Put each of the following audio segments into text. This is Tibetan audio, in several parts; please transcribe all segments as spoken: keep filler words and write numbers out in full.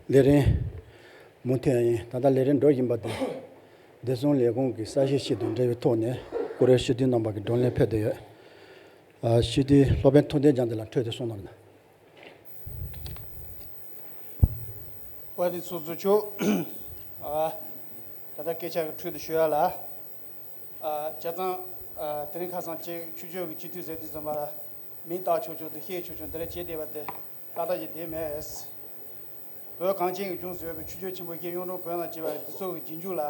ལས་རིམ་མུ་མཐུད་ཡིན། ད་ལྟ་ལས་རིམ་འགྲོ་བཞིན་པ་དེ། བདེ་སྲུང་ལས་ཁུངས་ཀྱི་གསལ་བཤད་ཞིག་དང་འབྲེལ་བའི་ཐོག་ནས་བཀུར་འོས་སྤྱི་འཐུས་རྣམ་པ་གི་བགྲོ་གླེང་ཕེབས་བསྡད་ཡོད། ཨ། སྤྱི་འཐུས་སློབ་དཔོན་ཐུབ་བསྟན་རྒྱལ་མཚན་ལགས་འཕྲོས་ཏེ་གསུང་གནང་རོགས་གནང་། དཔལ་ལྡན་ཚོགས་གཙོ་མཆོག་ཨ། ད་ལྟ་སྐད་ཆ་གི་འཕྲོས་དུ་ཞུ་ཡ་ལ། ཨ། བྱས་ཙང་། ཨ། དེ་རིང་ཁ་སང་ཅིག་ཆུ་ཆོས་ཀྱི་སྤྱི་འཐུས་ཟེར་དུས་ཙམ་པ་ལ། མིང་བཏགས་ཆོག་ཆོག་དང་བཤད་ཆོག་ཆོག་འདི་འདྲ་བྱས་བསྡད་པ་དེ་ཏག་ཏག་ཅིག་བསྡད་མེད། བོད་གངས་ཅན་གྱི་ལྗོངས་སུ་ཡོད་པའི་ཆུ་ཆོས་ཆེན་པོ་བཞི་གཡུང་དྲུང་བོན་དང་བཅས་པ་འདི་ཚོ་གི་རྗེས་འཇུག་ལ།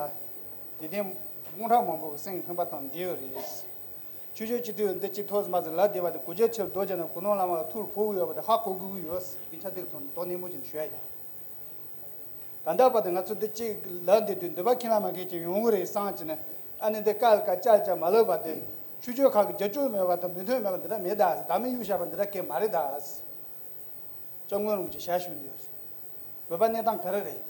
དད་ལྡན་དཔུང་ཁྲག་མང་པོ་གི་སེམས་ཀྱི་ཕན་པ་དང་འདི་ཡོད་རེད། ཆུ་ཆོས་སྤྱི་འཐུས་འདི་གཅིག་ཐོག་མ་ཟིག་ལབ་བསྡད་པ་དེ་གོ་རྒྱ་ཆེར་རྡོ་རྗེ་ན་གོ་ནོར་བླ་མ་ལ་ཐུགས་ཕོག་གི་ཡོད་པ་དེ་ཧ་གོ་དགོས་ཀྱི་ཡོད། འདི་ཆ་འདི་གི་ཐོག་ནས་དོ་ནན་པོ་བྱས་ནས་ཞུ་ཡ་ཡིན། ད་ལྟ་བར་དུ་ང་ཚོ་འདི་གཅིག་ལབ་བསྡད་དུས་འདོད་པ་ཁེངས་ལ་མ་ཁེངས་ཅིག་ཡོང་གི་རེད་བསམ་བྱས་ནས། ཨ་ནི་འདི་དཀའ་ལ་དཀའ་ལ་ཅག་ལ་ཅག་མ་ལབ་པ་དེ། ཆུ་ཆོས་ཁག་གི་རྒྱབ་སྐྱོར་མེད་པ་དང་མོས་མཐུན་མེད་པ་འདི་འདྲ་མེད་ད། བདག་མེད་གཡུག་བཞག་པ་འདི་འདྲ་སྐད་མ་རེད་ད། སྐྱབས་མགོན་རིན་པོ་ཆེ་ཞལ་བཞུགས་ཡོད་རེད། བོད་པ་གནས་སྟངས་ག་རེ་རེད།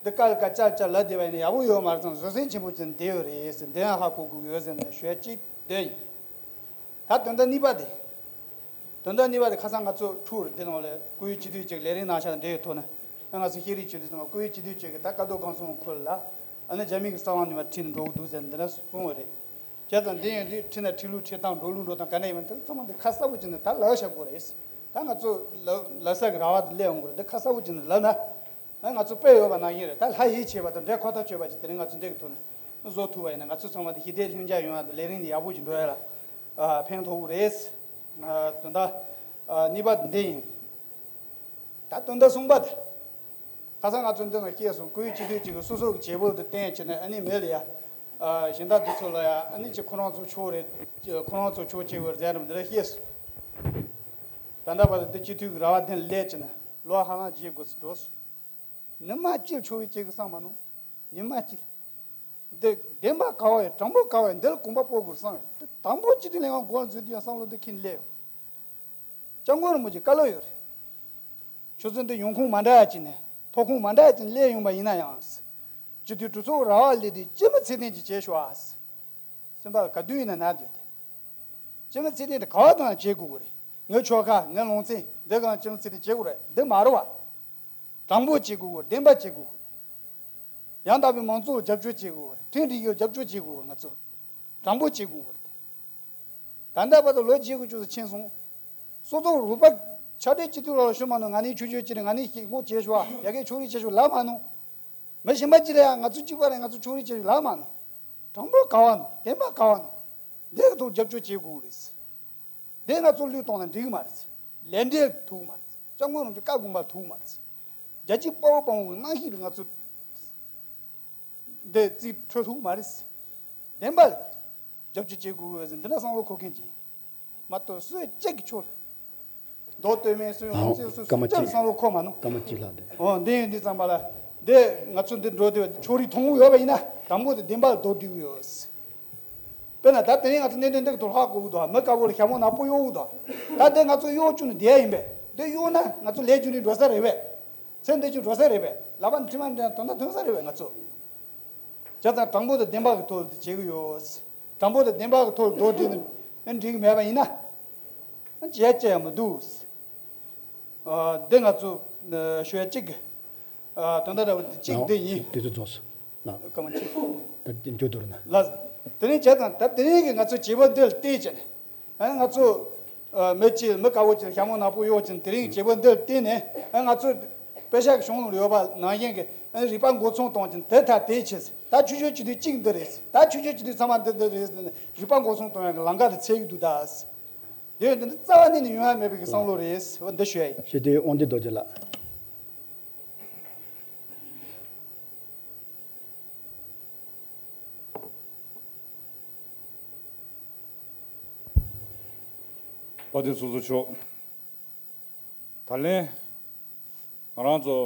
འདི་དཀའ་ལ་དཀའ་ལ་ཅག་ལ་ཅག་ལབ་བསྡད་པ་ཡིན་ན་ཡག་པོ་ཡོད་མ་རེད་ཙང་བཟོད་བསྲན་ཆེན་པོ་བྱས་ནས་བསྡད་ཡོད་རེད་ཟེར། འདི་ཡང་ཧ་གོ་དགོས་ཀྱི་ཡོད་ཟེར་ནས་ཞུ་ཡ་གཅིག་འདི་ཡིན། ད་དོན་དག་གཉིས་པ་དེ། དོན་དག་གཉིས་པ་དེ་ཁ་སང་ང་ཚོ་ཕྲུ་གུ་འདི་ནང་ལ་བཀུར་འོས་སྤྱི་འཐུས་ཅིག་ལས་རིམ་གནང་ཤག་དང་འབྲེལ་ཡོད་ཐོག་ནས། ཨ། ང་ཚོ་ཤེས་རིག་སྤྱི་འཐུས་ཚང་མ་བཀུར་འོས་སྤྱི་འཐུས་ཅིག་གིས་ད་ཀ་རྡོར་སྒང་གསུམ་ཁུལ་ལ། ཨ་ནི་རྒྱ་མི་གི་ས་ཁང་ནས་མར་ཁྲིད་ནས་འགྲོ་གི་འདུག་ཟེར་འདི་འདྲ་གསུངས་པ་རེད། བྱས་ཙང་འདི་ཡོང་དུས་ཁྲིད་ན་ཁྲིད་ལུགས་ཁྲིད་སྟངས་འགྲོ་ལུགས་འགྲོ་སྟངས་ག་འདྲ་ཡིན་པ་འདི་ཚང་མ་འདི་ཁ་གསལ་པོ་བྱས་ནས་ད་ལབ་བཞག་དགོས་རེད། ད་ང་ཚོ་ལབ་ལབ་ས་གི་ར་བ་དེ་སླེབས་ཡོང་གི་རེད། འདི་ཁ་གསལ་པོ་བྱས་ནས་ལབ་ན། ཨ། ང་ཚོ་དཔེ་ཡོད་པ་ནང་བཞིན་རེད། ད་ལྷ་ཡིད་ཆེས་པ་དང་འབྲེལ་ཁོ་ཐག་ཆོད་པ་ཅིག་དེ་རིང་ང་ཚོ་འདི་གི་ཐོག་ནས་བཟོ་ཐུབ་པ་ཡིན་ན། ང་ཚོ་ཚང་མ་དེ་ཞི་བདེ་ལྷིང་འཇགས་ཡོང་ཡ་དང་ལས་རིམ་དེ་ཡག་པོ་ཅིག་འགྲོ་ཡ་ལ། ཨ། ཕན་ཐོགས་ཀྱི་རེད། ཨ། དོན་དག་ཨ། གཉིས་པ་འདི་ཡིན། ད་དོན་དག་གསུམ་པ་དེ། ཁ་སང་ང་ཚོ་འདི་ནང་བཤད་སོང་། བཀུར་འོས་སྤྱི་འཐུས་གཅིག་གིས་སོ་སོ་གི་བྱེད་པོ་དེ་བསྟན་བྱས་ནས། ཨ་ནི་མི་ལ་ཡ། ཨ། གཞན་དག་འདི་ཚོ་ལ་ཡ། ཨ་ནི་ཅིག་ཁོ་རང་ཚོ་ཕྱོགས་རེད། ཁོ་རང་ཚོ་ཕྱོགས་གཅིག་པ་རེད་ཟེར་ནས་འདི་འདྲ་བཤད་སོང་། ད་ལྟ་བར་དུ་འདི་སྤྱི་འཐུས་ཀྱི་ར་བ་དེ་ལ་སླེབས་བྱས་ནས་ལོ་ཧ་ལམ་བརྒྱད་དགུ་ཙམ་འགྲོ་སོང་། ཉི་མ་གཅིག་ཕྱོགས་རིས་བྱེད་དགོས་བསམ་མ་མྱོང་། ཉི་མ་གཅིག་ལ། འདི་བདེན་པ་ག་བ་ཡོད། དྲང་པོ་ག་བ་ཡོད། འདི་ལ་གོམ་པ་སྤོ་དགོས་བསམ་ཡོད། འདི་དང་པོ་སྤྱི་འཐུས་ལྷན་ཁང་སྒོ་ལ་འཛུལ་དུས་ཡང་བསམ་བློ་འདི་འཁྱེར་ནས་སླེབས་ཡོད། སྐྱབས་མགོན་རིན་པོ་ཆེ་བཀའ་སློབ་ཡོད་རེད། ཁྱོད་ཚོ་འདི་ཡོང་ཁུངས་མ་འདྲ་ཡ་ཅིག་ནས། ཐོབ་ཁུངས་མ་འདྲ་ཡ་ཅིག་ནས་སླེབས་ཡོང་པ་ཡིན་ན་ཡང་། སྤྱི་འཐུས་གྲོས་ཚོགས་ར་བ་སླེབས་དུས་སྤྱི་མི་ཚད་ལྡན་ཅིག་བྱེད་ཤོག་ཨ། སེམས་པ་ག་དུས་ཡིན་ན་ན་རྒྱུ་དེ། སྤྱི་མི་ཚད་ལྡན་དེ་ག་བ་དང་བྱེད་དགོས་ཀྱི་རེད། ངའི་ཆོལ་ཁ། ངའི་ལུང་ཚན་འདི་གང་སྤྱི་མི་ཚད་ལྡན་བྱེད་དགོས་རེད། འདི་མ་རེད་བ། དྲང་པོ་བྱེད་དགོས་ཀྱི་རེད། བདེན་པ་བྱེད་དགོས་ཀྱི་རེད། ཡང་དག་པའི་མང་གཙོ་རྒྱབ་སྐྱོར་བྱེད་དགོས་ཀྱི་རེད། ཁྲིམས་སྒྲིག་གཞི་རྒྱབ་སྐྱོར་བྱེད་དགོས་ཀྱི་རེད། ང་ཚོ་དྲང་པོ་བྱེད་དགོས་ཀྱི་རེད། ད་ལྟ་བར་དུ་ལོ་བརྒྱད་དགུ་བཅུ་ཙམ་ཕྱིན་སོང་། སོ་སོ་རུས་པ་ཆག་སྒྲིལ་སྤྱི་འཐུས་ལ་ཞུ་མ་མྱོང་། ང་ནི་ཆོས་ཕྱོགས་སྤྱི་འཐུས། ང་ནི་ཞེ་ངོ་བྱེད་ཤོག་ཡ་གི་ཕྱོགས་རིས་བྱེད་ཤོག་ལབ་མ་མྱོང་། མི་གཞན་པ་གཅིག་ལ་ཡང་ང་ཚོ་གཅིག་པ་རེད། ང་ཚོ་ཕྱོགས་རིས་བྱེད་ཤོག་ལབ་མ་མྱོང་། དྲང་པོ་ག་བ་མྱོང་། བདེན་པ་ག་བ་མྱོང་། འདི་གི་ཐོག་རྒྱབ་སྐྱོར་བྱེད་དགོས་རེད། འདི་ང་ཚོ་བློས་གཏོང་ན་འགྲིག་གི་མ་རེད། ལས་འབྲས་ཐུག་མ་རེད། སྐྱབས་མགོན་རིན་པོ་ཆེ་བཀའ་དགོངས་པ་ཐུག་མ་རེད། རྒྱལ་གཅེས་དཔའ་བོ་དཔའ་མོ་གི་རྣམ་ཤེས་ལ་ང་ཚོ་འདི་རྩིས་འཕྲོད་ཐུབ་མ་རེད། བདེན་པ་རེད། རྒྱབ་སྐྱོར་བྱེད་དགོས་ཟེར་འདི་འདྲ་བསམ་བློ་འཁོར་མཁན་ཅིག་མ་གཏོགས་སུ་གཅིག་གི་ཕྱོགས་ལ། མདོ་སྟོད་སྨད་སུ་ཡོང་། ཨང་། སུ་སུ་སྐར་མ་གཅིག་བསམ་བློ་འཁོར་མ་མྱོང་། སྐར་མ་གཅིག་ལྷག་འདུག་ཨོ། འདི་ཡིན་དུས་ཙམ་པ་ལ། འདི་ང་ཚོ་འདི་འགྲོ་དུས་ཕྱོགས་རིས་མཐོང་གི་ཡོད་པ་ཡིན་ན། དང་པོ་དེ་བདེན་པ་ལ་རྡོག་སྒྲིལ་གྱི་ཡོད། དཔེར་ན་ད་དེ་རིང་ང་ཚོ་གནད་དོན་འདི་ག་ཐོག་ཧ་གོ་གི་འདུག་མི་དཀར་པོ་ལ་ཞྭ་མོ་ནག་པོ་གཡོག་གི་འདུག་ད་འདི་ང་ཚོ་གཡོག་བཅུག་ནས་བསྡད་ཡ་ཡིན་པས། འདི་གཡོག་ན་ང་ཚོ་ལས་རྒྱུ་ནི་འགྲོ་ས་རེད་པས། ཚེ་འདི་ཆུ་འགྲོ་ས་རེད་པས། ལག་པ་ནས་མཆི་མ་འདྲ་དོན་དག་ཐོན་ས་རེད་པས་ང་ཚོ། བྱས་ཙང་དྲང་པོ་དང་བདེན་པ་གི་ཐོག་ལ་དེ་བྱེད་ཀྱི་ཡོད། དྲང་པོ་དང་བདེན་པ་གི་ཐོག་ལ་རྡོག་སྒྲིལ་ནས་འགྲིག་གི་མེད་པ་ཡིན་ན། བྱས་བྱས་ཡ་མི་འདུག་ཨ། འདི་ང་ཚོ་ཨ་ཞུ་ཡ་གཅིག་གི་ཨ་དོན་དག་འདྲ་བོ་འདི་གཅིག་འདི་ཡིན། དེ་ཚོ་རྫོགས་སོང་། སྐར་མ་གཅིག་ད་འདི་མཇུག་བསྡུ་རོགས་གནང་། ལགས། དེ་རིང་བྱས་ཙང་ད་དེ་རིང་གི་ང་ཚོ་བྱེད་པོ་འདི་ལ་བལྟས་བྱས་ནས། ཨ། ང་ཚོ་ཨ་མི་གཅིག་མི་དཀར་པོ་གཅིག་ལ་ཞྭ་མོ་ནག་པོ་གཡོག་བྱས་ནས་དེ་རིང་བྱེད་པོ་འདི་ལ་བལྟས་ནས། ཨ། ང་ཚོ་པེ་ཤག་གི་གཞུང་ལ་ཡོད་པ་ནང་བཞིན་གྱི། ཨ། རིག་པ་འགོ་ཚུགས་གཏོང་བྱས་ནས་དེ་ཐག་དེ་བྱས། ད་ཆོས་ཕྱོགས་སྤྱི་འཐུས་གཅིག་འདི་རེད། ད་ཆོས་ཕྱོགས་སྤྱི་འཐུས་ཚང་མ་འདི་འདི་རེད་ཟེར་ནས་རིག་པ་འགོ་ཚུགས་གཏོང་ཡག་གི་ལམ་ཁ་དེ་འཚོལ་གྱི་འདུག་ད། དེ་འདི་རྩ་བ་ཉིད་ནས་ཡོང་ཡ་མེད་པའི་བསམ་བློ་རེད། འོ་འདི་ཞུ་ཡ་ཡིན། སྤྱི་འཐུས་དབང་འདུས་རྡོ་རྗེ་ལགས། དཔལ་ལྡན་ཚོགས་གཙོ་མཆོག་ད་ལན་ང་རང་ཚོ་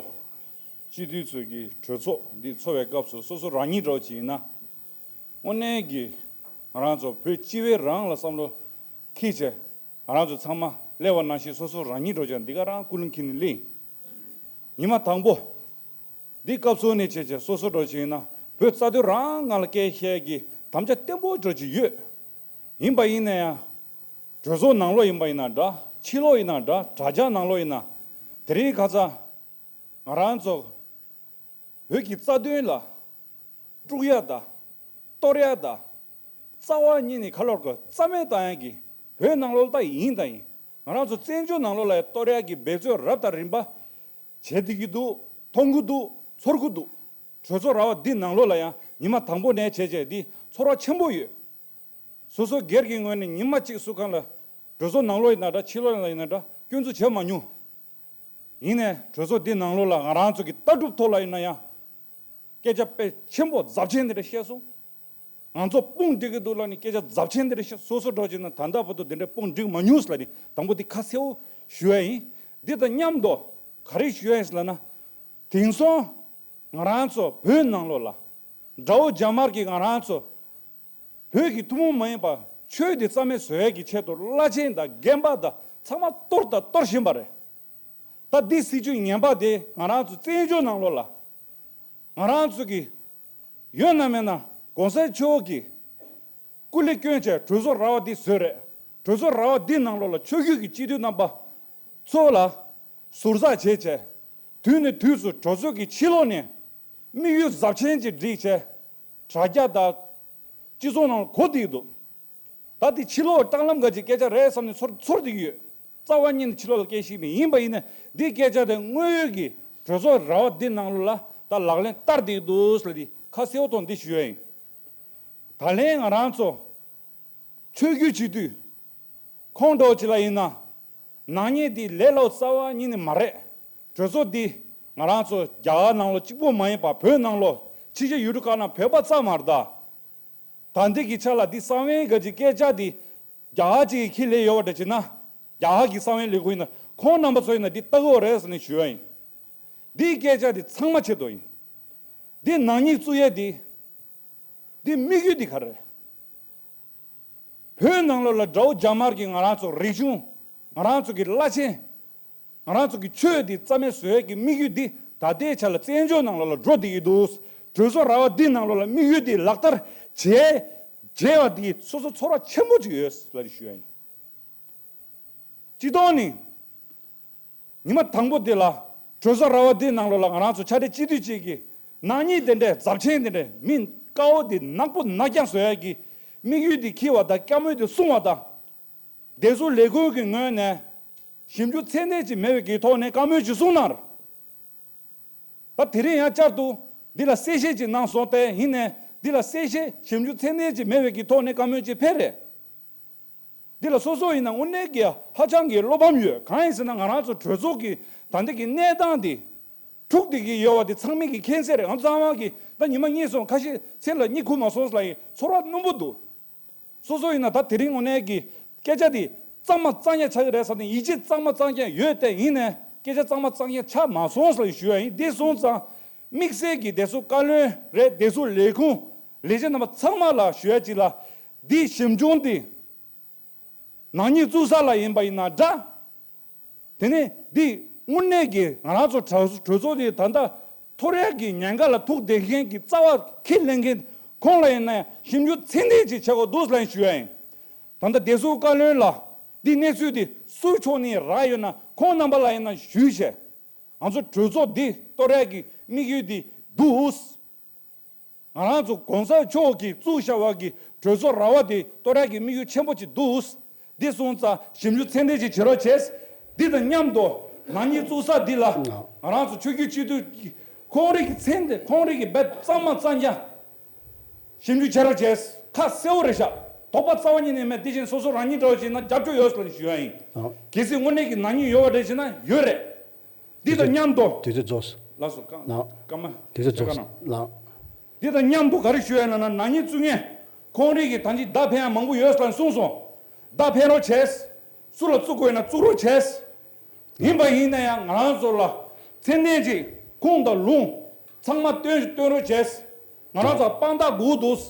སྤྱི་འཐུས་ཚོས་ཀྱི་གྲོས་ཚོགས་འདི་འཚོགས་པའི་སྐབས་སུ་སོ་སོ་རང་ཉིད་འདྲ་བོ་ཅིག་ཡིན་ན། དངོས་གནས་ཀྱི་ང་རང་ཚོ་བོད་སྤྱི་བའི་རང་ལ་བསམ་བློ་འཁྱེར་བྱས། ང་རང་ཚོ་ཚང་མ་སླེབས་པ་ནང་བཞིན་སོ་སོ་རང་ཉིད་འདྲ་བོ་ཅིག་འདི་ག་རང་ཀུན་སློང་འཁྱེར་ནས་སླེབས་ཡིན། ཉི་མ་དང་པོ། འདི་སྐབས་སུ་ནས་བྱས་བྱས་སོ་སོ་འདྲ་བོ་ཅིག་ཡིན་ན་བོད་རྩ་དོན་རང་ང་ལ་སྐད་བཤད་ཀྱི་དམ་བཅའ་བརྟན་པོ་འདྲ་བོ་ཅིག་ཡོད། ཡིན་པ་ཡིན་ན་ཡང་། གྲོས་ཚོགས་ནང་ལོགས་ཡིན་པ་ཡིན་ན་འདྲ། ཕྱི་ལོགས་ཡིན་ན་འདྲ། དྲ་རྒྱ་ནང་ལོགས་ཡིན་ན། དེ་རིང་ཁ་སང་ ང་རང་ཚོ་བོད་ཀྱི་རྩ་དོན་ལ་དཀྲུག་ཡ་དང་གཏོར་ཡ་དང་རྩ་བ་ཉིད་ནས་ཁ་ལོར་གི་རྩ་མེད་བཏང་ཡ་གི་བོད་ནང་ལོགས་ལ་ད་ཡིན་དང་ཡིན། ང་རང་ཚོ་བཙན་བྱོལ་ནང་ལོགས་ལ་ཡང་གཏོར་ཡ་གི་འབད་རྩོལ་རབ་དང་རིམ་པ་བྱེད་བསྡད་ཀྱི་འདུག་མཐོང་གི་འདུག་ཚོར་གི་འདུག་གྲོས་ཚོགས་ར་བ་འདི་ནང་ལོགས་ལ་ཡང་ཉི་མ་དང་པོ་ནས་བྱས་བྱས་འདི་ཚོར་བ་ཆེན་པོ་ཡོད། སོ་སོ་སྒེར་གྱི་ངོས་ནས་ཉི་མ་གཅིག་སུ་གང་ལ་གྲོས་ཚོགས་ནང་ལོགས་ཡིན་ན་འདྲ་ཕྱི་ལོགས་ཡིན་ན་འདྲ་སྐྱོན་འཛུགས་བྱས་མ་མྱོང་། ཡིན་ནའི་གྲོས་ཚོགས་འདི་ནང་ལོགས་ལ་ང་རང་ཚོ་གི་ལྟ་གྲུབ་ཐོག་ལ་ཡིན་ན་ཡང་སྐད་ཆ་དཔེ་ཆེན་པོ་ཚབས་ཆེན་འདི་འདྲ་བཤད་སོང་། ང་ཚོ་དཔུང་སྒྲིག་གི་འདུག་ལབ་ནས་སྐད་ཆ་ཚབས་ཆེན་འདི་འདྲ་བཤད་སོ་སོ་འགྲོ་བྱས་ན་ད་ལྟ་བར་དུ་འདི་འདྲ་དཔུང་སྒྲིག་མ་མྱོང་ལབ་ནས་དང་པོ་འདི་ཁ་གསལ་བོ་ཞུ་ཡ་ཡིན། འདི་དང་མཉམ་དུ་ག་རེ་ཞུ་ཡ་ཡིན་ལབ་ན། དེང་སང་ང་རང་ཚོ་བོད་ནང་ལོགས་ལ་དགྲ་བོ་རྒྱ་དམར་གྱིས་ང་རང་ཚོ་བོད་ཀྱི་ཐུན་མོང་མ་ཡིན་པ་ཆོས་འདི་རྩ་མེད་བཟོ་ཡས་ཀྱི་ཆེད་དུ་བླ་ཆེན་དང་རྒན་པ་དང་ཚང་མ་གཏོར་དང་གཏོར་བཞིན་པ་རེད། ད་འདི་སྲིད་ཇུས་ངན་པ་དེ་ང་རང་ཚོ་བཙན་བྱོལ་ནང་ལོགས་ལ་ང་རང་ཚོ་གི་ཡོད་ན་མེད་ན་གོང་ས་མཆོག་གིས་སྐུ་ལས་བསྐྱོན་བྱས་གྲོས་ཚོགས་ར་བ་འདི་བཟོས་རེད། གྲོས་ཚོགས་ར་བ་འདི་ནང་ལོགས་ལ་ཆོས་བརྒྱུད་ཀྱི་སྤྱི་འཐུས་རྣམ་པ་ཚོ་ལ་ཟུར་ཟ་བྱས་བྱས་དུས་ནས་དུས་སུ་གྲོས་ཚོགས་ཀྱི་ཕྱི་ལོགས་ནས། དམིགས་ཡུལ་ཟབ་ཆེན་གྱི་སྒྲིག་བྱས། དྲ་རྒྱ་དང་། སྤྱི་ཚོགས་ནང་གོ་བསྡད་འདུག་ད་དེ་ཕྱི་ལོགས་སྲང་ལམ་ག་ཅིག་སྐད་ཆ་རེད་བསམ་ནས་ཚོར་ཚོར་བསྡད་ཀྱི་ཡོད། རྩ་བ་ཉིད་ནས་ཕྱི་ལོགས་ལ་སྐད་ཤེས་མེད་ཡིན་པ་ཡིན་ན་འདི་སྐད་ཆ་དེ་དངོས་ཡོད་ཀྱི་གྲོས་ཚོགས་ར་བ་འདི་ནང་ལོགས་ལ་ད་ལག་ལེན་བསྟར་བསྡད་འདུག་ཟེར་ཏེ་ཁ་གསལ་བོ་ཐོག་འདི་ཞུ་ཡ་ཡིན། ད་ལན་ང་རང་ཚོ་ཆོས་བརྒྱུད་སྤྱི་འཐུས། ཁོང་འདྲ་བོ་ཅིག་ལ་ཡིན་ན། ནག་ཉེས་འདི་ལས་སླ་པོ་རྩ་བ་ཉིད་ནས་མ་རེད། གྲོས་ཚོགས་འདི་ང་རང་ཚོ་རྒྱ་གར་ནང་ལོགས་གཅིག་པོ་མ་ཡིན་པར་བོད་ནང་ལོགས་ཕྱི་རྒྱལ་ཡུལ་གྲུ་ཁག་ནང་བོད་པ་ཙམ་མ་རེད་ད། ད་འདི་གི་ཆ་ལ་འདི་གསང་བའི་ག་ཅིག་སྐད་ཆ་འདི་རྒྱ་གར་ཅིག་གིས་ཁས་ལེན་ཡོད་པ་འདྲ་བྱས་ན། རྒྱ་གར་གྱི་གསང་བའི་ལས་ཁུངས་ཡིན་ན་ཁོང་རྣམ་པ་ཚོ་ཡིན་ན་འདི་ལྟ་གི་ཡོད་རེད་ཟེར་ནས་ཞུ་ཡ་ཡིན། འདིའི་སྐད་ཆ་འདི་ཚང་མ་ཆེད་དུ་ཡིན། འདི་ནག་ཉེས་བཙུགས་ཡས་འདི། འདི་དམིགས་ཡུལ་འདི་ག་རེ་རེད། བོད་ནང་ལོགས་ལ་དགྲ་བོ་རྒྱ་དམར་གྱིས་ང་རང་ཚོ་རིག་གཞུང་། ང་རང་ཚོ་གི་བླ་ཆེན། ང་རང་ཚོ་གི་ཆོས་འདི་རྩ་མེད་བཟོ་ཡས་ཀྱི་དམིགས་ཡུལ་འདི་ད་ལྟའི་ཆ་ལ་བཙན་བྱོལ་ནང་ལོགས་ལ་འགྲོ་བསྡད་ཀྱི་འདུག་གྲོས་ཚོགས་ར་བ་འདི་ནང་ལོགས་ལ་དམིགས་ཡུལ་འདི་ལག་བསྟར་བྱས། བྱས་པ་འདི་སོ་སོ་ཚོར་བ་ཆེན་པོ་ཅིག་ཡོད་ལབ་ཞུ་ཡ་ཡིན། སྤྱི་བཏང་ནི། ཉི་མ་དང་པོ་དེ་ལ་གྲོས་ཚོགས་ར་བ་དེའི་ནང་ལོགས་ལ་ང་རང་ཚོ་ཕྱག་སྦྲེལ་སྤྱི་འཐུས་གཅིག་གིས་ནག་ཉེས་དེ་འདྲའི་ཚབས་ཆེན་དེ་འདྲའི་མི་དཀར་པོ་དེ་ནག་པོ་ནག་རྐྱང་བཟོ་ཡ་གི་དམིགས་ཡུལ་དེ་འཁྱེར་བ་དང་བཀའ་མོལ་དེ་གསུང་བ་དང་། བདེ་སྲུང་ལས་ཁུངས་ཀྱི་ངོས་ནས་ཞིབ་འཇུག་ཚད་ལྡན་ཅིག་མེད་པའི་གི་ཐོག་ནས་བཀའ་མོལ་ཅིག་གསུངས་གནང་། ད་དེ་རིང་ཡང་བསྐྱར་དུ་འདི་ལ་གསལ་བཤད་ཅིག་གནང་སོང་སྟེ་ཡིན་ནའི་འདི་ལ་གསལ་བཤད་ཞིབ་འཇུག་ཚད་ལྡན་ཅིག་མེད་པའི་གི་ཐོག་ནས་བཀའ་མོལ་ཅིག་ཕེབས་རེད། འདི་ལ་སོ་སོ་ཡིན་ན་དངོས་གནས་ཀྱི་ཧ་ཅང་གི་བློ་ཕམ་ཡོད། གང་ཡིན་ཟེར་ན་ང་རང་ཚོ་གྲོས་ཚོགས་ཀྱི་ད་ལྟ་གི་གནས་སྟངས་འདི་འཁྲུག་བསྡད་ཀྱི་ཡོད་པ་འདི་ཚང་མས་ཀྱི་མཁྱེན་གསལ་རེད། ང་ཚང་མ་གི་ད་ཉི་མ་གཉིས་སོང་ཁ་ཤས་མཚན་ལ་གཉིད་ཁུག་མ་སོང་ལ་ཡི་ཚོར་བ་རྣོན་པོ་འདུག་སོ་སོ་ཡིན་ན་ད་དེ་རིང་དངོས་གནས་ཀྱི་སྐད་ཆ་འདི་གཙང་མ་གཙང་རྐྱང་ཆགས་ཀྱི་རེད་བསམ་ནས་ཡིད་ཆེས་གཙང་མ་གཙང་རྐྱང་ཡོད་དེ་ཡིན་ནའི་སྐད་ཆ་གཙང་མ་གཙང་རྐྱང་ཆགས་མ་སོང་ལ་ཡི་ཞུ་ཡ་ཡིན། འདི་སོང་ཙང་དམིགས་བསལ་གྱི་བདེ་སྲུང་བཀའ་བློན་རེད། བདེ་སྲུང་ལས་ཁུངས་ལས་བྱེད་རྣམ་པ་ཚང་མ་ལ་ཞུ་ཡ་གཅིག་ལ། འདི་ཞིབ་འཇུག་འདི་ནག་ཉེས་བཙུགས་ས་ལ་ཡིན་པ་ཡིན་ན་འདྲ། དེ་ནས་འདི་དངོས་གནས་ཀྱི་ང་རང་ཚོ་གྲོས་གྲོས་ཚོགས་འདི་ད་ལྟ་འཐོར་ཡག་གི་ཉེན་ཁ་ལ་ཐུག་བསྡད་མཁན་གྱི་རྩ་བ་ཁས་ལེན་མཁན་ཁོང་ལ་ཡིན་ན་ཞིབ་འཇུག་ཚད་ལྡན་ཅིག་བྱེད་དགོས་འདུག་ལབ་ཞུ་ཡ་ཡིན། ད་ལྟ་བདེ་སྲུང་བཀའ་བློན་ལ་འདི་གནས་ཚུལ་འདི་སུའི་ཕྱོགས་ནས་རག་ཡོད་ན་ཁོང་རྣམ་པ་ལ་ཡིན་ན་ཞུས་བྱས། ང་ཚོ་གྲོས་ཚོགས་འདི་གཏོར་ཡག་གི་དམིགས་ཡུལ་འདི་འདུག་ང་རང་ཚོ་གོང་ས་མཆོག་གིས་བཙུགས་བཞག་པ་གི་གྲོས་ཚོགས་ར་བ་དེ་གཏོར་ཡག་གི་དམིགས་ཡུལ་ཆེན་པོ་ཅིག་འདུག་འདི་སོང་ཙང་ཞིབ་འཇུག་ཚད་ལྡན་ཅིག་བྱེད་རོགས་བྱས། འདི་དང་མཉམ་དུ་ནག་ཉེས་བཙུགས་ས་འདི་ལ་ང་རང་ཚོ་ཆོས་བརྒྱུད་སྤྱི་འཐུས་ཀྱི་ཁོང་རིགས་ཀྱི་མཚན་དེ་ཁོང་རིགས་ཀྱི་རྦད་གཙང་མ་གཙང་རྐྱང་ཞིབ་འཇུག་བྱེད་རོགས་བྱས། ཁ་གསལ་བོ་རེད་ཤག་དོགས་པ་རྩ་བ་ཉིད་ནས་མེད། དེ་བཞིན་སོ་སོ་རང་ཉིད་འདྲ་བོ་ཅིག་ཡིན་ན་རྒྱབ་སྐྱོར་ཡོད་ཟེར་ནས་ཞུ་ཡ་ཡིན། ཨོ། གལ་སྲིད་དངོས་གནས་ཀྱི་ནག་ཉེས་ཡོད་པ་རེད་ཅེ་ན་ཡོད་རེད། འདི་དང་མཉམ་དུ། དུས་ཚོད་རྫོགས། ལགས་སོ། ཀ- ལགས། སྐར་མ། དུས་ཚོད་རྫོགས། ལགས། འདི་དང་མཉམ་དུ་ག་རེ་ཞུ་ཡ་ཡིན་ལབ་ན་ནག་ཉེས་བཙུགས་མཁན་ཁོང་རིགས་ཀྱི་ད་ཅི་བརྡ་ཕན་ཡ་མང་པོ་ཡོད་ཟེར་གསུངས་སོང་། བརྡ་ཕན་རོགས་བྱས། སུ་ལ་བཙུགས་དགོས་ཡིན་ན་བཙུགས་རོགས་བྱས། ཡིན་པ་ཡིན་ན་ཡང་ང་རང་ཚོ་ལ་ཚད་ལྡན་ཅིག་ཁུངས་དང་ལུང་ཚང་མ་སྟོན་སྟོན་རོགས་བྱས། ང་རང་ཚོ་དཔང་རྟགས་དགོས་འདུག་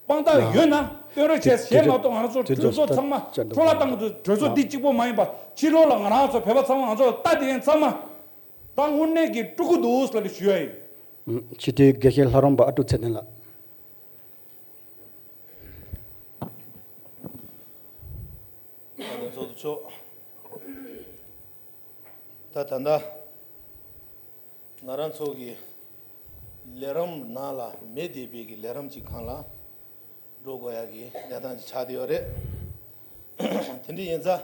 དཔང་རྟགས་ཡོད་ན་སྟོན་རོགས་བྱས། གཞན་མ་གཏོགས་ང་རང་ཚོ་གྲོས་ཚོགས་ཚང་མ་འཕྲོ་བརླག་བཏང་གི་འདུག་གྲོས་ཚོགས་འདི་གཅིག་པོ་མ་ཡིན་པ་ཕྱི་ལོགས་ལ་ང་རང་ཚོ་བོད་པ་ཚང་མ་ང་ཚོ་ལ་ལྟ་བསྡད་མཁན་ཚང་མ་ད་དངོས་གནས་ཀྱི་དཀྲུག་གི་འདུག་ལབ་ནས་ཞུ་ཡ་ཡིན། སྤྱི་འཐུས་དགེ་བཤེས་ལྷ་རམས་པ་ཨ་ཀྲུག་ཚེ་བརྟན་ལགས། ད་ལྟ་ཚོགས་གཙོ་མཆོག་ད་ད་ལྟ། ང་རང་ཚོ་གི་ལས་རིམ་ནང་ལ་མེད་བསྡད་པའི་གི་ལས་རིམ་གཅིག་སྒང་ལ་འགྲོ་དགོས་ཡ་གི་གནས་སྟངས་ཅིག་ཆགས་བསྡད་ཡོད་རེད། དེ་འདྲ་ཡིན་ཙང་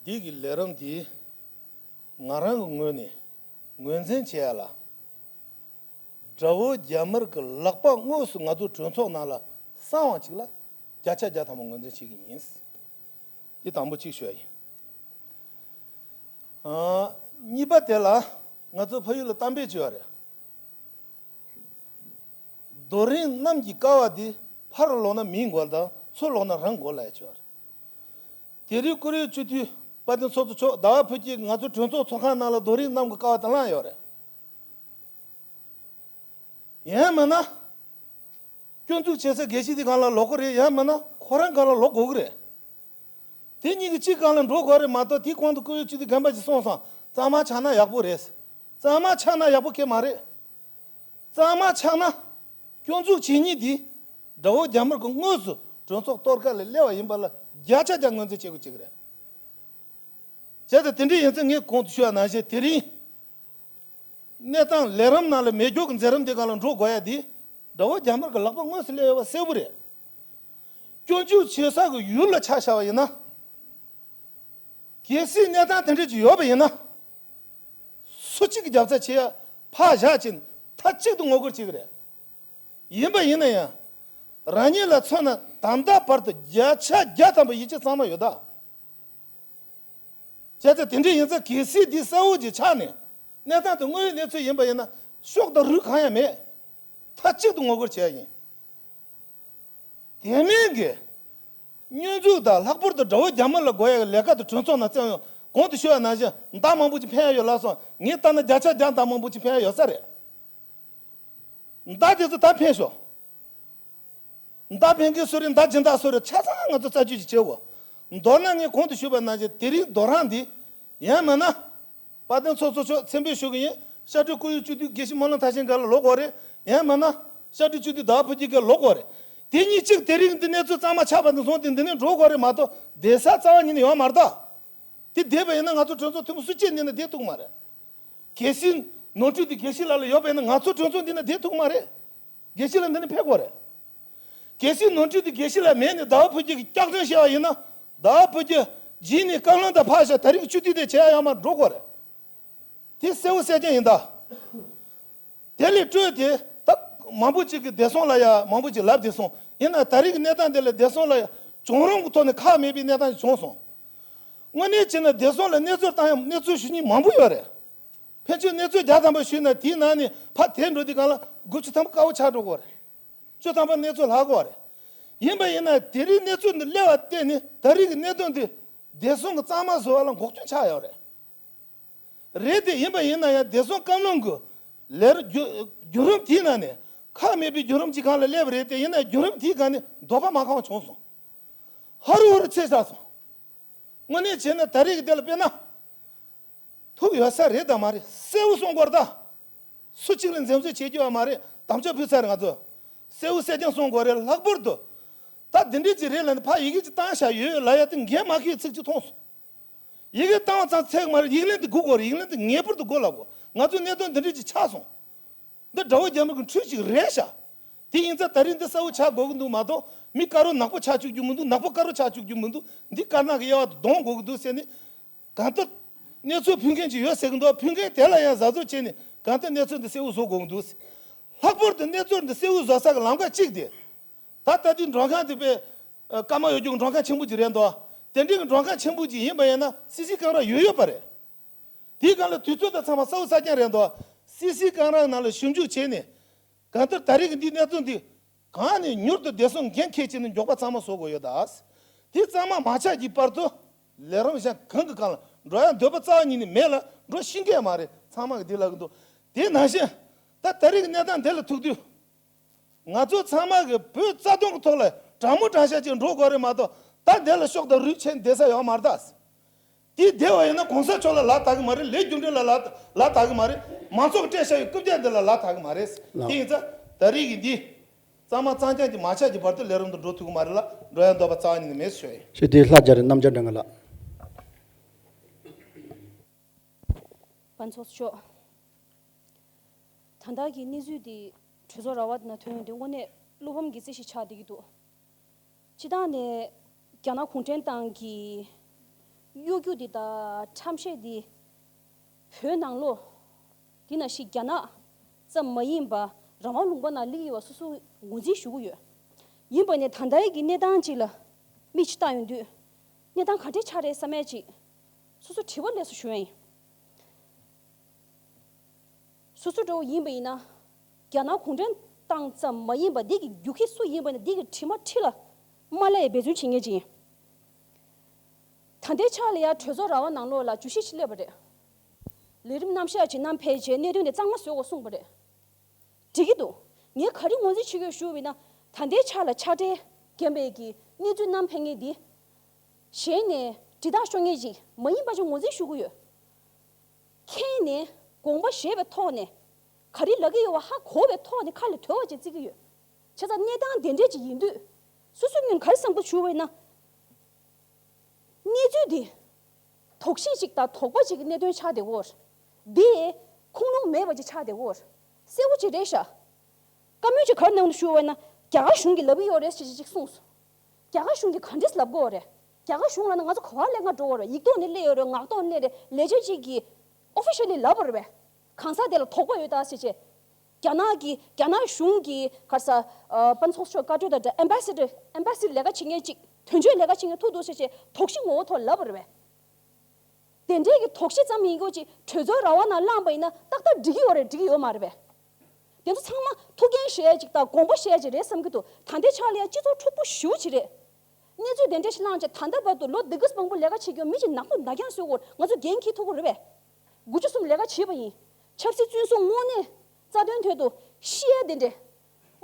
འདི་གི་ལས་རིམ་འདི་ང་རང་གི་ངོས་ནས་ངོས་འཛིན་བྱེད་ཡ་ལ། དགྲ་བོ་རྒྱ་དམར་གྱི་ལག་པ་དངོས་སུ་ང་ཚོ་གྲོས་ཚོགས་ནང་ལ་གསང་བ་ཅིག་ལ་བརྒྱ་ཆ་བརྒྱ་ཐམ་པ་ངོས་འཛིན་བྱེད་ཀྱི་ཡིན། འདི་དང་པོ་གཅིག་ཞུ་ཡ་ཡིན། ཨ། གཉིས་པ་དེ་ལ་ང་ཚོ་ཕ་ཡུལ་ལ་གཏམ་དཔེ་བྱོས་པ་རེད། རྡོ་རིང་གནམ་གྱི་ཀ་བ་འདི་ཕར་ལོག་ན་མིའི་མགོ་དང་ཚུར་ལོག་ན་རང་མགོ་ལ་ཡ་བྱོས་པ་རེད། དེ་རིང་ཀུ་རེ་སྤྱི་འཐུས་དཔལ་ལྡན་ཚོགས་གཙོ་མཆོག་ཟླ་བ་ཕུན་སྐྱིད་ང་ཚོ་གྲོས་ཚོགས་ཚོགས་ཁང་ནང་ལ་རྡོ་རིང་གནམ་གྱི་ཀ་བ་དང་བླངས་ཡོད་རེད། ཡང་མིན་ན། སྐྱོན་འཛུགས་བྱེད་ས་དགེ་བཤེས་དེ་སྒང་ལ་ལོག་གི་རེད། ཡང་མིན་ན་ཁོ་རང་སྒང་ལ་ལོག་དགོས་ཀྱི་རེད། དེ་གཉིས་ཀྱི་གཅིག་སྒང་ལ་འགྲོ་དགོས་རེད་མ་གཏོགས། དེའི་གོང་དུ་སྐུ་ཡོད་སྤྱི་འཐུས་རྒན་པ་ཅིག་གསུངས་སོང་། གཙང་མ་ཆགས་ན་ཡག་པོ་རེད། གཙང་མ་ཆགས་ན་ཡག་པོ་གང་ཡང་མ་རེད། གཙང་མ་ཆགས་ན་སྐྱོན་འཛུགས་བྱེད་མཁན་དེ་དགྲ་བོ་རྒྱ་དམར་གྱིས་དངོས་སུ་གྲོས་ཚོགས་གཏོར་ཁ་ལ་སླེབས་པ་ཡིན་པ་ལ་བརྒྱ་ཆ་བརྒྱ་ངོས་འཛིན་བྱེད་དགོས་ཀྱི་རེད། བྱས་ཙང་དེ་འདྲ་ཡིན་ཙང་ངས་གོང་དུ་ཞུས་པ་ནང་བཞིན་དེ་རིང་གནས་སྟངས་ལས་རིམ་ནང་ལ་མེད་སྐྱོ་གི་མཛད་རིམ་དེ་སྒང་ལ་འགྲོ་དགོས་ཡ་དེ་དགྲ་བོ་རྒྱ་དམར་གྱི་ལག་པ་དངོས་སུ་སླེབས་ཡོད་པ་གསལ་པོ་རེད། སྐྱོན་འཛུགས་བྱེད་ས་གི་ཡུལ་ལ་ཆ་བཞག་པ་ཡིན་ན། གལ་སྲིད་གནས་སྟངས་དེ་འདྲ་ཅིག་ཡོད་པ་ཡིན་ན། སུ་གཅིག་གིས་རྒྱབ་རྩ་བྱེད་ཡ་ཕར་བཞག་ཕྱིན་མཐའ་གཅིག་ཏུ་ངོ་རྒོལ་བྱེད་ཀྱི་རེད། ཡིན་པ་ཡིན་ན་ཡང་། རང་ཉིད་ལ་མཚོན་ན་ད་ལྟ་བར་དུ་བརྒྱ་ཆ་བརྒྱ་ཐམ་པ་ཡིད་ཆེས་གཙང་མ་ཡོད་ད། བྱས་ཙང་དེ་འདྲ་ཡིན་ཙང་གལ་སྲིད་འདི་གསལ་བོ་ཅིག་ཆགས་ནས་གནས་སྟངས་དེ་དངོས་ཡོད་གནས་ཚུལ་ཡིན་པ་ཡིན་ན་ཤོག་དང་རུས་གང་ཡང་མེད། མཐའ་གཅིག་ཏུ་ངོ་རྒོལ་བྱེད་ཡ་ཡིན། དེ་མིན་གྱི་སྐྱོན་འཛུགས་དང་ལྷག་པར་དུ་དགྲ་བོ་རྒྱ་དམར་ལ་རྒོལ་ཡ་གི་ལས་ཀ་དེ་གྲོས་ཚོགས་ནང་བཙན་ཡོད། གོང་དུ་ཞུས་པ་ནང་བཞིན་མདའ་མང་པོ་ཅིག་འཕེན་ཡ་ཡོད་ལབ་སོང་། ངས་ལྟ་ན་བརྒྱ་ཆ་བརྒྱ་མདའ་མང་པོ་ཅིག་འཕེན་ཡ་ཡོད་ས་རེད། མདའ་དེ་ཚོ་ད་འཕེན་ཤོག་མདའ་འཕེན་མཁན་སུ་རེད། མདའ་སྦྱིན་བདག་སུ་རེད། ཆ་ཚང་ང་ཚོ་རྩད་གཅོད་ཅིག་བྱེད་དགོས། མདོར་ན་ངས་གོང་དུ་ཞུས་པ་ནང་བཞིན་དེ་རིང་རྡོ་རིང་འདི་ཡང་མིན་ན། དཔལ་ལྡན་ཚོགས་གཙོ་མཆོག་མཚན་འབོད་ཞུ་གི་ཡིན། བཤད་སྒྲུབ་སྐུ་ཡོད་སྤྱི་འཐུས་དགེ་བཤེས་སྨོན་ལམ་མཐར་ཕྱིན་སྒང་ལ་ལོག་དགོས་རེད། ཡང་མིན་ན་བཤད་སྒྲུབ་སྤྱི་འཐུས་ཟླ་བ་ཕུན་སྐྱིད་སྒང་ལ་ལོག་དགོས་རེད། དེ་གཉིས་གཅིག་དེ་རིང་འདི་གནས་ཚུལ་གཙང་མ་ཆགས་པ་འདི་བཟུང་སྟེ་འདི་ནས་འགྲོ་དགོས་རེད་མ་གཏོགས་བསྡད་ས་རྩ་བ་ཉིད་ནས་ཡོད་མ་རེད་ད། དེ་བསྡད་པ་ཡིན་ན་ང་ཚོ་གྲོས་ཚོགས་འཐུས་མི་སུ་གཅིག་འདི་ན་བསྡད་ཐུབ་ཀྱི་མ་རེད། གལ་སྲིད་ནོར་འཁྲུལ་འདི་དགེ་བཤེས་ལགས་ལ་ཡོད་པ་ཡིན་ན་ང་ཚོ་གྲོས་ཚོགས་འདི་ན་བསྡད་ཐུབ་ཀྱི་མ་རེད། དགེ་བཤེས་ལགས་འདི་ནས་ཕེབས་དགོས་རེད། གལ་སྲིད་ནོར་འཁྲུལ་དེ་དགེ་བཤེས་ལགས་མེད་ནས་ཟླ་བ་ཕུན་སྐྱིད་ཀྱིས་སྐྱག་རྫུན་བཤད་པ་ཡིན་ན། ཟླ་བ་ཕུན་སྐྱིད་རྗེས་ནས་བཀའ་བློན་དང་ཕར་བཞག་ད་རེས་ཀྱི་སྤྱི་འཐུས་དེ་བྱེད་ཡ་ཡོད་མ་རེད། འགྲོ་དགོས་རེད། དེ་གསལ་བོ་གསལ་རྐྱང་ཡིན་ད། དེ་ལས་སྤྲོས་དེ་ད་མང་པོ་ཅིག་གིས་བདེ་སྲུང་ལ་ཡ་མང་པོ་ཅིག་ལབ་བསྡད་སོང་། ཡིན་ན་ད་རེས་ཀྱི་གནས་སྟངས་དེ་ལ་བདེ་སྲུང་ལ་ཡ་བྱུང་རུང་གི་ཐོག་ནས་ཁག་མེད་པའི་གནས་སྟངས་ཤིག་བྱུང་སོང་། དངོས་གནས་བྱས་ན་བདེ་སྲུང་ལ་གནས་ཚུལ་བཏང་ཡ་གནས་ཚུལ་ཞུ་མཁན་མང་པོ་ཡོད་རེད། ཕལ་ཆེར་གནས་ཚུལ་བརྒྱ་ཐམ་པ་ཞུས་ན་དེའི་ནང་ནས་ཕར་དེད་འགྲོ་དུས་སྒང་ལ་དགུ་བཅུ་ཐམ་པ་དཀའ་བོ་ཆགས་འགྲོ་གི་རེད། བཅུ་ཐམ་པ་གནས་ཚུལ་ལྷག་གི་རེད། ཡིན་པ་ཡིན་ན་དེ་རིང་གནས་ཚུལ་འདི་སླེབས་པ་བརྟེན་ནས་ད་རེས་ཀྱི་གནད་དོན་འདི་བདེ་སྲུང་གི་གཙང་མ་བཟོ་བ་ལ་འགོག་རྐྱེན་ཆགས་ཡོད་རེད། རེད་དེ་ཡིན་པ་ཡིན་ན་ཡང་བདེ་སྲུང་བཀའ་བློན་གྱི་ལས་རིམ་བརྒྱུད་བརྒྱུད་རིམ་དེའི་ནང་ནས་ཁག་མེད་པའི་བརྒྱུད་རིམ་གྱི་སྒང་ལ་སླེབས་པ་རེད་དེ། ཡིན་ན་བརྒྱུད་རིམ་དེའི་སྒང་ནས་འདོད་པ་མ་ཁེངས་པ་བྱུང་སོང་། ཧ་རུ་ཧུ་རུ་ཚེ་ཆགས་སོང་། དངོས་གནས་བྱས་ན་ད་རེས་ཀྱི་དེ་ལ་དཔེར་ན། ཐུག་ཡོད་ས་རེད་དམ་མ་རེད་གསལ་བོ་གསུང་དགོས་རེད་ད། སུ་གཅིག་ལ་འཛེམ་ཟོན་བྱེད་རྒྱུ་ཡོད་མ་རེད། དམ་བཅའ་ཕུལ་ཚར་རེད་ང་ཚོས། གསལ་བོ་གསལ་རྐྱང་གསུང་དགོས་རེད། ལྷག་པར་དུ་ད་འདི་འདྲས་ཅིག་རེད་ལབ་ནས་ཕར་ཡི་གེ་ཅིག་བཏང་བཞག་ཡོད་ལབ་ཡ་དེ་འགན་མ་འཁྱེར་ཚིག་གཅིག་མཐོང་སོང་། ཡི་གེ་བཏང་བ་ཙམ་ཚད་མ་རེད། ཡིག་ལན་དེ་སྒུག་དགོས་རེད། ཡིག་ལན་དེ་ངེས་པར་དུ་དགོས་ལབ་དགོས། ང་ཚོས་གནད་དོན་འདི་འདྲས་ཅིག་ཆགས་སོང་། འདི་དགྲ་བོ་རྒྱ་དམར་གྱི་འཕྲུལ་ཅིག་རེད་ཤག་དེ་ཡིན་ཙང་ད་རེས་འདི་གསལ་བོ་ཆགས་དགོས་ཀྱི་འདུག་མ་གཏོགས་མི་དཀར་པོ་ནག་པོ་ཆགས་བཅུག་རྒྱུ་མི་འདུག་ནག་པོ་དཀར་པོ་ཆགས་བཅུག་རྒྱུ་མི་འདུག་འདི་དཀར་ནག་གི་དབྱེ་བ་དེ་གཏོང་དགོས་ཀྱི་འདུག་ཟེར་ནས། གང་ལྟར་གནས་ཚུལ་ཕུལ་མཁན་ཅིག་ཡོད་ཟེར་གྱི་འདུག་ཕུལ་མཁན་དེ་ལ་ཡང་གཟབ་གཟབ་བྱས་ནས་གང་ལྟར་གནས་ཚུལ་འདི་གསལ་བོ་བཟོ་དགོས་ཀྱི་འདུག་ལྷག་པར་དུ་གནས་ཚུལ་འདི་གསལ་བོ་བཟོ་ས་གི་ལམ་ཁ་གཅིག་དེ། ད་ལྟ་དུས་མགྲོན་ཁང་དེ་དཔེ་སྐར་མ་ཡོད་རྒྱུ་གི་མགྲོན་ཁང་ཆེན་པོ་ཅིག་རེད་འདུག་དེ་འདྲའི་གི་མགྲོན་ཁང་ཆེན་པོ་ཅིག་ཡིན་པ་ཡིན་ན་སི་སི་ཀེམ་ར་ཡོད་ཡོད་པ་རེད། དེའི་སྒང་ལ་དུས་ཚོད་དང་ཚང་མ་གསལ་བོ་གསལ་རྐྱང་རེད་འདུག་སི་སི་ཀེམ་ར་ནང་ལ་ཞིབ་འཇུག་བྱས་ནས། གང་ལྟར་ད་རེས་ཀྱི་འདིའི་གནས་ཚུལ་འདི་གང་ནས་མྱུར་དུ་བདེ་སྲུང་འགན་འཁྱེར་བྱས་ནས་མགྱོགས་པ་ཚང་མ་བཟོ་དགོས་ཡོད་ད། དེ་གཙང་མ་མ་ཆགས་ཀྱི་བར་དུ་ལས་རིམ་གཞན་གང་གི་སྒང་ལ་འགྲོ་ཡ་འདོད་པ་རྩ་བ་ཉིད་ནས་མེད་ལ་འགྲོ་ཤེས་ཀྱི་མ་རེད། ཚང་མ་གི་འདི་ལབ་གི་འདུག་དེ་ནང་བཞིན་ད་ད་རེས་ཀྱི་གནས་སྟངས་འདི་ལ་ཐུག་དུས། ང་ཚོ་ཚང་མ་གི་བོད་རྩ་དོན་གྱི་ཐོག་ལ་དྲང་མོ་དྲང་བཞག་ཅིག་འགྲོ་དགོས་རེད་མ་གཏོགས་ད་འདི་ལ་ཤོག་དང་རུས་ཆད་བསྡད་ས་ཡོད་མ་རེད་ད། དེ་བསྡད་པ་ཡིན་ན་གོང་ས་མཆོག་ལ་ལག་ཐག་གི་མ་རེད། ལས་རྒྱུ་འབྲས་ལ་ལག་ལག་ཐག་གི་མ་རེད། མང་ཚོགས་ཀྱིས་སྤྲད་བཞག་པའི་རྐུབ་བཀྱག་འདི་ལ་ལག་ཐག་གི་མ་རེད། ལགས། དེ་ཡིན་ཙང་ད་རེས་ཀྱི་འདི་གཙང་མ་གཙང་རྐྱང་གི་མ་ཆགས་ཀྱི་བར་དུ་ལས་རིམ་དུ་འགྲོ་ཐུབ་ཀྱི་མ་རེད་ལ་འགྲོ་ཡ་འདོད་པ་རྩ་བ་ཉིད་ནས་མེད་ཟེར་ཞུ་ཡ་ཡིན། ཞེས་དེའི་ལྷ་རྒྱ་རི་རྣམ་རྒྱལ་སྒྲོན་ག་ལགས། པ་ཚོགས་གཙོ་མཆོག་ད་ལྟ་གི་གནས་ཚུལ་འདི་གྲོས་ཚོགས་ར་བ་ནང་ཐོན་ཡོང་དུས་དངོས་གནས་བློ་ཕམ་གྱི་རྩིས་ཤིག་ཆགས་བསྡད་ཀྱི་འདུག་སྤྱིར་བཏང་ནས་རྒྱ་ནག་གུང་ཁྲན་ཏང་གི་གཡོ་སྒྱུ་འདི་དང་ཁྲམ་ཤེད་འདི་བོད་ནང་ལོགས་འདི་ནང་བཞིན་རྒྱ་ནག་ཙམ་མ་ཡིན་པ་རང་དབང་ལུང་པ་ནང་སླེབས་ཡོད་པ་སོ་སོས་ངོས་འཛིན་ཞུ་གི་ཡོད། ཡིན་པ་ནས་ད་ལྟའི་གི་གནས་སྟངས་ཅིག་ལ་མིག་ཅིག་ལྟ་ཡོང་དུས་གནས་སྟངས་ག་འདྲས་ཆགས་རེད་བསམ་ཡས་ཅིག་སོ་སོ་དྲི་བ་སླེབས་སོང་ཞུ་ཡ་ཡིན། སོ་སོ་འདྲ་བོ་ཡིན་པ་ཡིན་ན། རྒྱ་ནག་གུང་ཁྲན་ཏང་ཙམ་མ་ཡིན་པ་འདི་གི་རྒྱུ་ཁྱི་སུ་ཡིན་པ་ཡིན་ན་འདི་གི་དྲི་མ་ཁྲི་ལ་མ་སླེབས་འབད་བརྩོན་བྱེད་མཁན་ཅིག་ཡིན། ད་ལྟའི་ཆ་ལ་ཡང་གྲོས་ཚོགས་ར་བ་ནང་ལོགས་ལ་བརྗོད་གཞི་ཞིག་སླེབས་པ་རེད། ལས་རིམ་རྣམ་གཞག་ཅིག་བསྣམས་ཕེབས་རྗེས་གནད་དོན་དེ་གཙང་མ་བཟོ་དགོས་གསུངས་པ་རེད། འགྲིག་གི་འདུག་ངས་ག་རེ་ངོས་འཛིན་བྱེད་དགོས་ཞུ་བ་ཡིན་ན། ད་ལྟའི་ཆ་ལ་ཕྱག་སྦྲེལ་རྒན་པའི་གི་གནས་ཚུལ་བསྣམས་ཕེབས་མཁན་འདི་གཞན་ནས་དྲི་རྟགས་ཤོར་མཁན་ཅིག་མ་ཡིན་པ་ཅིག་ངོས་འཛིན་ཞུ་གི་ཡོད། མཁྱེན་ནས་དགོངས་པ་བཞེས་པའི་ཐོག་ནས་ག་རེ་ལབ་ཀྱི་ཡོད་པ་ཧ་གོ་བའི་ཐོག་ནས་ཁ་ལ་དོད་པ་ཅིག་བརྩི་གི་ཡོད། བྱས་ཙང་གནས་སྟངས་དེ་འདྲས་ཅིག་ཡིན་དུས་སོ་སོ་ངོས་ག་རེ་བསམ་གི་འདུག་ཞུ་བ་ཡིན་ན། གནས་ཚུལ་འདི་དོགས་གཞི་ཅིག་དང་དོགས་པ་ཅིག་གི་གནད་དོན་ཆགས་བསྡད་ཡོད། འདི་ཁུངས་ལུང་མེད་པ་ཅིག་ཆགས་བསྡད་ཡོད། གསལ་པོ་ཅིག་རེད་ཤག་བཀའ་མོལ་ཅིག་ག་རེ་གནང་འདུག་ཞུ་བ་ཡིན་ན། རྒྱ་གར་གཞུང་གིས་ལབ་ཀྱི་ཡོད་རེད་ཅེས་ཅིག་གསུངས་སོང་། རྒྱ་གར་གཞུང་གིས་ག་འདྲས་ལབ་ཀྱི་ཡོད་རེད། རྒྱ་གར་གཞུང་ལབ་ན་ང་ཚོ་ག་པར་སླེབས་ག་འགྲོ་གི་ཡོད་རེད། ཡིག་ཐོག་ནས་སླེབས་ཡོད་རེད། ངག་ཐོག་ནས་སླེབས་རེད། ལས་བྱེད་ཅིག་གིས་ཨོ་ཕི་ཤལ་ལི་ལབ་པ་རེད་པས། གང་ཟག་དེ་ལ་དོགས་པ་ཡོད་ད་ཟེར་བྱས། རྒྱ་ནག་གི་རྒྱ་ནག་གཞུང་གི་ག་རེ་ཟེར། ཨ། པ་ཚོགས་གཙོ་མཆོག་བཀའ་འཁྲོལ་དང་སྦྲགས་ཨེམ་བྷ་སི་ཌར་ཨེམ་བྷ་སི་ལས་ཀ་བྱེད་མཁན་ཅིག་དོན་གཅོད་ལས་ཀ་བྱེད་མཁན་ཐུག་འདུག་ཟེར་བྱས་དོགས་གཞི་ངོ་བོ་ཐོག་ལབ་པ་རེད་པས། དེ་འདྲའི་གི་དོགས་གཞི་ཙམ་ཡིན་དགོས་ཅིག་གྲོས་ཚོགས་ར་བ་ནང་བླངས་པ་ཡིན་ན་ཏག་ཏག་འགྲིག་གི་ཡོད་རེད། འགྲིག་གི་ཡོད་མ་རེད་པས། དེ་ཚོ་ཚང་མ་ཐུགས་འགན་བཞེས་ཡ་ཅིག་དང་དགོངས་པ་བཞེས་ཡ་ཅིག་རེད་བསམ་གྱི་འདུག་ད་ལྟའི་ཆ་ལ་ཡང་སྤྱི་ཚོགས་འཁྲུག་པོ་ཞེ་པོ་ཅིག་རེད། གནས་ཚུལ་དེ་འདྲ་ཞིག་བླངས་བྱས་ད་ལྟ་བར་དུ་ལོ་འདི་ག་ཙམ་མང་པོ་ལས་ཀ་བྱེད་ཀྱི་ཡོད། མི་ཅིག་ནག་པོ་ནག་རྐྱང་བཟོས་ཡོད་རེད། ང་ཚོ་འགན་འཁྱེར་ཐུབ་ཀྱི་རེད་པས། དགུ་བཅུ་གསུམ་ལས་ཀ་བྱས་པ་ཡིན། ཆབ་སྲིད་བཙོན་སྲུང་དངོས་གནས་རྩ་དོན་དོན་དུ་ཤི་ཡ་དེ་འདྲས།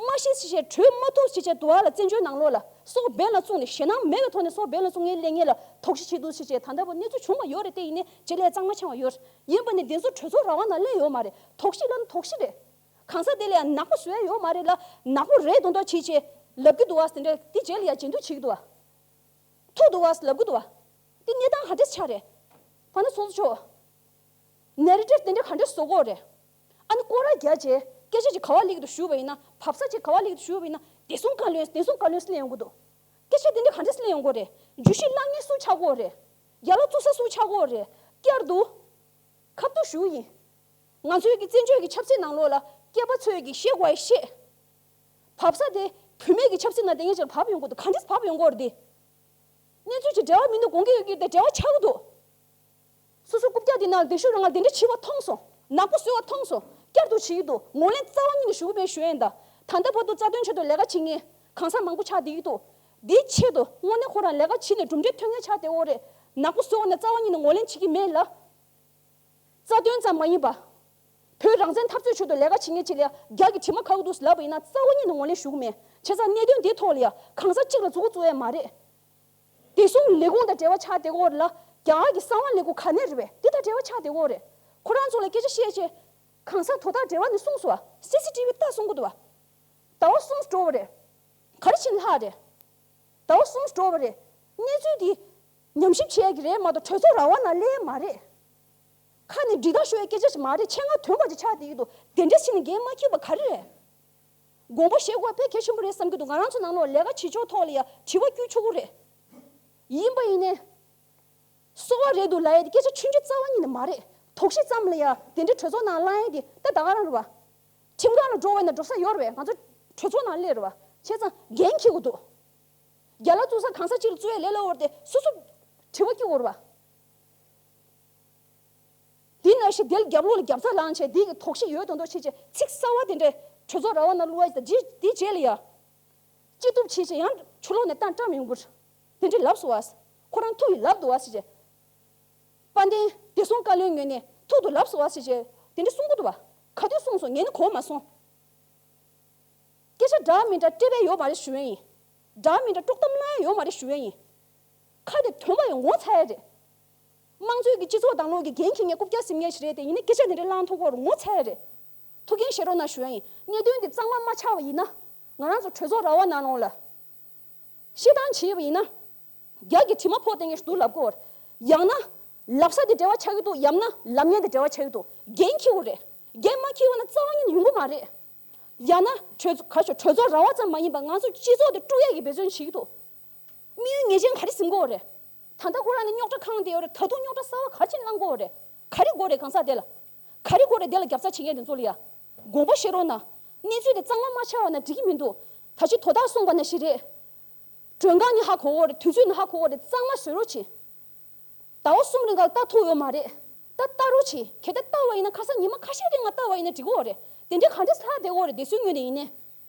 མ་ཤི་ཟེར་བྱས་གྲོལ་མ་ཐུབ་ཟེར་བྱས་དུ་བ་ལ་བཙན་བྱོལ་ནང་ལོགས་ལ་སྲོག་འབེན་ལ་བཙུགས་ནས་ཞེད་སྣང་མེད་པའི་ཐོག་ནས་སྲོག་འབེན་ལ་བཙུགས་མཁན་སླེབས་མཁན་ལ་དོགས་གཞི་བྱེད་འདུག་ཟེར་བྱས་ད་ལྟ་བར་གནས་ཚུལ་བྱུང་མ་ཡོད་རེད། དེ་ཡིན་ནའི་རྗེས་ལ་གཙང་མ་ཆགས་པ་ཡོད་རེད། ཡིན་པ་ནི་དེ་ཚོ་གྲོས་ཚོགས་ར་བ་ནང་སླེབས་ཡོད་མ་རེད། དོགས་གཞི་ལབ་ན་དོགས་གཞི་རེད། གང་ཟག་དེ་ལ་ཡང་ནག་པོ་བཟོས་ཡ་ཡོད་མ་རེད་ལ། ནག་པོ་རེད་མདོག་མདོག་བྱེད་བྱས་ལབ་ཀྱི་འདུག་བ། དེ་འདྲ་དེ་རྗེས་ལ་ཡང་བྱེད་འདུག་བྱེད་ཀྱི་འདུག་བ། ཐུག་འདུག་བ་ལབ་ཀྱི་འདུག་བ། དེ་གནས་སྟངས་ག་འདྲས་ཆགས་རེད། ཕ་ན་སོང་ཚོ་ཆོག་ནེ་རེ་ཊིབ་དེ་འདྲ་ག་འདྲས་བཟོ་དགོས་རེད། ཨ་ནི་སྐོར་ར་རྒྱག་བྱས་སྐད་ཆ་ཅིག་ག་པར་སླེབས་ཀྱི་འདུག་ཞུས་པ་ཡིན་ན། བབས་ས་ཅིག་ག་པར་སླེབས་ཀྱི་འདུག་ཞུས་པ་ཡིན་ན། བདེ་སྲུང་བཀའ་བློན་བདེ་སྲུང་བཀའ་བློན་སླེབས་ཡོང་གི་འདུག་སྐད་ཆ་དེ་འདྲ་ག་འདྲས་སླེབས་ཡོང་གི་རེད། བརྗོད་གཞི་བཀླག་མཁན་སུ་ཆགས་ཀྱི་ཡོད་རེད། ཡ་ལ་བཙུགས་ས་སུ་ཆགས་ཀྱི་ཡོད་རེད། བསྐྱར་དུ་ཁ་བསྡུར་ཞུ་ཡིན། ང་ཚོའི་གི་བཙན་བྱོལ་གྱི་ཆབ་སྲིད་ནང་ལོགས་ལ་སྐྱེས་པ་ཚོས་གི་ཤེས་དགོས་ཡ་ཤེས། བབས་ས་དེ་བུད་མེད་ཀྱི་ཆབ་སྲིད་ནང་བསྡད་མཁན་ཅིག་ལ་བབས་ཡོང་གི་འདུག་ག་འདྲས་བབས་ཡོང་གི་ཡོད་རེད་དེ། གནས་ཚུལ་ཅིག་འབྲེལ་བ་མི་འདུག་དགོངས་ཀྱི་ཡོད་ཀྱི་དེ་འབྲེལ་བ་ཆགས་ཀྱི་འདུག་སོ་སོ་རྐུབ་བཀྱག་འདི་ནང་ལ་བསྡད་ཤུགས་རང་ལ་དེ་འདྲ་བྱེད་པ་མཐོང་སོང་། ནག་པོ་བཟོས་པ་མཐོང་སོང་། བསྐྱར་དུ་བྱེད་ཀྱི་འདུག་ངོས་ལེན་རྩ་བ་ཉིད་ནས་ཞུ་གི་མེད་ཞུ་ཡིན་ད། ད་ལྟ་བར་དུ་རྩ་དོན་ཆེད་དུ་ལས་ཀ་བྱེད་མཁན་གང་ཟག་མང་པོ་ཆགས་བསྡད་ཀྱི་འདུག་འདིའི་ཆེད་དུ་དངོས་གནས་ཁོ་རང་ལས་ཀ་བྱེད་ནས་གྲུབ་འབྲས་ཐོན་མཁན་ཆགས་བསྡད་ཡོད་རེད། ནག་པོ་བཟོས་པ་ནི་རྩ་བ་ཉིད་ནས་ངོས་ལེན་བྱེད་ཀྱི་མེད་ལ། རྩ་དོན་ཙམ་མ་ཡིན་པ། བོད་རང་བཙན་འཐབ་རྩོད་ཆེད་དུ་ལས་ཀ་བྱེད་མཁན་ཅིག་ལ་རྒྱ་གི་དྲི་མ་ཁ་གི་འདུག་ལབ་པ་ཡིན་ན་རྩ་བ་ཉིད་ནས་ངོས་ལེན་ཞུ་གི་མེད། བྱས་ཙང་གནད་དོན་འདིའི་ཐོག་ལ་ཡ་གང་ཟག་གཅིག་ལ་མཛུབ་གུ་བཙུགས་ཡ་མ་རེད། བདེ་སྲུང་ལས་ཁུངས་དང་འབྲེལ་བ་ཆགས་བསྡད་ཡོད་རེད་ལ། རྒྱ་གར་གྱི་གསང་བ་ལས་ཁུངས་ག་ནས་རེད་པས། དེ་དང་འབྲེལ་བ་ཆགས་བསྡད་ཡོད་རེད། ཁོ་རང་ཚོ་ལ་སྐད་ཆ་བཤད་བྱས། གང་ཟག་དོ་བདག་འབྲེལ་བ་ནས་གསུངས་སོང་བ། སི་སི་ཊི་ཝི་ལྟ་གསུང་གི་འདུག་བ། ཟླ་བ་གསུམ་འགྲོ་བ་རེད། ག་རེ་བྱས་ནས་ལྷག་རེད། ཟླ་བ་གསུམ་འགྲོ་བ་རེད། གནས་ཚུལ་འདི་ཉམས་ཞིབ་བྱེད་ཡ་གི་རེད་མ་གཏོགས་གྲོས་ཚོགས་ར་བ་ནང་སླེབས་ཡ་མ་རེད། ཁ་ནས་འགྲིག་རྟགས་ཤོད་ཡ་སྐད་ཆ་ཞིག་མ་རེད། ཆེད་མངགས་ཐོན་པ་ཅིག་ཆགས་བསྡད་ཀྱི་འདུག་དེ་འདྲ་བྱས་ནས་འགན་མ་འཁྱེར་བ་ག་རེ་རེད། དགོངས་པ་བཞེས་དགོས་དཔེ་གལ་ཆེན་པོ་རེད་བསམ་གྱི་འདུག་ང་རང་ཚོ་ནང་ལོགས་ལས་ཀ་བྱེད་ཕྱོགས་ཐོག་ལ་ཡ་དྲི་བ་བསྐྱུར་ཆོག་གི་རེད། ཡིན་པ་ཡིན་ནའི། སོ་བ་རེད་འདུག་ལབ་ཡ་དེ་སྐད་ཆ་ཆུང་ཆུང་རྩ་བ་ཉིད་ནས་མ་རེད། དོགས་གཞི་ཙམ་ལ་ཡ་དེ་འདྲའི་གྲོས་ཚོགས་ནང་ལངས་ཡ་དེ་ད་ད་ག་རང་རེད་བ། ཁྲིམས་ཁང་ལ་འགྲོ་བས་ན་འགྲོ་ས་ཡོད་རེད་བས། ང་ཚོ་གྲོས་ཚོགས་ནང་སླེབས་རེད་བ། བྱས་ཙང་འགན་འཁྱེར་དགོས་འདུག་རྒྱ་ལ་བཙུགས་ས་གང་ས་ཅིག་ལ་བཙུགས་ཡ་ལས་སླ་བོ་རེད་དེ་སོ་སོ་དྲི་བ་བསྐྱུར་དགོས་རེད་བ། དེ་ནང་བཞིན་དེ་ལ་རྒྱབ་ལོགས་ལ་རྒྱབ་རྩ་ལངས་བྱས་དེ་གི་དོགས་གཞི་ཡོད་མདོག་མདོག་བྱས་བྱས་ཚིག་གསར་བ་དེ་འདྲ་གྲོས་ཚོགས་ར་བ་ནང་བླུག་ཡ་དེ་དེ་རྗེས་ལ་ཡ། ཅི་ཐུབ་བྱས་བྱས་ཡང་ཕྱི་ལོགས་ནས་བཏང་བཀྲམ་ཡོང་གི་རེད། དེ་འདྲ་ལབ་སོང་བ། ཁོ་རང་ཐུགས་ཡིས་ལབ་འདུག་བ་ཟེར་བྱས། དཔལ་ལྡན་བདེ་སྲུང་བཀའ་བློན་ངོས་ནས་ཐུགས་དུ་ལབ་སོང་བ་ཟེར་བྱས་དེ་འདྲ་གསུང་གི་འདུག་བ། ག་དུས་གསུངས་སོང་ངས་ནི་གོ་མ་སོང་། སྐད་ཆ་འདྲ་མི་འདྲ་སྤྲད་པ་ཡོད་མ་རེད་ཞུ་ཡ་ཡིན། འདྲ་མི་འདྲ་དཀྲོག་གཏམ་གནང་ཡ་ཡོད་མ་རེད་ཞུ་ཡ་ཡིན། ཁ་དེ་དོན་པ་ཡང་ངོ་ཚ་ཡ་རེད། དམངས་གཙོའི་གི་སྤྱི་ཚོགས་དང་ལོག་གི་འགན་འཁྱེར་མཁན་རྐུབ་བཀྱག་ཟིན་མཁན་ཞིག་རེད་དེ། ཡིན་ནའི་སྐད་ཆ་འདི་འདྲ་བླངས་ཐུབ་ཀྱི་ཡོད་རེད་ངོ་ཚ་ཡ་རེད། ཐུགས་འགན་བཞེས་རོགས་གནང་ཞུ་ཡ་ཡིན། གནད་དོན་འདི་གཙང་མ་མ་ཆགས་པ་ཡིན་ན། ང་རང་ཚོ་གྲོས་ཚོགས་ར་བ་ནང་ལོགས་ལ་བཤད་སྟངས་བྱས་པ་ཡིན་ན། རྒྱ་གི་དྲི་མ་ཕོག་བསྡད་མཁན་ཞིག་འདུག་ལབ་ཀྱི་ཡོད་རེད། ཡང་ན། ལབ་ས་དེ་འབྲེལ་བ་ཆགས་ཀྱི་འདུག་ཡང་ན་ལབ་མཁན་དེ་འབྲེལ་བ་ཆགས་ཀྱི་འདུག་འགན་འཁྱེར་དགོས་རེད། འགན་མ་འཁྱེར་བ་ན་རྩ་བ་ཉིད་ནས་ཡོང་གི་མ་རེད། ཡང་ན་གྲོས་ག་ཤོག་གྲོས་ཚོགས་ར་བ་ཙམ་མ་ཡིན་པར་ང་ཚོ་སྤྱི་ཚོགས་དེ་དཀྲུག་ཡག་གི་འབད་བརྩོན་བྱེད་ཀྱི་འདུག་དམིགས་ཡུལ་ངེས་ཅན་ག་རེ་ཟིན་དགོས་རེད། ད་ལྟ་ཁོ་རང་ནི་རྙོག་དྲ་ཁེངས་བསྡད་ཡོད་རེད། ད་དུང་རྙོག་དྲ་གསར་བ་ག་རེ་བྱས་ནས་བསླང་དགོས་རེད། ག་རེ་དགོས་རེད་གང་ཟག་དེ་ལ། ག་རེ་དགོས་རེད་དེ་ལ་རྒྱབ་རྩ་བྱེད་མཁན་དེ་ཚོ་ལ་ཡ། དགོངས་པ་བཞེས་རོགས་གནང་། གནས་ཚུལ་དེ་གཙང་མ་མ་ཆགས་པ་ན་འགྲིག་གི་མི་འདུག་ད་ཅི་དོ་བདག་གསུངས་པ་ནང་བཞིན་རེད། མགྲོན་ཁང་ནས་ཧ་གོ་གི་རེད། དུས་ཚོད་ནས་ཧ་གོ་གི་རེད། གཙང་མ་བཟོ་རོགས་བྱེད། ཟླ་བ་གསུམ་རིང་ག་ལ་ལྟ་ཐུབ་ཡོད་མ་རེད། ད་ལྟ་རོགས་བྱེད། གལ་ཏེ་ལྟ་བ་ཡིན་ན་ཁ་སང་ཉི་མ་ཁ་ཤས་རིང་ང་ལྟ་བ་ཡིན་ན་འགྲིག་གི་རེད། དེ་འདྲའི་ག་འདྲས་ལྷག་བསྡད་ཀྱི་རེད་སྡེ་སྲིད་ངོས་ནས་ཡིན་ནའི།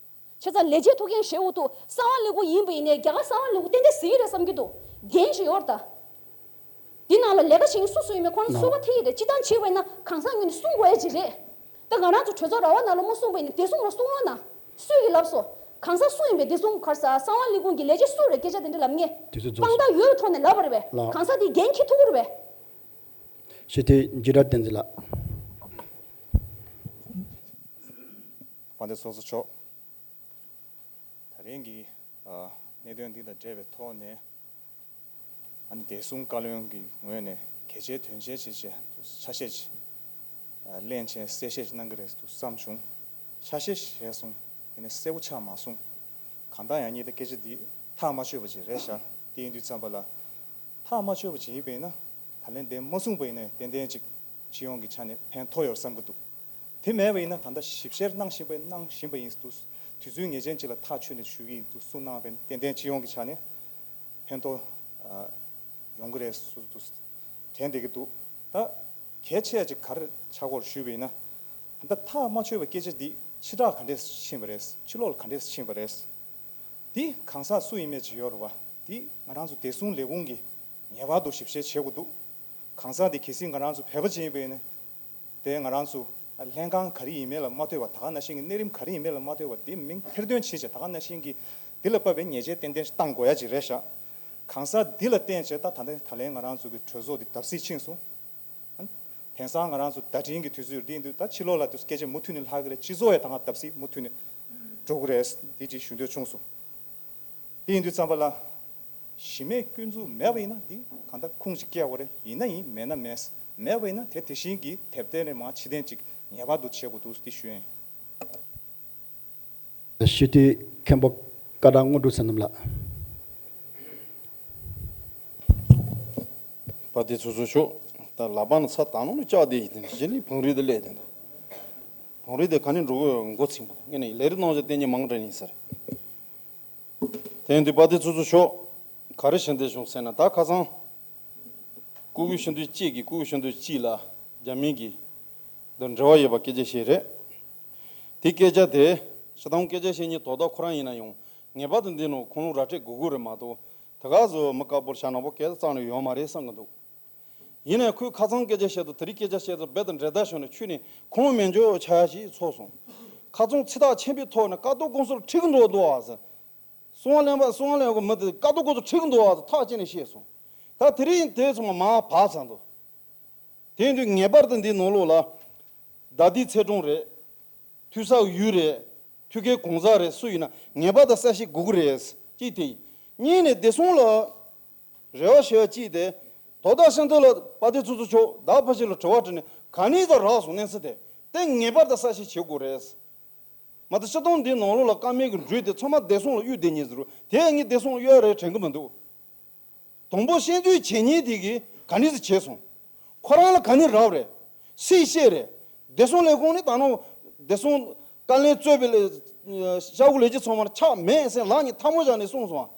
བྱས་ཙང་ལས་བྱེད་ཐུགས་འགན་བཞེས་འོ་ཐུག་གསང་བ་ལས་ཁུངས་ཡིན་པ་ཡིན་ནའི་རྒྱ་གར་གསང་བ་ལས་ཁུངས་ཏན་ཏན་ཟིན་གྱི་རེད་བསམ་གྱི་འདུག་འགན་ཞིག་ཡོད་རེད་ད། འདི་ནང་ལ་ལས་ཀ་བྱེད་མཁན་སུ་སུ་ཡིན་མིན་ཁོ་རང་ཚོ་ཚོད་དཔག་ཐིག་གི་རེད། སྤྱི་བཏང་བྱས་པ་ཡིན་ན་གང་ཟག་ངོས་ནས་གསུང་དགོས་ཡ་ཅིག་རེད། ད་ང་རང་ཚོ་གྲོས་ཚོགས་ར་བ་ནང་ལ་མ་གསུངས་པ་ཡིན་ན་བདེ་སྲུང་ལ་གསུང་རོགས་གནང་། སུས་ཀྱིས་ལབ་སོང་། གང་ཟག་སུ་ཡིན་པའི་བདེ་སྲུང་ག་རེ་ཟ་གསང་བ་ལས་ཁུངས་ཀྱི་ལས་བྱེད་སུ་རེད་སྐད་ཆ་དེ་འདྲ་ལབ་མཁན། དུས་ཚོད་རྫོགས་སོང་། དཔང་རྟགས་ཡོད་པའི་ཐོག་ནས་ལབ་པ་རེད་པས། ལགས། གང་ཟག་དེ་འགན་འཁྱེར་ཐུབ་ཀྱི་རེད་པས། སྤྱི་འཐུས་འཇིགས་བྲལ་བསྟན་འཛིན་ལགས། དཔལ་ལྡན་ཚོགས་གཙོ་མཆོག་ད་རིང་གི་ཨ་གནད་དོན་འདི་དང་འབྲེལ་བའི་ཐོག་ནས། ཨ་ནི་བདེ་སྲུང་བཀའ་བློན་གྱི་ངོས་ནས་གལ་ཆེའི་དོན་ཆེན་བྱས་བྱས་འདུག་ཆ་ཤས་ཅིག་ཨ་གླེང་བྱས་གསལ་བཤད་ཅིག་གནང་གི་རེད་འདུག་བསམ་བྱུང་། ཆ་ཤས་ཤིག་བྱས་སོང་། དེ་ནས་གསལ་པོ་ཆགས་མ་སོང་། གང་ལྟར་ཡང་ཉིད་དུ་སྐད་ཆ་འདི་ཐག་མ་ཆོད་པ་ཅིག་རེད་ཤག་དེ་ཡིན་དུས་ཙམ་པ་ལ། ཐག་མ་ཆོད་པ་ཅིག་ཡིན་པས་ན། ད་ལན་དེ་མ་གསུངས་པ་ཡིན་ན་ཏན་ཏན་ཅིག་སྤྱི་ཡོངས་ཀྱི་ཆ་ནས་ཕན་ཐོགས་ཡོད་བསམ་གྱི་འདུག་དེ་མེད་པ་ཡིན་ན་ད་ལྟ་ཞིབ་བཤེར་གནང་བཞིན་པ་གནང་བཞིན་པ་ཡིན་འདུག་དུས་ཚོད་ངེས་ཅན་ཅིག་ལ་ཐག་ཆོད་ནས་ཞུ་གི་ཡིན་འདུག་གསུངས་གནང་བ་ཡིན་ན་ཏན་ཏན་སྤྱི་ཡོངས་ཀྱི་ཆ་ནས་ཕན་ཐོགས་ཨ་ཡོང་གི་རེད་ཟེར་དུས་དྲན་བསྡད་ཀྱི་འདུག་ད་གལ་ཆེ་ཅིག་ག་རེ་ཆགས་སྐོར་ཞུས་པ་ཡིན་ན། ད་ཐག་མ་ཆོད་པའི་སྐད་ཆ་འདི་ཕྱི་དྲགས་ག་འདྲས་ཕྱིན་པ་རེད། ཕྱི་ལོགས་ལ་ག་འདྲས་ཕྱིན་པ་རེད། འདི་གང་ཟག་སུ་ཡིན་མིན་ཅིག་ཡོད་རེད་བ། འདི་ང་རང་ཚོ་བདེ་སྲུང་ལས་ཁུངས་ཀྱིས་ངེས་པར་དུ་ཞིབ་བཤེར་བྱེད་དགོས་འདུག་གང་ཟག་འདི་གལ་སྲིད་ང་རང་ཚོ་བོད་པ་ཅིག་ཡིན་པ་ཡིན་ན། དེ་ང་རང་ཚོ་ལྷན་ཁང་ག་རེ་ཡིན་མིན་ལ་མ་ལྟོས་པར། ད་ག་ནང་བཞིན་གྱི་གནས་རིམ་ག་རེ་ཡིན་མིན་ལ་མ་ལྟོས་པར་འདི་མིང་ཐེར་འདོན་བྱེད་བྱས། ད་ག་ནང་བཞིན་གྱི་འདི་ལ་དཔག་པའི་ཉེས་ཆད་ཏན་ཏན་ཞིག་བཏང་དགོས་ཡ་ཅིག་རེད་ཤག་གང་ཟག་འདི་ལ་བརྟེན་བྱས་ད་ད་ལྟ་ད་ལན་ང་རང་ཚོ་གི་གྲོས་ཚོགས་འདི་བརྡབ་གསིག་ཕྱིན་སོང་། དེང་སང་ང་རང་ཚོ་བརྡ་འཕྲིན་གྱི་དུས་ཚོད་འདི་འདུག་ད་ཕྱི་ལོགས་ལ་དུ་སྐད་ཆ་མུ་མཐུད་ནས་ལྷག་གི་རེད། སྤྱི་ཚོགས་ཡ་ད་ང་བརྡབ་གསིག་མུ་མཐུད་ནས་འགྲོ་གི་རེད། འདི་ཅིག་ཞུ་འདོད་བྱུང་སོང་། དེ་ཡིན་དུས་ཙམ་པ་ལ། གཞི་མེད་སྐྱོན་འཛུགས་མེད་པ་ཡིན་ན་འདི་གང་ལྟར་ཁུངས་ཤིག་སྐྱེལ་དགོས་རེད། ཡིན་ན་ཡིན་མེད་ན་མེད། མེད་པ་ཡིན་ན་དེ་དེ་བཞིན་གྱི་དེབ་ཐེར་ནས་མར་ཕྱིར་འཐེན་ཅིག་ངེས་པར་དུ་བྱེད་དགོས་འདུག་འདི་ཞུ་ཡིན། སྤྱི་འཐུས་མཁན་པོ་ཀ་དག་དངོས་གྲུབ་བསོད་ནམས་ལགས། དཔལ་ལྡན་ཚོགས་གཙོ་མཆོག་ད་ལག་པ་ནས་ཚ་དང་ནང་ལ་བཅག་བསྡད་ཡིན་དེ་གཞི་ནས་བང་རིམ་དེ་སླེབས་དེ་འདུག་བང་རིམ་དེ་ག་ནས་འགྲོ་དགོས་འགོ་ཚུགས་པ་དང་ངས་ནས་ལས་རིགས་གནང་བྱ་བསྟན་ཉེ་མང་དྲན་ཡིན་ཟེར། དེ་ཡིན་དུས་དཔལ་ལྡན་ཚོགས་གཙོ་མཆོག་ག་རེ་བྱེད་འདོད་བྱུང་ཟེར་ན། ད་ཁ་སང་སྐུ་སྒེར་ཤིན་ཏུ་གཅིག་གིས་སྐུ་སྒེར་ཤིན་ཏུ་གཅིག་ལ་རྒྱ་མི་གི་དང་འབྲེལ་བ་ཡོད་པ་སྐད་ཆ་བཤད་རེད། དེ་སྐད་ཆ་དེ་སྤྱིར་བཏང་སྐད་ཆ་བཤད་མཁན་དོ་བདག་ཁོ་རང་ཡིན་ན་ཡང་ངེས་པར་དུ་འདི་ནང་ཁུངས་ལུང་ར་སྤྲོད་དགོས་ཀྱི་རེད་མ་གཏོགས། དེ་ག་ཚོད་མི་དཀར་པོར་ཤ་ནག་པོ་སྐད་རྩ་ནས་ཡོད་མ་རེད་བསམ་གྱི་འདུག་ཡིན་ནའི་ཁོས་ཁ་སང་སྐད་ཆ་བཤད་དང་དེ་རིང་སྐད་ཆ་བཤད་དང་རྦད་དེ་འབྲེལ་ཟླ་བྱུང་ནས་ཁྱོད་ནི་ཁུངས་མེད་འཇོག་བྱ་ཡ་ཞིག་ཚོར་སོང་། ཁ་རྩང་ཚིག་ཐག་ཆེན་པོའི་ཐོག་ནས་ཀ་ཏོ་ཀུང་སུར་ཁྲིད་ཀྱི་འགྲོ་འདུག་ཨ་ཟེར། གསང་བ་ལེན་པ་གསང་བ་ལེན་དགོས་མི་དེ་ཀ་ཏོ་ཀུང་སུར་ཁྲིད་ཀྱི་འདུག་ཨ་ཟེར་ཐག་བཅད་ནས་བཤད་སོང་། ད་དེ་རིང་དེ་ཚང་མ་མར་བབས་ཚར་འདུག་དེ་ཡིན་དུས་ངེས་པར་དུ་འདིའི་ནང་ལོགས་ལ་ཟླ་སྡེའི་ཚེ་གྲོང་རེད། ཐོས་ས་ཡུལ་རེད། ཐོས་སྐལ་གང་ཟག་རེད། སུ་ཡིན་ན་ངེས་པར་དུ་གསལ་བཤད་དགོས་ཀྱི་རེད། གཅིག་དེ་ཡིན། གཉིས་ནས་བདེ་སྲུང་ལ་རེ་བ་བྱེད་ཡ་གཅིག་དེ། དོ་བདག་ཤིན་ཏུ་ལ་དཔལ་ལྡན་ཚོགས་གཙོ་མཆོག་ཟླ་ཕལ་ཆེར་ལ་དྲི་བ་དྲིས་ནས་ག་ནས་ཙམ་རག་སོང་གནས་ཚུལ་དེ། དེ་ངེས་པར་དུ་གསལ་བཤད་བྱེད་དགོས་རེད། མ་གཏོགས་སྤྱིར་བཏང་འདིའི་ནང་ལོགས་ལ་ཀ་མད་ཀྱི་འགྲོས་དེ་ཚང་མ་བདེ་སྲུང་ལ་གཡུག་བསྡད་མཁན་ཟེར་རུང་དེ་ངས་བདེ་སྲུང་ལ་གཡུག་ཡ་རེད་དྲན་གྱི་མི་འདུག་དང་པོ་བཤད་རྒྱུའི་བྱས་ཉེས་དེ་གིས་ག་འདྲ་ཞིག་བྱས་སོང་། ཁོ་རང་ལ་ག་ནས་རག་རེད། སུས་བཤད་རེད། བདེ་སྲུང་ལས་ཁུངས་ནས་ད་ནང་བདེ་སྲུང་བཀའ་བློན་གཙོས་པའི་ལས་ཤ་ཁུ་ལས་བྱེད་ཚང་མར་ཆགས་མེད་ཟེར་ལག་གཉིས་ཐལ་མོ་སྦྱར་ནས་གསུངས་སོང་ཨ།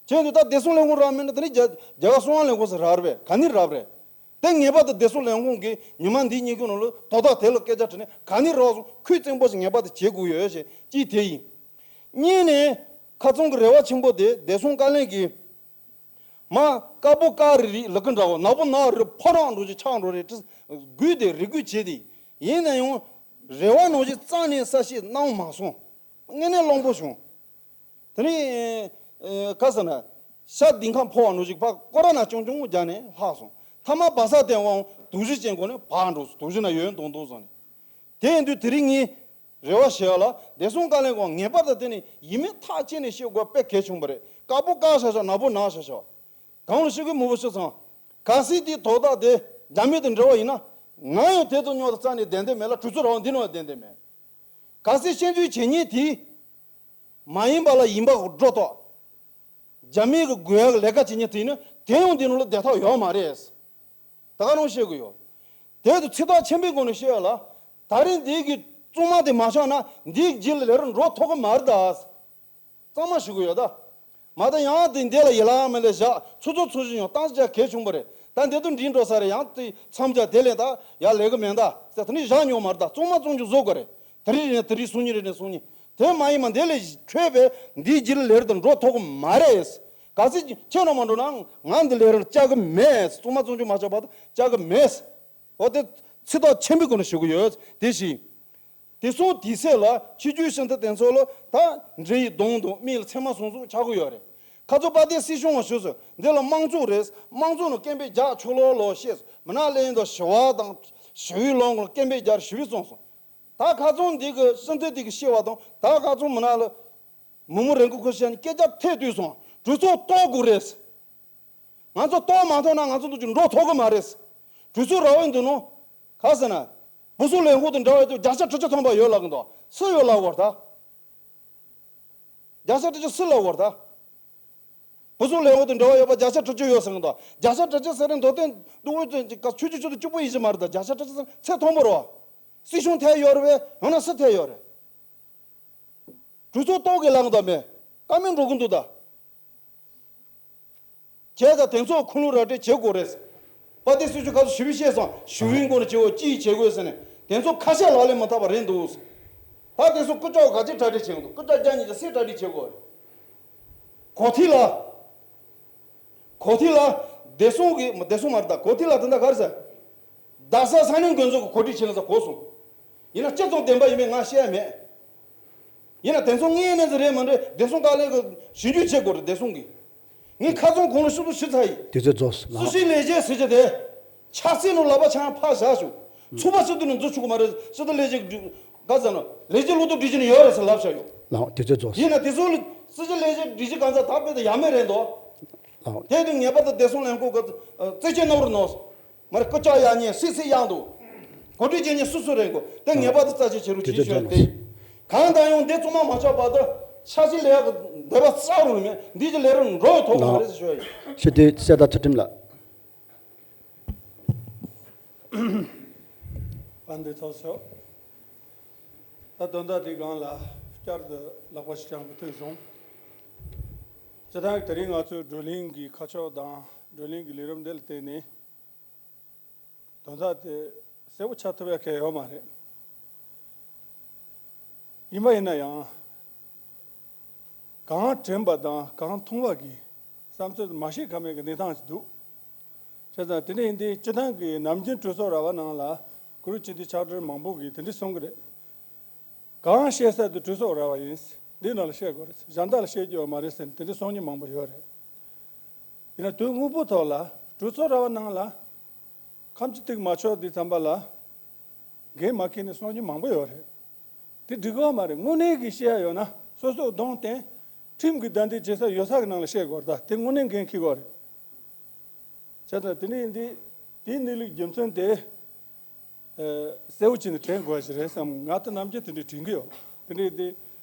བྱས་དུས་ད་བདེ་སྲུང་ལས་ཁུངས་རག་མེད་ན་དེ་ནི་རྒྱ་རྒྱ་གར་གསང་བ་ལས་ཁུངས་སུ་རག་རེད་པས། ག་ནས་རག་རེད། དེ་ངེས་པར་དུ་བདེ་སྲུང་ལས་ཁུངས་ཀྱིས་ཉི་མ་འདི་གཉིས་ཀྱི་ནང་ལ་དོ་བདག་དེ་ལ་སྐད་ཆ་དྲིས་ནས་ག་ནས་རག་སོང་ཁུངས་བཙན་པོ་ཞིག་ངེས་པར་དུ་བྱེད་དགོས་ཡོད་ཞེས་གཅིག་དེ་ཡིན། གཉིས་ནས་ཁ་རྩང་གི་རེ་བ་ཆེན་པོ་དེ་བདེ་སྲུང་བཀའ་བློན་གྱིས་མ་དཀར་པོ་དཀར་རིལ་རིལ་ལབ་ཀྱི་འདྲ་བོ། ནག་པོ་ནག་རིལ་ཕོ་རང་འགྲོ་ཅིག་ཆགས་འགྲོ་རེད་དྲི་དགོས་དེ་རེ་སྐུལ་བྱས་ཏེ། ཡིན་ན་ཡང་རེ་བ་ནང་བཞིན་རྩ་ནས་གསལ་བཤད་གནང་མ་སོང་། དངོས་གནས་གླེན་པོ་བྱུང་། དེ་ནས་ཨེ་ག་ཟེར་ན། ཤ་ལྡིང་ཁ་ཕོ་བ་ནང་བཞིན་ཕར་སྐོར་ར་ན་ཅུང་ཅུང་རྒྱག་ནས་ལྷག་སོང་། ཐ་མ་བ་ས་སྟེང་བའང་དུག་ཤི་ཅན་སྒོ་ནས་བག་འགྲོ་སོང་། དུག་ཤི་ན་ཡོན་ཏོང་ཏོ་བཟོ་ནས། དེ་ཡིན་དུས་དེ་རིང་ངས་རེ་བ་བྱེད་ཡ་ལ་བདེ་སྲུང་བཀའ་བློན་ཁོང་ངེས་པར་དུ་དེ་ནས་ཡིན་མིན་ཐག་བཅད་ནས་བཤད་དགོས་དཔེ་གལ་ཆེན་པོ་རེད། དཀར་པོ་དཀར་ཤག་ཤག་ནག་པོ་ནག་ཤག་ཤག་གང་ལ་ཤི་གི་མི་བུ་ཤི་ཚང་། གལ་སྲིད་དེའི་དོ་བདག་དེ་རྒྱ་མི་དང་འབྲེལ་བ་ཡིན་ན། ང་ཡང་དེ་དང་མཉམ་དུ་རྩ་ནས་བདེན་དོན་མེད་ལ། གྲོས་ཚོགས་རང་དབང་འདི་ནང་བདེན་དོན་མེད། གལ་སྲིད་བཤད་རྒྱུའི་བྱེད་ཉེས་དེ་མ་ཡིན་པ་ལ་ཡིན་པ་སྒྲོ་བཏགས། རྒྱ་མིའི་གི་དགོས་ཡག་ལས་ཀ་བྱེད་ཉེས་དེ་ནི་དེ་ཡང་འདི་ནང་ལ་བསྡད་ཐབས་ཡོད་མ་རེད། ད་ག་རང་བཤད་དགོས་ཡོད། དེ་དུ་ཚིག་ཐག་ཆེན་པོའི་སྒོ་ནས་བཤད་ཡ་ལ། ད་རིང་འདི་གི་གཙང་མ་དེ་མ་ཆག་ན་འདིའི་རྗེས་ལ་ལས་རོགས་འགྲོ་ཐུབ་གི་མ་རེད་ད། གཙང་མ་ཞུ་གི་ཡོད་ད། མ་ད་ཡང་དེ་འདི་ལ་ཡི་ལ་མི་ལས་བཞག་ཚོ་ཚོ་ཚོ་བཞིན་ཡང་གཏམ་བྱ་གལ་ཆུང་པོ་རེད། ད་འདི་དུ་འགྲིག་འགྲོ་ས་རེད། ཡང་དེ་མཚམས་བྱ་དེ་ལས་ད་ཡར་ལས་གི་མེད་ད་ཟེར། དེ་ནི་བཞག་ཉོ་མ་རེད་ད། གཙང་མ་གཙང་རྒྱུ་བཟོ་དགོས་རེད། དེ་རིང་རེད་ན་དེ་རིང་སང་ཉིན་རེད་ན་སང་ཉིན། དེ་མ་ཡིན་མ་འདི་ལས་འཕྲོས་པའི་འདིའི་རྗེས་ལ་ལས་རོགས་དང་འགྲོ་ཐུབ་གི་མ་རེད། གལ་སྲིད་ཁྱེད་རང་མ་འགྲོ་ན་ང་འདི་ལས་རོགས་བཅར་གི་མེད། གཙང་མ་གཙང་རྒྱུ་མ་ཆག་བར་དུ་བཅར་གི་མེད། འོ་དེ་ཚིག་ཐག་ཆེན་པོའི་སྒོ་ནས་ཞུ་གི་ཡོད། དེ་བཞིན། དེ་སོང་དེ་སྲིད་ལ་ཕྱི་རྒྱལ་ཕྱི་འཐེན་དེ་ཚོ་ལ་ད་འདྲེ་ཡི་གདོང་དང་མིག་ལ་ཚེར་མ་ཟུང་ཟུང་ཆགས་ཀྱི་ཡོད་རེད། ཁ་ཚོ་པ་དེ་སྲིད་གཞུང་བ་ཞུ་སོ་འདི་ལ་དམངས་གཙོ་རེད། དམངས་གཙོ་ནང་སྐད་འབོད་རྒྱག་ཆོག་ལོ་ལོ་བཤད་སོ། མི་ནག་ལས་ཡིན་དང་ཞི་བ་དང་ཞི་བའི་ལམ་ལ་སྐད་འབོད་རྒྱག་ཞི་བའི་སོང་སོང་། ད་ཁ་ཚོང་འདི་གི་ཕྱི་འཐེན་དེ་གི་བཤད་བ་དང་ད་ཁ་ཚོང་མི་ནག་ལ་མི་མོ་རེ་འགུལ་ཁུལ་བཤད་ནས་སྐད་ཆ་ཐད་དུས་སོང་གྲོས་ཚོགས་གཏོར་དགོས་རེད། ང་ཚོ་གཏོར་མ་ཐུབ་ན་ང་ཚོ་འདུག་ཅིག་འགྲོ་ཐུབ་གི་མ་རེད། གྲོས་ཚོགས་ར་བའི་འདུག་ནོ། ག་ཟེར་ན། བུ་སུ་ལས་ཁུངས་དང་འབྲེལ་བ་ཡོད་དུས་བརྒྱ་ཆ་དྲུག་ཅུ་ཐམ་པ་ཡོད་ལབ་གི་འདུག་སུ་ཡོད་ལབ་བར་ད། བརྒྱ་ཆ་དྲུག་ཅུ་སུ་ལབ་བར་ད། བུ་སུ་ལས་ཁུངས་དང་འབྲེལ་བ་ཡོད་པ་བརྒྱ་ཆ་དྲུག་ཅུ་ཡོད་ཟེར་གི་འདུག་བརྒྱ་ཆ་དྲུག་ཅུ་ཟེར་རིང་མདོ་སྟོད་འདུག་འོས་ཅན་གྱི་ཆུ་ཆུ་ཆུ་དང་གཅིག་པུ་ཡིན་གྱི་མ་རེད་ད། བརྒྱ་ཆ་དྲུག་ཅུ་ཟེར་ཚད་མཐོན་པོ་རེད་བ། སྲིད་གཞུང་ཐད་ཡོད་རེད་བས། ཡང་ན་སུ་ཐད་ཡོད་རེད། གྲོས་ཚོགས་གཏོར་གི་ལངས་དང་མེད། བཀའ་མོལ་འགྲོ་གི་འདུག་ད། བྱས་ཙང་དེ་ཚོ་ཁུངས་ལུང་ར་སྤྲོད་བྱེད་དགོས་རེད། པ་དེ་སུ་ཆུ་ཁ་སུ་ཞུ་བའི་བཤད་སོང་ཞུ་བའི་མགོ་ནས་བྱེད་འོ་ཅི་ཡིས་བྱེད་དགོས་ཟེར་ནས་དེ་ཚོ་ཁ་ཤས་ལག་ལེན་མ་འཐབ་པ་རེད་འདུག་ད་དེ་ཚོ་སྐུ་ལྕགས་ག་ཚད་གྲ་སྒྲིག་བྱེད་འདུག་སྐུ་ལྕགས་རྒྱ་ཉིད་ཀྱི་སེ་གྲ་སྒྲིག་བྱེད་དགོས་རེད། གོ་ཐི་ལ། གོ་ཐི་ལ། བདེ་སྲུང་གི་བདེ་སྲུང་མ་རེད་ད། གོ་ཐི་ལ་དེ་འདྲ་ག་རེ་ཟེར། རྡ་ས་ས་གནས་འགོ་འཛུགས་ཀྱི་གོ་སྒྲིག་བྱེད་ལ་ས་གོ་སོང་། ཡིན་ན་སྤྱི་ཚོགས་བདེན་པ་ཡིན་མིན་ང་བཤད་ཡ་མེད། ཡིན་ན་དེ་ཚོ་དངོས་གནས་ཚོ་རེད་མ་རེད་བདེ་སྲུང་བཀའ་བློན་གྱི་ཞིབ་འཇུག་བྱེད་དགོས་རེད་བདེ་སྲུང་གི། ངས་ཁ་ཚོན་གོང་ལ་ཤུགས་ཏུ་ཞུ་ཚར་ཡིན། དུས་ཚོད་རྫོགས་སོང་། སྲིད་ཞིའི་ལས་བྱེད་ཟེར་གྱི་དེ། ཆབ་སྲིད་ནང་ལག་པ་འཆང་ཕར་བཞག་ཞུ། ཚུགས་པ་སྲིད་དུ་ནི་འཛུལ་ཆོག་གི་མ་རེད། སྲིད་དུ་ལས་བྱེད་སྒྲིག་ག་ཟེར་ན་ལས་བྱེད་བློ་སྟོབས་སྒྲིག་གཞི་ནི་ཡོད་རེད་ཟེར་ལབ་བཞག་ཡོད། ལགས་དུས་ཚོད་རྫོགས་སོང་། ཡིན་ན་དེ་ཚོ་ལ་སྲིད་ཞིའི་ལས་བྱེད་སྒྲིག་གཞི་གང་ཟག་དག་དཔེ་དེ་ཡ་མེད་རེད་འདུག་ལགས་དེ་དུས་ངེས་པར་དུ་བདེ་སྲུང་ལས་ཁུངས་ཀྱི་རྩེད་ཆས་གནང་རོགས་གནང་། མར་སྐུ་ལྕགས་ཡག་ཉེས་སྲིད་སྲིད་ཡག་འདུག་གོ་སྒྲིག་བྱེད་ཉེས་སུ་སུ་རེད་གོ་དེ་ངེས་པར་དུ་རྩ་ཆེ་བྱེད་རོགས་ཅེས་ཞུ་དེ། གང་ལྟར་ཡང་འདི་གཙང་མ་མ་ཆགས་བར་དུ་ཆབ་སྲིད་ལས་ཀྱི་འདོད་པ་རྩ་རུ་མེད་འདི་ཀྱི་ལས་རིམ་འགྲོ་ཡི་ཐོག་མ་རེད་ཞུ་ཡ་ཡིན། ཞུ་དེ་གསལ་དག་ཚུལ་ཁྲིམས་ལགས། བན་དེ་ཚོགས་ཤོག་ད་དོན་དག་འདི་སྒང་ལ་བསྐྱར་དུ་ལག་པ་ཞིག་བརྐྱངས་པ་ཐོས་སོང་། སྤྱི་བཏང་དེ་རིང་ང་ཚོའི་བགྲོ་གླེང་གི་ཁ་ཕྱོགས་དང་བགྲོ་གླེང་གི་ལས་རིམ་འདི་ལ་བརྟེན་ནས། དོན་དག་དེ་གསལ་པོ་ཆགས་ཐུབ་ཡ་གལ་ཡོད་མ་རེད། ཡིན་པ་ཡིན་ན་ཡང་། གང་དྲན་པ་དང་གང་མཐོང་བ་གི་བསམ་ཚུལ་མ་བཤད་ཁ་མེད་ཀྱི་གནས་སྟངས་ཤིག་འདུག་བྱས་ཙང་དེ་འདྲ་ཡིན་དུས་སྤྱི་བཏང་གི་ནམ་རྒྱུན་གྲོས་ཚོགས་ར་བ་ནང་ལ་གུ་རུ་སྤྱི་འཐུས་ཕྱག་སྦྲེལ་མང་པོ་གིས་དེ་འདྲ་གསུང་གི་རེད། གང་བཤད་ས་དེ་གྲོས་ཚོགས་ར་བ་ཡིན། འདི་ནང་ལ་བཤད་དགོས་རེད། གཞན་དག་ལ་བཤད་རྒྱུ་ཡོད་མ་རེད་ཟེར་ནས་དེ་འདྲ་གསུང་མཁན་མང་པོ་ཡོད་རེད། ཡིན་ན་དོན་དངོས་པོ་ཐོག་ལ་གྲོས་ཚོགས་ར་བ་ནང་ལ་ཁམས་ཀྱི་ཐིག་མ་ཆོག་དུས་ཙམ་པ་ལ་འགན་མ་འཁྱེར་ནས་གསུང་མཁན་མང་པོ་ཡོད་རེད། དེ་འགྲིག་གི་ཡོད་མ་རེད། དངོས་གནས་ཀྱི་བཤད་ཡ་ཡོད་ན་སོ་སོ་གདོང་བསྟན་ཁྲིམས་ཀྱི་བདའ་འདེད་བྱེད་ས་ཡོད་ས་གི་ནང་ལ་བཤད་དགོས་རེད། ད་དེ་དངོས་གནས་འགན་འཁྱེར་དགོས་རེད། བྱས་ཙང་དེ་འདྲ་ཡིན་དུས་དེའི་གནས་ལུགས་རྒྱུ་མཚན་དེ་ཨ་གསལ་བོ་བྱས་ནས་དྲན་དགོས་ཞིག་རེད་བསམ། ང་ད་ནམ་རྒྱུན་དེ་འདྲ་དྲན་གྱི་ཡོད། དེ་འདྲ་ཡིན་དུས་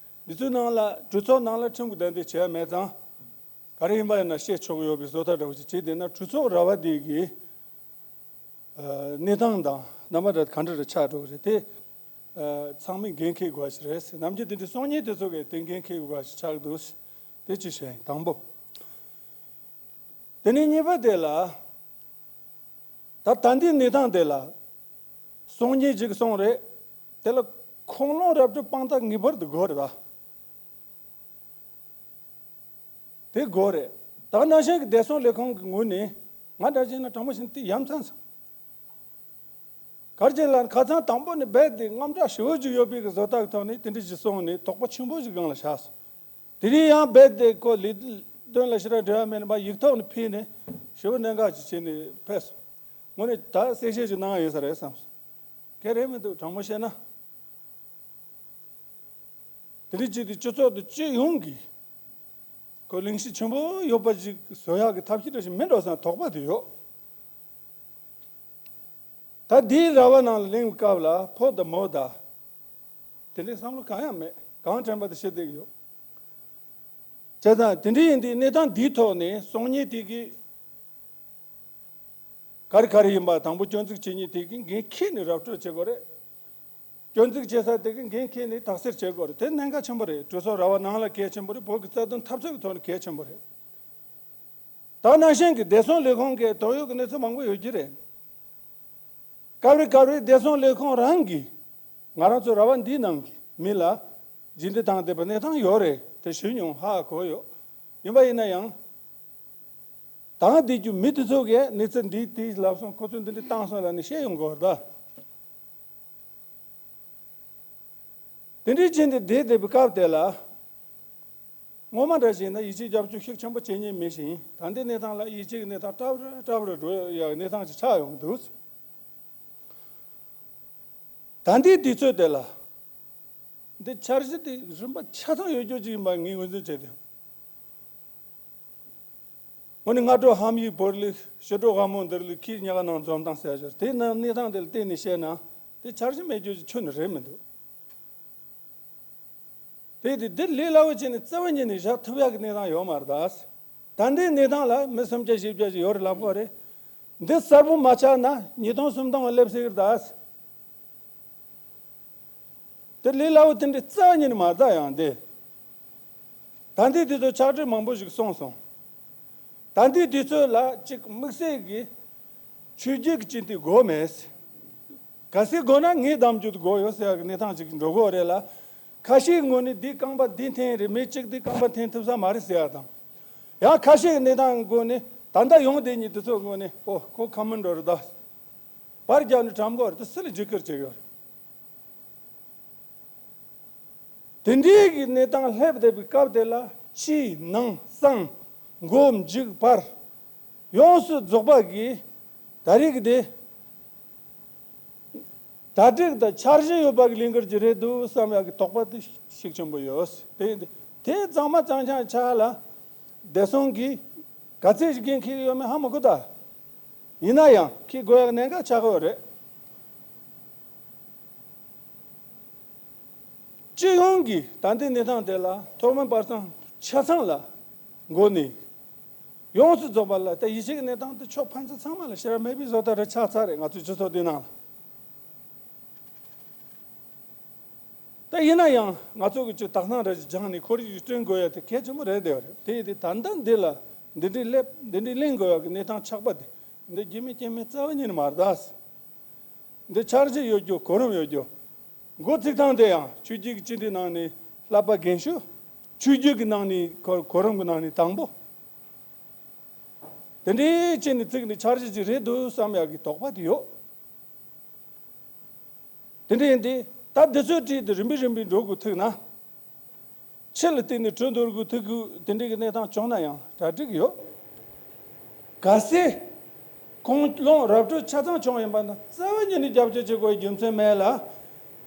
འདི་ཚོའི་ནང་ལ་གྲོས་ཚོགས་ནང་ལ་ཁྲིམས་ཀྱི་བདའ་འདེད་བྱས་མེད་ཙང་ག་རེ་ཡིན་པ་ཡིན་ན་བཤད་ཆོག་གི་ཡོད་པའི་བཟོ་ལྟ་འདྲ་བོ་ཞིག་བྱས། དེ་ན་གྲོས་ཚོགས་ར་བ་དེ་གི་ཨ་གནས་སྟངས་དང་རྣམ་པ་འདྲ་ག་འདྲ་རེ་ཆགས་འགྲོ་གི་རེད་དེ། ཨ་ཚང་མས་འགན་འཁྱེར་དགོས་ཞིག་རེད་ཟེར། ནམ་རྒྱུན་དེ་འདྲའི་གསུང་མཁན་དེ་ཚོ་གིས་དེ་འགན་འཁྱེར་དགོས་ཞིག་ཆགས་འདུག་དེ་ཅི་བཤད་ཡིན་དང་པོ། དེ་ནས་གཉིས་པ་དེ་ལ། ད་ད་ལྟའི་གནས་སྟངས་དེ་ལ། གསུང་མཁན་ཅིག་གསུང་རེད། དེ་ལ་ཁུངས་ལུང་ར་སྤྲོད་དཔང་རྟགས་ངེས་པར་དུ་དགོས་རེད་ད། དེ་དགོས་རེད། ད་ནང་བཞིན་གྱི་བདེ་སྲུང་ལས་ཁུངས་ཀྱི་ངོས་ནས་ང་འདྲ་བྱས་ན་དྲང་པོ་བྱས་ན་དེ་ཡ་མཚན་སོང་། གར་གྱི་ལ་ཁ་སང་དང་པོ་ནས་རྦད་དེ་དངངས་སྐྲག་ཞེ་པོ་ཅིག་ཡོད་པའི་གི་བཟོ་ལྟ་གི་ཐོག་ནས་དེ་འདྲ་ཞིག་གསུངས་ནས་དོགས་པ་ཆེན་པོ་ཞིག་སྒང་ལ་བཞག་སོང་། དེ་རིང་ཡང་རྦད་དེ་ཁོ་ལས་དོན་ལ་ཞེ་དྲག་འབྲེལ་བ་མེད་ནས་མར་ཡིག་ཐོག་ནས་ཕུལ་ནས་ཞེ་པོ་གནད་འགག་ཅིག་བྱས་ནས་ཕེབས་སོང་། དངོས་གནས་ད་གསལ་བཤད་ཅིག་གནང་ཡ་ཡིན་ས་རེད་བསམ་སོང་། གལ་རེད་མི་འདུག་དྲང་པོ་བཤད་ན། དེ་རིང་ཅིག་དེ་སྤྱི་ཚོགས་དེ་སྤྱི་ཡོངས་ཀྱི་ཁོ་གླེང་གཞི་ཆེན་པོ་ཡོད་པ་ཅིག་བཟོ་ཡག་གི་ཐབས་ཤེས་འདྲ་ཞིག་མིན་འགྲོ་བསམ་དོགས་པ་དེ་ཡོད། ད་འདིའི་ར་བ་ནང་ལ་གླེང་བའི་སྐབས་ལ་ཕོ་དང་མོ་དང་། དེ་འདྲའི་བསམ་བློ་གང་ཡང་མེད། གང་དྲན་པ་དེ་བྱེད་བསྡད་ཀྱི་ཡོད། བྱས་ཙང་དེ་འདྲ་ཡིན་དུས་གནས་སྟངས་འདིའི་ཐོག་ནས་གསུང་མཁན་དེ་གིས་ག་རེ་ག་རེ་ཡིན་པ་དང་པོ་སྐྱོན་འཛུགས་བྱེད་མཁན་དེ་གིས་འགན་འཁྱེར་ནས་ར་སྤྲོད་བྱེད་དགོས་རེད། སྐྱོན་འཛུགས་བྱེད་ས་དེ་གིས་འགན་འཁྱེར་ནས་དག་སེལ་བྱེད་དགོས་རེད། དེ་གནད་འགག་ཆེན་པོ་རེད། གྲོས་ཚོགས་ར་བ་ནང་ལ་གལ་ཆེན་པོ་རེད། བོད་ཀྱི་རྩ་དོན་འཐབ་རྩོད་ཀྱི་ཐོག་ནས་གལ་ཆེན་པོ་རེད། ད་ནང་བཞིན་གྱི་བདེ་སྲུང་ལས་ཁུངས་ཀྱི་དོགས་ཡོད་ཀྱི་གནས་ཚུལ་མང་པོ་ཡོད་ཀྱི་རེད། སྐབས་རེ་སྐབས་རེ་བདེ་སྲུང་ལས་ཁུངས་རང་གིས་ང་རང་ཚོ་ར་བ་འདིའི་ནང་གི་མི་ལ་རྗེས་འདེད་བཏང་བསྡད་པའི་གནས་སྟངས་ཡོད་རེད། དེ་ཞུས་མྱོང་། ཧ་གོ་ཡོད། ཡིན་པ་ཡིན་ན་ཡང་། དང་བསྡད་རྒྱུ་མི་དེ་ཚོ་གིས་གནས་ཚུལ་འདི་དེ་ལབ་སོང་། ཁོ་ཚོས་འདི་འདྲ་བཏང་སོང་ལབ་ནས་བཤད་ཡོང་གི་ཡོད་རེད་ད། དེ་འདྲའི་བྱས་ནས་བསྡད་བསྡད་པའི་སྐབས་དེ་ལ། སྔོན་མ་འདྲ་བྱས་ན་ཡིད་ཆེས་རྒྱབ་སྐྱོར་ཤུགས་ཆེན་པོ་བྱེད་མཁན་མེད་ཅིང་། ད་ལྟའི་གནས་སྟངས་ལ་ཡིད་ཆེས་ཀྱི་གནས་སྟངས་སྐྲག་ར་སྐྲག་ར་འགྲོ་ཡག་གནས་སྟངས་ཅིག་ཆགས་ཡོང་གི་འདུག། ད་ལྟའི་དུས་ཚོད་དེ་ལ། འདི་འཆར་གཞི་དེ་རིམ་པ་ཆ་ཚང་ཡོད་རྒྱུ་ཅིག་ཡིན་པ་ངས་ངོས་འཛིན་བྱས་ཏེ། དངོས་གནས་སྔ་དྲོ་ཧམ་ཡིག་བོར་ལུགས། ཕྱི་དྲོ་དབང་མོ་འདིར་ལུགས། ཁྱིའི་ཉག་ནང་འཛོམས་སྟངས་ཟེར་ཞོར། དེ་ནང་གནས་སྟངས་དེ་ལ་བལྟས་ནས་བཤད་ན། དེ་འཆར་གཞི་མེད་རྒྱུ་ཅིག་ཁྱོན་ནས་རེད་མི་འདུག། དེ་དེ་འདིར་ལས་སླ་བོ་བྱས་ནས་རྩ་བ་ཉིད་ནས་བཞག་ཐུབ་ཡག་གི་གནས་སྟངས་ཡོད་མ་རེད་ད། ད་ལྟའི་གནས་སྟངས་ལ་མི་སུམ་བརྒྱ་བཞི་བརྒྱ་ཞིག་ཡོད་རེད་ལབ་དགོས་རེད། འདི་གསལ་པོ་མ་ཆགས་ན་ཉིས་སྟོང་སུམ་སྟོང་ལ་སླེབས་སྲིད་ཀྱི་རེད་ད། དེ་ལས་སླ་བོ་དེ་འདྲའི་རྩ་བ་ཉིད་ནས་མ་རེད་ད། ཡང་དེ། ད་ལྟའི་དུས་ཚོད་ཆག་སྒྲིག་མང་པོ་ཞིག་སོང་སོང་། ད་ལྟའི་དུས་ཚོད་ལ་གཅིག་དམིགས་བསལ་གྱི་ཆོས་བརྒྱུད་ཀྱི་སྤྱི་འཐུས་དགོས་མེད། གལ་སྲིད་དགོས་ན་ངས་གདམ་རྒྱུ་དེ་དགོས་ཡོད་ཟེར་ཡག་གི་གནས་སྟངས་ཅིག་འགྲོ་གི་ཡོད་རེད་ལ། ཁ་ཤས་ངོས་ནས་འདི་རྐང་པ་འདི་འཐེན་རེད། མི་གཅིག་འདི་རྐང་པ་འཐེན་ཐུབ་ས་མ་རེད་ཟེར་ཡག་དང་། ཡང་ཁ་ཤས་ཀྱི་གནས་སྟངས་སྒོ་ནས་ད་ལྟ་ཡོང་བསྡད་མཁན་དེ་ཚོ་ངོས་ནས་ཨོ་ཁོ་ཁ་མི་འགྲོ་རེད་ད། པར་རྒྱབ་ནས་བཀྲམ་གི་ཡོད་རེད། དེ་སུ་ལ་བརྗེ་བསྐུར་བྱེད་ཀྱི་ཡོད་རེད། དེ་འདྲའི་གི་གནས་སྟངས་སླེབས་བསྡད་པའི་སྐབས་དེ་ལ་ཕྱི་ནང་གསང་མགོ་མཇུག་བར་ཡོངས་སུ་རྫོགས་པ་གི་ད་རེས་ཀྱི་དེ་གྲ་སྒྲིག་དང་འཆར་གཞི་ཡོད་པ་གི་ལས་འགུལ་ཅིག་རེད་འདུག་བསམ་ཡག་གི་དོགས་པ་དེ་ཤུགས་ཆེན་པོ་ཡོད། དེ་དེ་གཙང་མ་གཙང་རྐྱང་ཆགས་ལ་བདེ་སྲུང་གིས་ག་ཚད་ཅིག་འགན་འཁྱེར་ཡོད་མེད་ཧ་མ་གོ་ད། ཡིན་ན་ཡང་འཁྱེར་དགོས་ཡག་གནད་འགག་ཆགས་ཀྱི་ཡོད་རེད། སྤྱི་ཡོངས་ཀྱི་ད་ལྟའི་གནས་སྟངས་དེ་ལ་ཐོག་མའི་བར་མཚམས་ཆ་ཚང་ལ་འགོ་ནས་ཡོངས་སུ་རྫོགས་པ་ལ་ད་ཡིད་ཆེས་ཀྱི་གནས་སྟངས་དེ་ཕྱོགས་ཕན་ཚུན་ཚང་མ་ལ་ཞེ་དྲག་མེད་པའི་བཟོ་ལྟ་རེ་ཆགས་ཚར་རེད། ང་ཚོའི་སྤྱི་ཚོགས་འདི་ནང་ལ། ད་ཡིན་ན་ཡང་ང་ཚོ་གི་ཅིག་དག་སྣང་རེ་ཞིག་སྦྱངས་ནས་ཁོར་ཡུག་ཅིག་བསྐྲུན་དགོས་ཡ་དེ་གལ་ཆེན་པོ་རེད་བསྡད་པ་རེད། དེ་ཡིན་དུས་ད་ལྟ་འདི་ལ་འདི་འདྲའི་སླེབས། འདི་འདྲའི་གླེང་དགོས་ཡ་གི་གནས་སྟངས་ཆགས་པ་དེ་འདི་རྒྱུས་མེད་རྐྱེན་མེད་རྩ་བ་ཉིད་ནས་མ་རེད་ད། འདི་འཆར་གཞི་ཡོད་རྒྱུ། གོ་རིམ་ཡོད་རྒྱུ། འགོ་ཚུགས་སྟངས་དེ་ཡང་ཆོས་བརྒྱུད་ཀྱི་སྤྱི་འཐུས་ནང་ནས་བསླབ་པ་རྒན་ཤོས། ཆོས་བརྒྱུད་ཀྱི་ནང་ནས་གོ་གོ་རིམ་གྱི་ནང་ནས་དང་པོ། དེ་འདྲའི་བྱས་ནས་ཚུགས་ནས་འཆར་གཞི་ཅིག་རེད་འདུག་བསམ་ཡག་གི་དོགས་པ་དེ་ཡོད། དེ་འདྲ་ཡིན་དུས་ད་འདི་ཚོའི་གྲས་དེ་རིམ་པས་རིམ་པས་འགྲོ་དགོས་ཐུག་ན། ཕྱི་ལ་བལྟས་ནས་གྲོས་འདོར་དགོས་ཐུག་གི་དེ་འདྲའི་གི་གནས་སྟངས་བྱུང་ན་ཡང་གྲ་སྒྲིག་ཡོད། གལ་སྲིད་ཁོང་ལོང་ར་སྤྲོད་ཆ་ཚང་བྱུང་ཡིན་པ་ན། རྩ་བ་ཉིད་ནས་རྒྱབ་སྐྱོར་བྱེད་དགོས་པའི་རྒྱུ་མཚན་མེད་ལ། ཨ།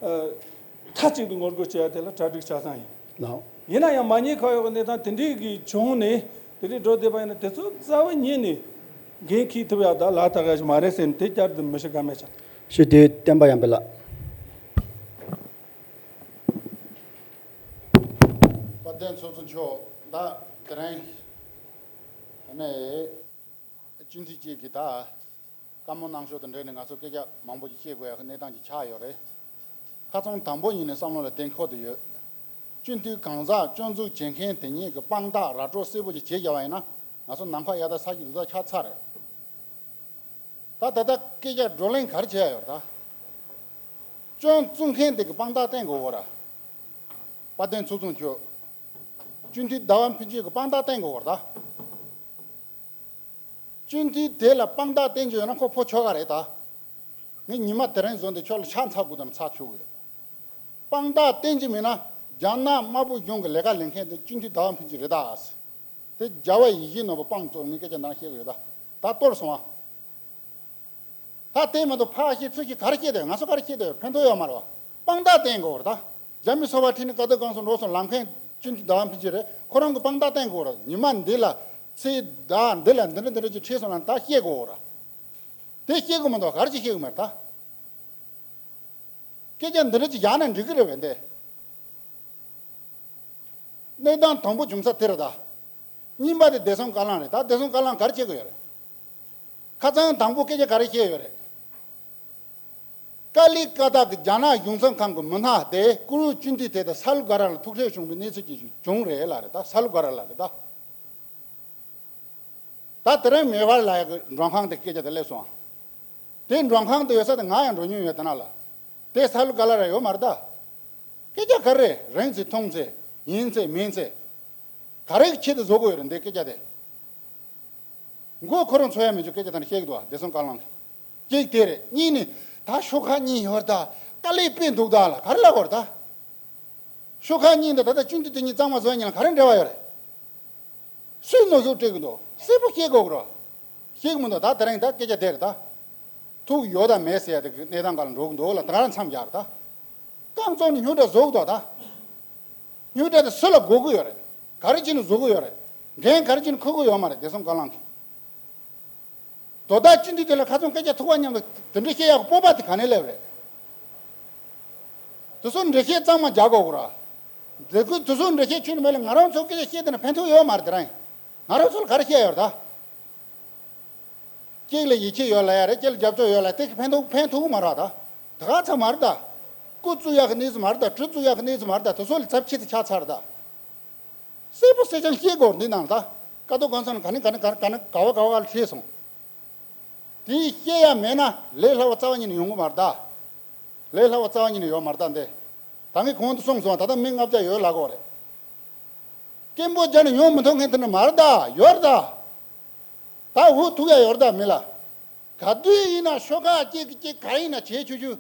མཐའ་གཅིག་ཏུ་ངོ་རྒོལ་བྱེད་ཡ་དེ་ལ་གྲ་སྒྲིག་ཆ་ཚང་ཡིན། ལགས། ཡིན་ན་ཡང་མ་ཉེས་ཁ་གཡོགས་ཀྱི་གནས་སྟངས་དེ་འདྲའི་གི་བྱུང་ནས་དེ་འདྲའི་འགྲོ་བསྡད་པ་ཡིན་ན། དེ་ཚོ་རྩ་བ་ཉིད་ནས་འགན་འཁྱེར་ཐུབ་ཡ་ད་ལག་ཐག་ཡ་ཞིག་མ་རེད་ཟེར་ནས་དེ་བསྐྱར་དུ་མི་ཤི་ཀ་མེད་ཆགས། ཞུ་དེ་བསྟན་པ་ཡར་འཕེལ་ལགས། དཔལ་ལྡན་ཚོགས་གཙོ་མཆོག་ད་དེ་རིང་ནས་སྤྱི་འཐུས་གཅིག་གིས་ད་བཀའ་མོལ་གནང་ཕྱོགས་དང་འབྲེལ་ནས་ང་ཚོ་སྐད་ཆ་མང་པོ་ཅིག་བཤད་དགོས་ཡག་གི་གནས་སྟངས་ཅིག་ཆགས་ཡོད་རེད། ཁ་སང་དང་པོ་ཉིད་ནས་བསམ་བློ་ལ་གཏན་འཁེལ་དུ་ཡོད། སྤྱི་འཐུས་གང་ཟག་སྐྱོན་འཛུགས་བྱེད་མཁན་དེ་ཉིད་ཀྱི་དཔང་རྟགས་ར་སྤྲོད་གསལ་པོ་ཅིག་བྱེད་བཞག་པ་ཡིན་ན། ང་ཚོ་ནམ་མཁའ་གཡའ་དང་ས་གཞི་རྡུལ་དག་ཆགས་ཚར་རེད། ད་ད་ལྟ་སྐད་ཆ་བགྲོ་གླེང་ག་རེ་བྱེད་ཡ་ཡོད་རེད་ད། སྐྱོན་བཙུགས་མཁན་དེ་གི་དཔང་རྟགས་བསྟན་དགོས་གོ་ར། དཔལ་ལྡན་ཚོགས་གཙོ་མཆོག་སྤྱི་འཐུས་ཟླ་བ་ཕུན་སྐྱིད་ཀྱི་དཔང་རྟགས་བསྟན་དགོས་གོ་ར་ད། སྤྱི་འཐུས་དེ་ལ་དཔང་རྟགས་བསྟན་གྱི་ཡོད་ན་ཁོ་ཕོ་ཁྱོ་ག་རེད་ད། ངས་ཉི་མ་དེ་རིང་བཟོས་ཏེ་ཁྱོད་ལ་ཕྱག་འཚལ་དགོས་དང་ཚར་ཆོག་གི་ཡོད། དཔང་རྟགས་བསྟན་གྱི་མེད་ན་རྒྱ་ནག་དམར་པོ་གཞུང་གི་ལས་ཀ་ལས་མཁན་དེ་སྤྱི་འཐུས་ཟླ་བ་ཕུན་སྐྱིད་རེད་ད། དེ་རྒྱལ་བ་ཡིད་བཞིན་ནོར་བུ་དཔང་བཙུགས་ངས་སྐད་ཆ་འདང་བཤད་གི་ཡོད་ད། ད་གཏོར་སོང་ཨ། ད་དེ་མ་གཏོགས་ཕར་བཤད་ཚུར་བཤད་ག་རེ་བཤད་དེ་ང་ཚོ་ག་རེ་བཤད་དེ་ཕན་ཐོགས་ཡོད་མ་རེད་བ། དཔང་རྟགས་བསྟན་དགོས་རེད་ད། རྒྱ་མི་སོ་པ་ཁྲིད་ནས་ཀ་དོ་གང་སོང་འགྲོ་སོང་ལམ་མཁན་སྤྱི་འཐུས་ཟླ་བ་ཕུན་སྐྱིད་རེད། ཁོ་རང་གི་དཔང་རྟགས་བསྟན་དགོས་རེད། ཉི་མ་འདི་ལ་ཚེས་ཟླ་འདི་ལ་འདི་འདྲ་འདི་འདྲ་ཅིག་ཁྲིད་སོང་ལ་ད་བཤད་དགོས་རེད། དེ་བཤད་དགོས་མ་གཏོགས་ག་རེ་ཅིག་བཤད་དགོས་མ་རེད་ད། སྐད་ཆ་འདི་འདྲ་ཅིག་བཞག་ན་འགྲིག་གི་རེད་པས་འདི། གནས་སྟངས་དང་པོ་བྱུང་ས་དེ་རེད་ད། གཉིས་པ་དེ་བདེ་སྲུང་བཀའ་བློན་རེད་ད། བདེ་སྲུང་བཀའ་བློན་ག་རེ་བྱེད་དགོས་ཡོད་རེད། ཁ་སང་དང་པོ་སྐད་ཆ་ག་རེ་བཤད་ཡོད་རེད། ཀ་ལི་ཀ་ཏ་གི་རྒྱ་ནག་གཞུང་ཚབ་ཁང་གི་མི་སྣ་དེ་ཀུ་རུ་ཅུན་ཏི་དེ་དང་ས་ལུ་ག་ར་ལ་ཐུག་འཕྲད་བྱུང་བའི་གནས་ཚུལ་ཅིག་བྱུང་རེད་ལ་རེད་ད། ས་ལུ་ག་ར་ལ་རེད་ད། ད་དེ་རིང་མེ་ཝར་ལ་ཡ་གི་མགྲོན་ཁང་དེ་སྐད་ཆ་དེ་སླེབས་སོང་། དེ་མགྲོན་ཁང་དེ་ཡོད་ས་དེ་ང་ཡང་འགྲོ་མྱོང་ཡོད་དེ་ན་ལ། དེ་ས་ལུ་ག་ལ་ར་ཡོད་མ་རེད་ད། སྐད་ཆ་ག་རེ་རེད། རིང་ཚེ་ཐུང་ཚེ་ཡིན་ཚེ་མིན་ཚེ། ག་རེ་གི་ཆེད་དུ་བཟོ་དགོས་ཡོད་རེད་འདི་སྐད་ཆ་དེ། མགོ་ཁོ་རང་ཚོ་ཡ་མེད་ཆོག་སྐད་ཆ་དེ་འདྲ་བཤད་གི་འདུག་བ། བདེ་སྲུང་བཀའ་བློན་གྱིས། གཅིག་དེ་རེད། གཉིས་ནི་ད་ཤོག་ཁག་གཉིས་ཡོད་རེད་ད། དཀའ་ལས་དཔེ་འདུག་ད་ལ་ག་རེ་ལབ་དགོས་རེད་ད། ཤོག་ཁག་གཉིས་འདི་ད་ལྟ་ཆུང་དུས་དེ་གཉིས་གཙང་མ་བཟོ་མཁན་ལ་ག་རེ་འབྲེལ་བ་ཡོད་རེད། སུས་གནོན་ཤུགས་སྤྲད་གི་འདུག་གསལ་པོ་བཤད་དགོས་གི་རེད། བཤད་གི་མི་འདུག་ད་དེ་རིང་ད་སྐད་ཆ་དེ་རེད་ད། ཐུག་ཡོད་དང་མེད་ཟེར་ཡ་དེ་གི་གནས་སྟངས་སྒང་ལ་འགྲོ་གི་འདུག་ལ། ད་ག་རང་མཚམས་སྦྱར་ད། རྐང་བཙུགས་ནས་རྙོག་དྲ་བཟོ་གི་འདུག་ད། རྙོག་དྲ་དེ་སུ་ལ་དགོས་ཀྱི་ཡོད་རེད། ག་རེ་བྱས་ནས་བཟོ་གི་ཡོད་རེད། འགན་ག་རེ་བྱས་ནས་འཁུར་གི་ཡོད་མ་རེད། བདེ་སྲུང་བཀའ་བློན་གྱིས། དོ་བདག་སྤྱི་འཐུས་དེ་ལ་ཁ་སང་སྐད་ཆ་ཐུག་པ་མཉམ་དུ་དེ་འདྲ་བཤད་ཡག་གི་སྤོབས་པ་དེ་ག་ནས་སླེབས་རེད། དེ་ཚོ་འགྲེལ་བཤད་གཙང་མ་རྒྱག་དགོས་གི་ར། དེ་ཁུ་དེ་ཚོ་འགྲེལ་བཤད་ཁྱོན་ནས་མེད་ལ། ང་རང་ཚོ་སྐད་ཆ་བཤད་དེ་ན་ཕན་ཐོགས་ཡོད་མ་རེད། དེ་རང་ང་རང་ཚོ་ལ་ག་རེ་བཤད་ཡོད་རེད་ད། གཅིག་ལ་ཡིད་ཆེས་ཡོད་ལ་ཡ་རེད། གཅིག་ལ་རྒྱབ་སྐྱོར་ཡོད་ལ་དེ་ཕན་ཐོགས་ཕན་ཐོགས་གི་མ་རེད་ད། དེ་ག་ཚང་མ་རེད་ད། སྐུ་བཙུགས་ཡག་གི་གནས་ཚུལ་མ་རེད་ད། གྲི་བཙུགས་ཡག་གི་གནས་ཚུལ་མ་རེད་ད། དེ་ཚོ་ལ་ཚབས་ཆེ་དུ་ཆགས་ཚར་ད། གསལ་པོ་གསལ་རྐྱང་བཤད་དགོས་འདི་ནང་ད། ཀ་ཏོ་གོང་ས་ལ་ག་ནས་ག་ནས་ག་ག་ནས་ག་བ་ག་བ་ལ་བྲིས་སོང་། དེ་བཤད་ཡ་མེད་ན་ལས་སླ་བ་རྩ་བ་ཉིད་ནས་ཡོང་གི་མ་རེད་ད། ལས་སླ་བ་རྩ་བ་ཉིད་ནས་ཡོད་མ་རེད་ད་འདི། ད་ངས་གོང་དུ་གསུངས་སོང་། ད་ལྟ་མི་ལྔ་བརྒྱ་ཡོད་ལབ་གོ་རེད། སྐད་འབོད་བརྒྱབ་ནས་ཡོང་མི་ཐུབ་མཁན་དེ་འདྲ་མ་རེད་ད། ཡོད་རེད་ད། ད་འུ་ཐུག་ཡ་ཡོད་རེད་ད་མི་ལ། ག་དུས་ཡིན་ན་ཤོག་ཁག་གཅིག་གིས་གཅིག་ག་ཡིན་ན་བྱེད་ཆོག་ཆོག་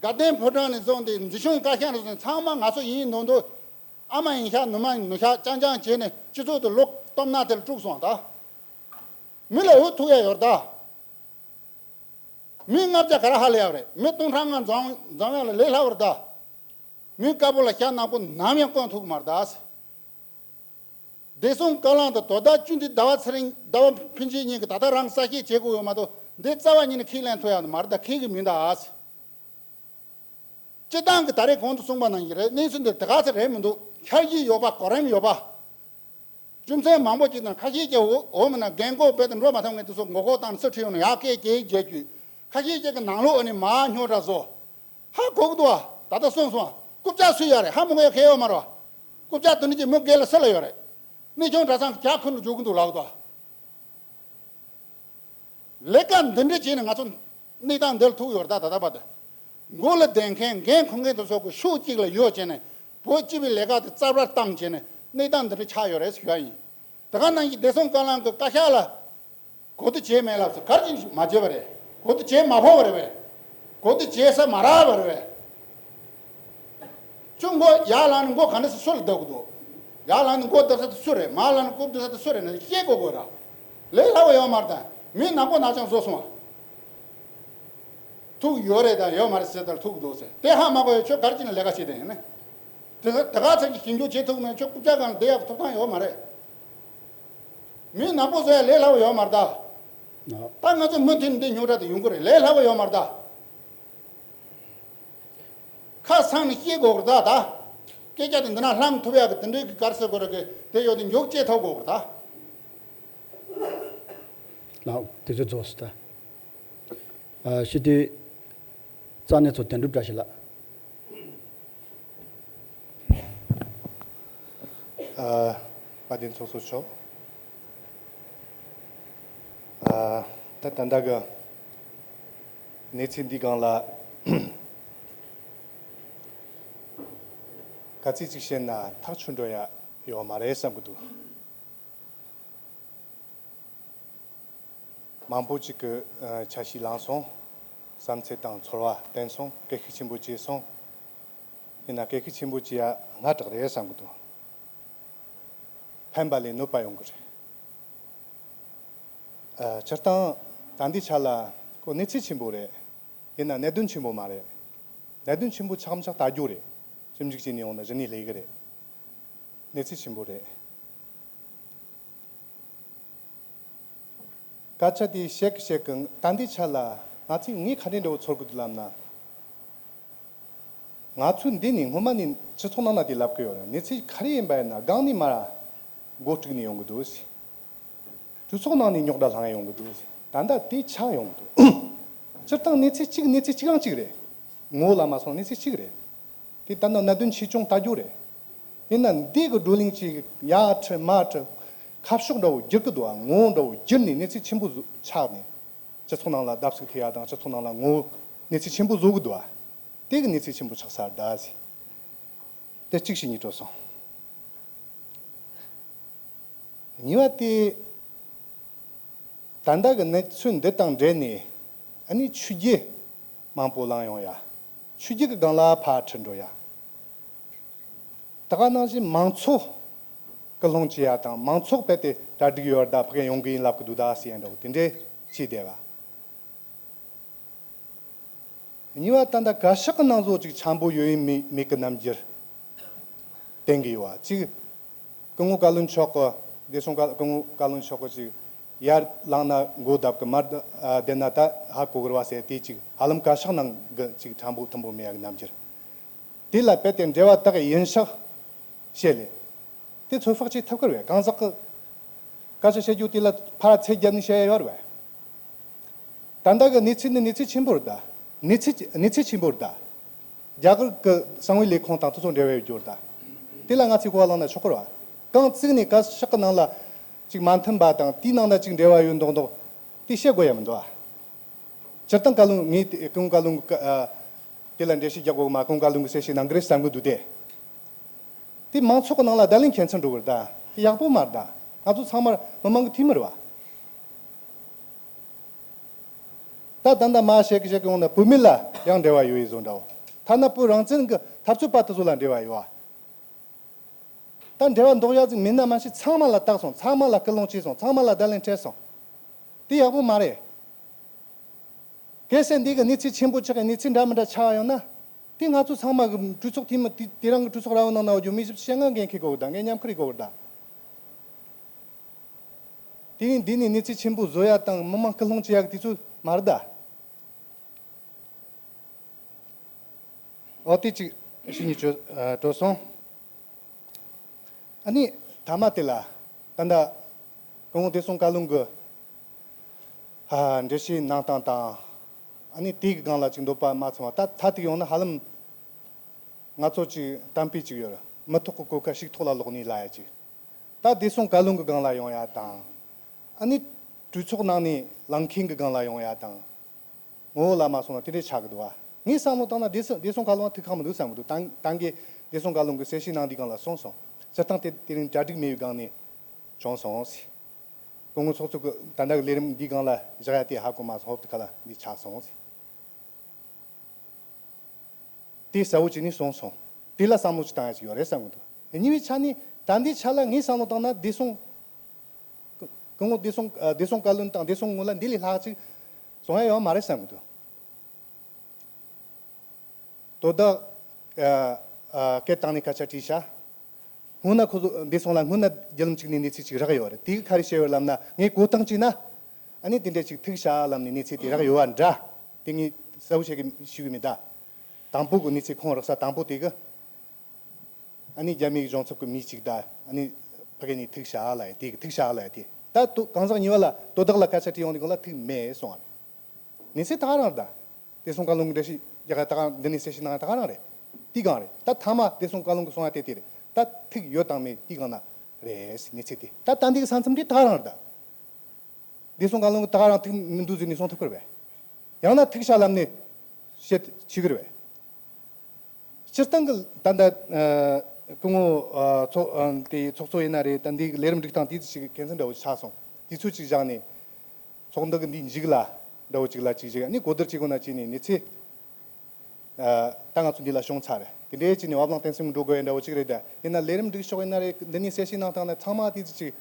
དགའ་ལྡན་ཕོ་བྲང་ནས་བཟུང་སྟེ་འཛིན་སྐྱོང་བཀའ་ཤག་ནས་བཟུང་ཚང་མ་ང་ཚོ་ཡིན་མདོག་མདོག་ཨ་མ་ཡིན་ཤག་ནུ་མ་ཡིན་ནུ་ཤག་རྐྱང་རྐྱང་བྱས་ནས་སྤྱི་ཚོགས་དེ་ལོག་སྟོབས་ན་དེ་ལ་དཀྲུགས་སོང་ད། མི་ལ་འུ་ཐུག་ཡ་ཡོད་རེད་ད། མི་ལྔ་བརྒྱ་ག་རེ་ཧ་ལས་ཡ་རེད། མི་སྟོང་ཕྲག་ལྔ་འཛོམས་འཛོམས་ཡ་ལ་ལས་སླ་བ་རེད་ད། མི་དཀར་པོ་ལ་ཤ་ནག་པོ་ནམ་ཡང་བསྐོན་ཐུབ་ཀྱི་མ་རེད་ད། བདེ་སྲུང་བཀའ་བློན་དང་དོ་བདག་སྤྱི་འཐུས་ཟླ་བ་ཚེ་རིང་ཟླ་བ་ཕུན་ཚོགས་གཉིས་ཀྱིས་ད་ལྟ་རང་གསལ་བཤད་བྱེད་དགོས་ཡོད་མ་གཏོགས་འདི་རྩ་བ་ཉིད་ནས་ཁས་ལེན་ཐུབ་ཡག་མ་རེད་ད། ཁས་ཀྱི་མིན་ད། སྤྱི་བཏང་གི་ད་རེས་གོང་དུ་གསུངས་པ་ནང་བཞིན་རེད། གནས་ཚུལ་འདི་དེ་ག་ཚོད་རེད་མི་འདུག་འཆར་གཞི་ཡོད་པ་གོ་རིམ་ཡོད་པ། རྒྱུ་མཚན་མང་པོ་ཅིག་དང་ཁ་ཤས་ཀྱིས་འོ་འོ་མིན་ན་འགན་འཁུར་རྦད་དེ་འགྲོ་མ་ཐུབ་མཁན་དེ་ཚོ་ངོ་རྒོལ་བཏང་ནས་སུ་ཁྲིད་ཡོང་ན་ཡག་སྐད་ཀྱིས་བརྗེད་རྒྱུ། ཁ་ཤས་ཅིག་གི་ནང་ལོགས་ཨ་ནི་མ་རྙོག་དྲ་བཟོ། ཧ་གོ་གི་འདུག་བ། ད་ལྟ་གསུངས་སོང་བ། རྐུབ་བཀྱག་སུས་ཡོད་རེད། ཧ་མི་གོ་ཡ་གལ་ཡོད་མ་རེད་བ། རྐུབ་བཀྱག་དེ་འདྲ་ཅིག་མི་སྒེར་ལ་སུ་ལ་ཡོད་རེད། གནས་ཆུང་གྲྭ་ཚང་གི་ཇ་ཁུར་ནས་འཇུག་གི་འདུག་ལབ་གི་འདུག་བ། ལས་ཀ་འདི་འདྲ་བྱས་ནས་ང་ཚོ་གནས་སྟངས་འདིར་ཐུག་ཡོད་རེད་ད། ད་ལྟ་བར་དུ་མགོ་ལ་བསྡད་མཁན་འགན་འཁུར་མཁན་དེ་ཚོ་གི་ཕྱོགས་གཅིག་ལ་ཡོད་བྱས་ནས་བོད་སྤྱི་པའི་ལས་ཀ་དེ་རྩ་བར་བཏང་བྱས་ནས་གནས་སྟངས་འདི་འདྲ་ཆགས་ཡོད་རེད་ཟེར་ཞུ་ཡ་ཡིན། དེ་ག་ནང་བཞིན་བདེ་སྲུང་བཀའ་བློན་གྱི་བཀའ་ཤག་ལ་གོ་བསྡུར་བྱས་མེད་ལབ་ཟེར་ག་རེ་བྱས་ནས་མ་བརྗོད་པ་རེད། གོ་བསྡུར་བྱས་མ་ཕོད་པ་རེད་པས། གོ་བསྡུར་བྱས་ས་མ་རག་པ་རེད་པས། ཁྱོད་མགོ་ཡར་ལངས་ནས་མགོ་ག་འདྲ་སེ་སུ་ལ་བརྡབ་གི་འདུག་ཡར་ལངས་ནས་མགོ་བརྡབ་ས་དེ་སུ་རེད། མར་ལངས་ནས་མགོ་བརྡབ་ས་དེ་སུ་རེད་ན་ཤེས་དགོས་དགོས་ར། ལས་སླ་བོ་ཡོད་མ་རེད་ད། མི་ནག་པོ་ནག་ཅང་བཟོ་སོང་བ། ཐུག་ཡོད་རེད་དང་ཡོད་མ་རེད་ཟེར་ལྟར་ཐུག་གི་འདུག་ཟེར། དེ་ཧ་མ་གོ་ཡ་ཁྱོད་ག་རེ་བྱས་ནས་ལས་ཀ་བྱེད་དེ་ཡིན་ནི། དེ་དེ་ག་ཚད་ཀྱི་ཞིབ་འཇུག་བྱེད་ཐུབ་མེད་ཁྱོད་རྐུབ་བཀྱག་སྒང་ལ་བསྡད་ཡག་གི་ཐོབ་ཐང་ཡོད་མ་རེད། མི་ནག་པོ་བཟོ་ཡ་ལས་སླ་བོ་ཡོད་མ་རེད་ད། ད་ང་ཚོ་མུ་མཐུད་ནས་འདི་རྙོག་དྲ་དེ་ཡོང་གི་རེད། ལས་སླ་བོ་ཡོད་མ་རེད་ད། ཁ་སང་ནས་བཤད་དགོས་རེད་ད། ད་སྐད་ཆ་དེ་འདི་ན་ལྷམ་ཐུབ་ཡག་གི་དེ་འདྲའི་གི་ག་རེ་ཟེར་དགོས་རེད་གི་དེ་ཡོད་དེ་མགྱོགས་བཅད་ཐུབ་དགོས་རེད་ད། ལགས་དེ་ཚོ་རྫོགས་སོང་ད། ཨ་སྤྱི་འཐུས་རྩ་གནས་ཚོ་དོན་གྲུབ་བཀྲ་ཤིས་ལགས། ཨ་དཔལ་ལྡན་ཚོགས་གཙོ་མཆོག་ཨ་ད་ད་ལྟ་གི་གནས་ཚུལ་འདི་སྒང་ལ་ག་ཚོད་ཅིག་བཤད་ན་ཐག་ཆོད་འགྲོ་ཡ་ཡོད་མ་རེད་བསམ་གི་འདུག་མང་པོ་ཅིག་གི་ཨ་འཆར་གཞི་བླངས་སོང་། བསམ་ཚུལ་དང་ཚོར་བ་བསྟན་སོང་། བཀྲ་ཤིས་ཆེན་པོ་བྱས་སོང་། ཡིན་ན་བཀྲ་ཤིས་ཆེན་པོ་བྱེད་ཡ་སྔ་དྲགས་རེད་བསམ་གི་འདུག་ཕན་པ་ལས་གནོད་པ་ཡོང་གི་རེད། ཨ་སྤྱིར་བཏང་ད་ལྟའི་ཆ་ལ་ཁོ་གནས་ཚུལ་ཆེན་པོ་རེད། ཡིན་ན་གནད་དོན་ཆེན་པོ་མ་རེད། གནད་དོན་ཆེན་པོ་ཆགས་མི་ཆགས་ལྟ་རྒྱུ་རེད། ཞིབ་འཇུག་བྱས་ནས་ཡོང་ན་གཞི་ནས་སླེབས་གི་རེད། གནས་ཚུལ་ཆེན་པོ་རེད། སྐད་ཆ་དེ་བཤད་གི་བཤད་གི་ད་ལྟའི་ཆ་ལ་ང་ཚོས་ངས་ག་འདྲའི་འདྲ་བོ་ཚོར་གི་འདུག་ལབ་ན། ང་ཚོས་འདི་ནས་སྔོན་མ་ནས་སྤྱི་ཚོགས་ནང་ན་དེ་ལབ་གི་ཡོད་རེད། གནས་ཚུལ་ག་རེ་ཡིན་པ་ཡིན་ན་སྒང་ནས་མར་འགོ་དཀྲུགས་ནས་ཡོང་གི་འདུག་ཟེར། གྲོས་ཚོགས་ནང་ནས་རྙོག་དྲ་སློང་ཡོང་གི་འདུག་ཟེར། ད་ལྟ་དེ་ཆགས་ཡོང་གི་འདུག་སྤྱིར་བཏང་གནས་ཚུལ་གཅིག་གནས་ཚུལ་གཅིག་རང་གཅིག་རེད། ངོ་བོ་ལ་མ་སོང་གནས་ཚུལ་གཅིག་རེད། དེ་ལྟར་ན་གནད་དོན་ཆེ་ཆུང་ལྟ་རྒྱུ་རེད། ཡིན་ན་འདི་གི་བགྲོ་གླེང་ཅིག་ཡར་ཁྲིད་མར་ཁྲིད་ཁ་ཕྱོགས་འདྲ་བོ་བསྒྱུར་གི་འདུག་ཨ། ངོ་བོ་འདྲ་བོ་བསྒྱུར་ནས་གནས་ཚུལ་ཆེན་པོ་བཟོ་ཆགས་ནས་སྤྱི་ཚོགས་ནང་ལ་བརྡབ་གསིག་ཐེབས་ཡ་དང་སྤྱི་ཚོགས་ནང་ལ་ངོ་བོ་གནས་ཚུལ་ཆེན་པོ་བཟོ་གི་འདུག་ཨ། དེ་གི་གནས་ཚུལ་ཆེན་པོ་ཆགས་ཚར་ད་ཟེར། དེ་གཅིག་བྱས་ནས་འགྲོ་སོང་། གཉིས་པ་དེ། ད་ལྟ་གི་གནས་ཚུལ་འདི་དང་འབྲེལ་ནས་ཨ་ནི་ཆོས་བརྒྱུད་མང་པོ་ལངས་ཡོང་ཡ། ཆོས་བརྒྱུད་ཀྱི་སྒང་ལ་ཕར་ཁྲིད་འགྲོ་ཡ། ད་ག་ནང་བཞིན་མང་ཚོགས་སྐུལ་སློང་བྱེད་ཡ་དང་མང་ཚོགས་རྦད་དེ་གྲ་སྒྲིག་ཡོད་རེད་ད། ཕ་གི་ཡོང་གི་ཡིན་ལབ་གི་འདུག་ད་ཟེར་ཡ་འདྲ་བོ་དེ་འདྲས་བྱས་བསྡད་པ། གཉིས་པ་ད་ལྟ་བཀའ་ཤག་གི་ནང་བཟོ་ཅིག་འཆམ་པོ་ཡོད་ཡིན་མེད་མེད་ཀྱི་རྣམ་འགྱུར་བསྟན་གྱི་ཡོད་པ་གཅིག་སྐུ་ངོ་བཀའ་བློན་མཆོག་གི་བདེ་སྲུང་བཀའ་སྐུ་ངོ་བཀའ་བློན་མཆོག་གི་ཅིག་ཡར་ལངས་ན་མགོ་བརྡབ་གི་མར་བསྡད་ན་ད་ཧ་གོ་གི་རེད་བ་ཟེར་དེ་ཅིག་ཧ་ལམ་བཀའ་ཤག་ནང་གི་ཅིག་འཆམ་པོ་མཐུན་པོ་མེད་ཡ་གི་རྣམ་འགྱུར། དེ་ལ་རྦད་དེ་འབྲེལ་བ་དག་ཡིན་ཤག་བཤད་ལེ། དེ་ཚོད་དཔག་བྱེད་ཐུབ་ཀྱི་རེད་པས། གང་ཟག་གི་སྐད་ཆ་བཤད་རྒྱུ་དེ་ལ་ཕར་ཚད་བརྒྱབ་ནས་བཤད་ཡ་ཡོད་རེད་པས། ད་ལྟ་གི་གནས་ཚུལ་ནི་གནས་ཚུལ་ཆེན་པོ་རེད་ད། གནས་ཚུལ་གནས་ཚུལ་ཆེན་པོ་རེད་ད། རྒྱ་གར་གི་གསང་བའི་ལས་ཁུངས་དང་དེ་ཚོ་འབྲེལ་བ་ཡོད་རྒྱུ་རེད་ད། དེ་ལ་ང་ཚོས་གོ་བ་བླངས་ན་ཆོག་གི་རེད་པ། གང་བརྩིགས་ནས་བཀའ་ཤག་གི་ནང་ལ་ཅིག་མ་མཐུན་པ་དང་དེའི་ནང་ན་ཅིག་འབྲེལ་བ་ཡོད་མདོག་མདོག་དེ་བཤད་དགོས་ཡ་མི་འདུག་ཨ། སྤྱིར་བཏང་བཀའ་བློན་ངས་དེ་སྐུ་ངོ་བཀའ་བློན་གི་ཨ། དེ་ལ་འགྲེལ་བཤད་རྒྱག་དགོས་གི་མ། སྐུ་ངོ་བཀའ་བློན་གི་གསལ་བཤད་གནང་གི་རེད་བསམ་གི་འདུག་སྟེ། དེ་མང་ཚོགས་ཀྱི་ནང་ལ་བརྡ་ལན་ཁྱད་མཚར་འགྲོ་གི་རེད་ད། དེ་ཡག་པོ་མ་རེད་ད། ང་ཚོ་ཚང་མར་མི་མང་གི་འཐུས་མི་རེད་བ། ད་ད་ལྟ་མ་བཤད་གི་བཤད་གི་འོང་ན་བུད་མེད་ལ་ཡང་འབྲེལ་བ་ཡོད་ཡི་བཟོ་འདྲ་བོ། ཐ་ན་བོད་རང་བཙན་གི་འཐབ་རྩོད་པ་དེ་ཚོ་ལ་འབྲེལ་བ་ཡོད་བ། ད་འབྲེལ་བ་འདོགས་ཡ་ཟིག་མིན་ན་མ་ཤེས། ཚང་མ་ལ་བཏགས་སོང་། ཚང་མ་ལ་སྐུལ་སློང་བྱས་སོང་། ཚང་མ་ལ་བརྡ་ལན་སྤྲད་སོང་། དེ་ཡག་པོ་མ་རེད། གལ་སྲིད་འདི་གི་གནས་ཚུལ་ཆེན་པོ་ཆགས་གི་གནས་ཚུལ་འདྲ་མི་འདྲ་ཆགས་ཡོང་ན། དེ་ང་ཚོ་ཚང་མ་གི་གྲོས་ཚོགས་དེ་མི་དེ་དེ་རང་གི་གྲོས་ཚོགས་ར་བ་ནང་ན་ཡོད་རྒྱུ་མི་ཞིབ་བཤད་ང་འགན་འཁྱེར་དགོས་གི་ད། ངས་མཉམ་ཁུར་ཡེད་དགོས་གི་ད། དེ་ཡིན་འདི་ནས་གནས་ཚུལ་ཆེན་པོ་བཟོ་ཡ་དང་མི་མང་སྐུལ་སློང་བྱེད་ཡ་གི་དུས་ཚོད་མ་རེད་ད། ཨོ་དེ་གཅིག་ཤི་ཉི་བཅུ་ཨ་འགྲོ་སོང་། ཨ་ནི་ཐ་མ་དེ་ལ་ད་ལྟ་སྐུ་ངོ་བདེ་སྲུང་བཀའ་བློན་གྱི་ཨ་འགྲེལ་བཤད་གནང་སྟངས་དང་། ཨ་ནི་དེ་གི་སྒང་ལ་ཅིག་འདོད་པ་མ་ཚང་བ། ད་ཐ་ཐིག་ཡོང་ན་ཧ་ལམ་ང་ཚོ་ཅིག་གཏམ་དཔེ་ཅིག་ཡོད་རེད། མི་ཐོག་གི་གོད་ཁ་ཕྱུགས་ཐོག་ལ་ལོག་ནི་ལ་ཡ་ཅིག་ད་བདེ་སྲུང་བཀའ་བློན་གྱི་སྒང་ལ་ཡོང་ཡ་དང་། ཨ་ནི་གྲོས་ཚོགས་ནང་ནས་ལངས་མཁན་གྱི་སྒང་ལ་ཡོང་ཡ་དང་། ངོ་བོ་ལ་མ་སོང་ན་དེ་འདྲས་ཆགས་ཀྱི་འདུག་བ། ངས་བསམ་བློ་བཏང་ན་བདེ་སྲུང་བདེ་སྲུང་བཀའ་བློན་ཐུགས་ཁག་མི་འདུག་བསམ་གྱི་འདུག་ཏང་ཏང་གིས་བདེ་སྲུང་བཀའ་བློན་གྱི་གསལ་བཤད་གནང་དུས་སྒང་ལ་གསུངས་སོང་། སྤྱིར་བཏང་དེ་དེ་རིང་གྲ་སྒྲིག་མེད་པའི་སྒང་ནས་བྱུང་སོང་ཟེར། སྐུ་ངོ་ཚོགས་གཙོ་གི་ད་ལྟ་གི་ལས་རིམ་འདིའི་སྒང་ལ་བཞག་ཡ་དེ་ཧ་གོ་མ་སོང་། ཧོབ་ཏེ་ཁ་ལ་འདི་ཆགས་སོང་ཟེར། དེ་གསལ་བོ་བྱས་ནས་གསུངས་སོང་། དེ་ལ་བསམ་བློ་ཅིག་བཏང་ཡ་ཅིག་ཡོད་རེད་བསམ་གི་འདུག་གཉིས་པའི་ཆ་ནས་ད་འདི་ཆ་ལ་ངས་བསམ་བློ་བཏང་ན་བདེ་སྲུང་སྐུ་ངོ་བདེ་སྲུང་ཨ་བདེ་སྲུང་བཀའ་བློན་དང་བདེ་སྲུང་ངོ་ལ་འདི་ལས་ལྷག་ཅིག་གསུང་ཡ་ཡོད་མ་རེད་བསམ་གི་འདུག་དོ་བདག་ཨ་ཨ་སྐད་བཏང་ནས་སྐད་ཆ་དྲིས་ཤག་སྔོན་ན་ཁོ་ཚོ་བདེ་སྲུང་ལ་སྔོན་ན་བརྒྱུད་ལམ་གཅིག་ནས་གནས་ཚུལ་གཅིག་རག་ཡོད་རེད། དེ་གི་ག་རེ་བཤད་ཡོད་ལབ་ན། ངས་གོ་སྟངས་གཅིག་ན་ཨ་ནི་དེ་འདྲས་ཅིག་ཐུག་ཤག་ལབ་ནས་གནས་ཚུལ་དེ་རག་ཡོད་པ་འདྲ། དེ་ངས་གསལ་བོ་བཤད་གི་ཞུ་གི་མེད་ད། དང་པོ་གི་གནས་ཚུལ་ཁོང་རག་ས་དང་པོ་དེ་གི་ཨ་ནི་རྒྱ་མི་གི་གཞུང་ཚབ་ཀྱི་མི་གཅིག་ད་ཨ་ནི་ཕ་གི་ནས་ཐུག་ཤག་ལབ་ཡ་དེ་གི་ཐུག་ཤག་ལབ་ཡ་དེ་ད་དོ་གང་ཟག་གཉིས་པ་ལ་དོ་བདག་ལ་སྐད་ཆ་དྲིས་ཡོང་དུས་སྒང་ལ་ཐུག་མེད་གསུངས་པ་རེད། གནས་ཚུལ་ད་ག་རང་རེད་ད། བདེ་སྲུང་བཀའ་བློན་གྱི་འགྲེལ་བཤད་རྒྱག་ཡ་ད་ག་རང་འདི་ནས་གསལ་བཤད་གནང་ཡ་ད་ག་རང་རེད། དེའི་སྒང་རེད། ད་ཐ་མ་བདེ་སྲུང་བཀའ་བློན་གྱིས་གསུང་ཡ་དེ་དེ་རེད། ད་ཐུག་ཡོད་དང་མེད་དེའི་སྒང་ན་རེད་ཟེར། གནས་ཚུལ་དེ་ད་ད་འདི་གི་ས་མཚམས་དེ་ད་ག་རང་རེད་ད། བདེ་སྲུང་བཀའ་བློན་གྱིས་ད་ག་རང་ཐུག་མི་འདུག་ཟེར་ནས་གསུང་ཐུབ་ཀྱི་རེད་པས། ཡང་ན་ཐུག་ཤག་ལབ་ནས་བཤད་བྱེད་ཀྱི་རེད་པས། སྤྱིར་བཏང་གི་ད་ལྟ་ཨ་སྐུ་ངོ་ཨ་ཚོགས་ཨ་དེ་ཚོགས་གཙོ་ཡིན་ན་རེད། ད་འདི་གི་ལས་རིམ་སྒྲིག་སྟངས་དེ་ཅིག་གལ་མཚན་འདྲ་བོ་ཆགས་སོང་། དུས་ཚོད་ཅིག་བཞག་ནས་ཚོགས་འདུ་གི་འདི་མཇུག་ལ་འདྲ་བོ་ཅིག་ལ་ཅིག་ཅིག་ཨ་ནི་གོ་བསྡུར་བྱེད་དགོས་ན་བྱས་ནས་གནས་ཚུལ་ཨ་ད་ང་ཚོ་འདི་ལ་བྱུང་ཚར་རེད། དེ་འདྲའི་ཅིག་ནས་བབ་བརླིང་བརྟན་གསུམ་འགྲོ་དགོས་ཡ་འདྲ་བོ་ཅིག་རེད། ད་ཡིན་ན་ལས་རིམ་སྒྲིག་ཕྱོགས་ཡིན་ན་རེད། འདི་ནས་གསལ་བཤད་གནང་སྟངས་ནི་ཚང་མ་དེ་ཅིག་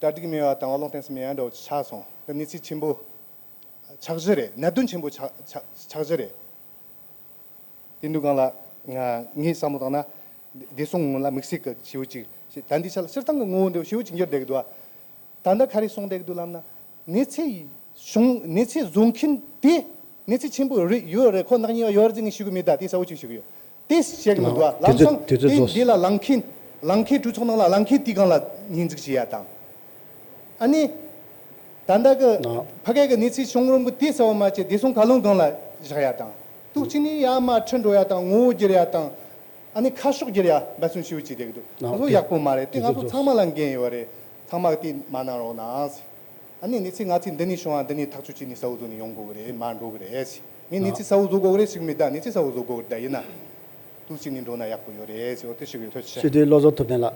གྲ་སྒྲིག་མེད་པ་དང་བབ་བརླིང་བརྟན་གསུམ་མེད་ཡ་འདྲ་བོ་ཅིག་ཆགས་སོང་། ད་གནས་ཚུལ་ཆེན་པོ་ཆགས་གཞི་རེད། གནད་དོན་ཆེན་པོ་ཆགས་ཆགས་ཆགས་གཞི་རེད། དེ་འདུག་གང་ལ་ང་ངས་བསམ་བློ་བཏང་ན་བདེ་སྲུང་ངོ་ལ་དམིགས་བསལ་གྱི་ཞེ་པོ་ཅིག་ད་འདི་ཆ་ལ་སྤྱིར་བཏང་གི་ངོ་བོ་འདྲ་བོ་ཞེ་པོ་ཅིག་འགྱུར་བསྡད་ཀྱི་འདུག་ད་ལྟ་ག་རེ་གསུངས་བསྡད་ཀྱི་འདུག་ལབ་ན། གནས་ཚུལ་བྱུང་གནས་ཚུལ་བཟོ་མཁན་དེ་གནས་ཚུལ་ཆེན་པོ་རེད་ཡོད་རེད། ཁོ་ནག་ཉེས་པ་ཡོད་རེད་ཟེར་ངས་ཞུ་གི་མེད། ད་དེ་གསལ་བོ་ཅིག་ཞུ་གི་ཡོད། དེ་བཤད་གི་མི་འདུག་ཨ། དུས་ལམ་སང་ཚོད་དུས་ཚོད་དེ་རྫོགས། འདི་ལ་ལངས་མཁན་ལངས་མཁན་གྲོས་ཚོགས་ནང་ལ་ལངས་མཁན་དེའི་སྒང་ལ་སྙན་འཛུགས་བྱེད་ཡ་དང་། ཨ་ནི། ད་ལྟ་གི་ཨ། ཕ་གི་གི་གནས་ཚུལ་བྱུང་རུང་གི་དེ་གསལ་བོ་མ་བྱས་བདེ་སྲུང་བཀའ་བློན་སྒང་ལ་བཞག་ཡ་དང་། ཏོག་ཙམ་ནི་ཡར་མར་ཁྲིད་འགྲོ་ཡ་དང་ངོ་བོ་བསྒྱུར་ཡ་དང་། ཨ་ནི་ཁ་ཕྱོགས་བསྒྱུར་ཡ་འབད་བརྩོན་ཞེ་པོ་བྱས་བསྡད་ཀྱི་འདུག་ཨ། ང་ཚོ་དེ་ཡག་པོ་མ་རེད། དེ་དེ་ང་ཚོ་ཚོད་ཚང་མ་ལ་འགན་ཡོད་རེད། ཚང་མ་གི་དེ་མ་གནང་རོགས་གནང་། ཨ་ནི་གནས་ཚུལ་ང་ཚོས་འདི་ནས་བྱུང་བ་འདི་ནས་ཐག་གཅོད་བྱས་ནས་གསལ་བོ་བཟོ་ནས་ཡོང་དགོས་ཀྱི་རེད། མར་འགྲོ་གི་རེད། ངས་གནས་ཚུལ་གསལ་བོ་བཟོ་དགོས་ཀྱི་རེད་ཞིག་མེད། ད་གནས་ཚུལ་གསལ་བོ་བཟོ་དགོས་ཀྱི་རེད། ད་ཡིན་ན་ཏོག་ཙམ་ནས་འགྲོ་ན་ཡག་པོ་ཡོད་རེད་ཟེར་བ་དེ་ཞུ་གི་ཡོད། ཐུགས་རྗེ་ཆེ། སྤྱི་འཐུས་བློ་བཟང་ཐུབ་བསྟན་ལགས།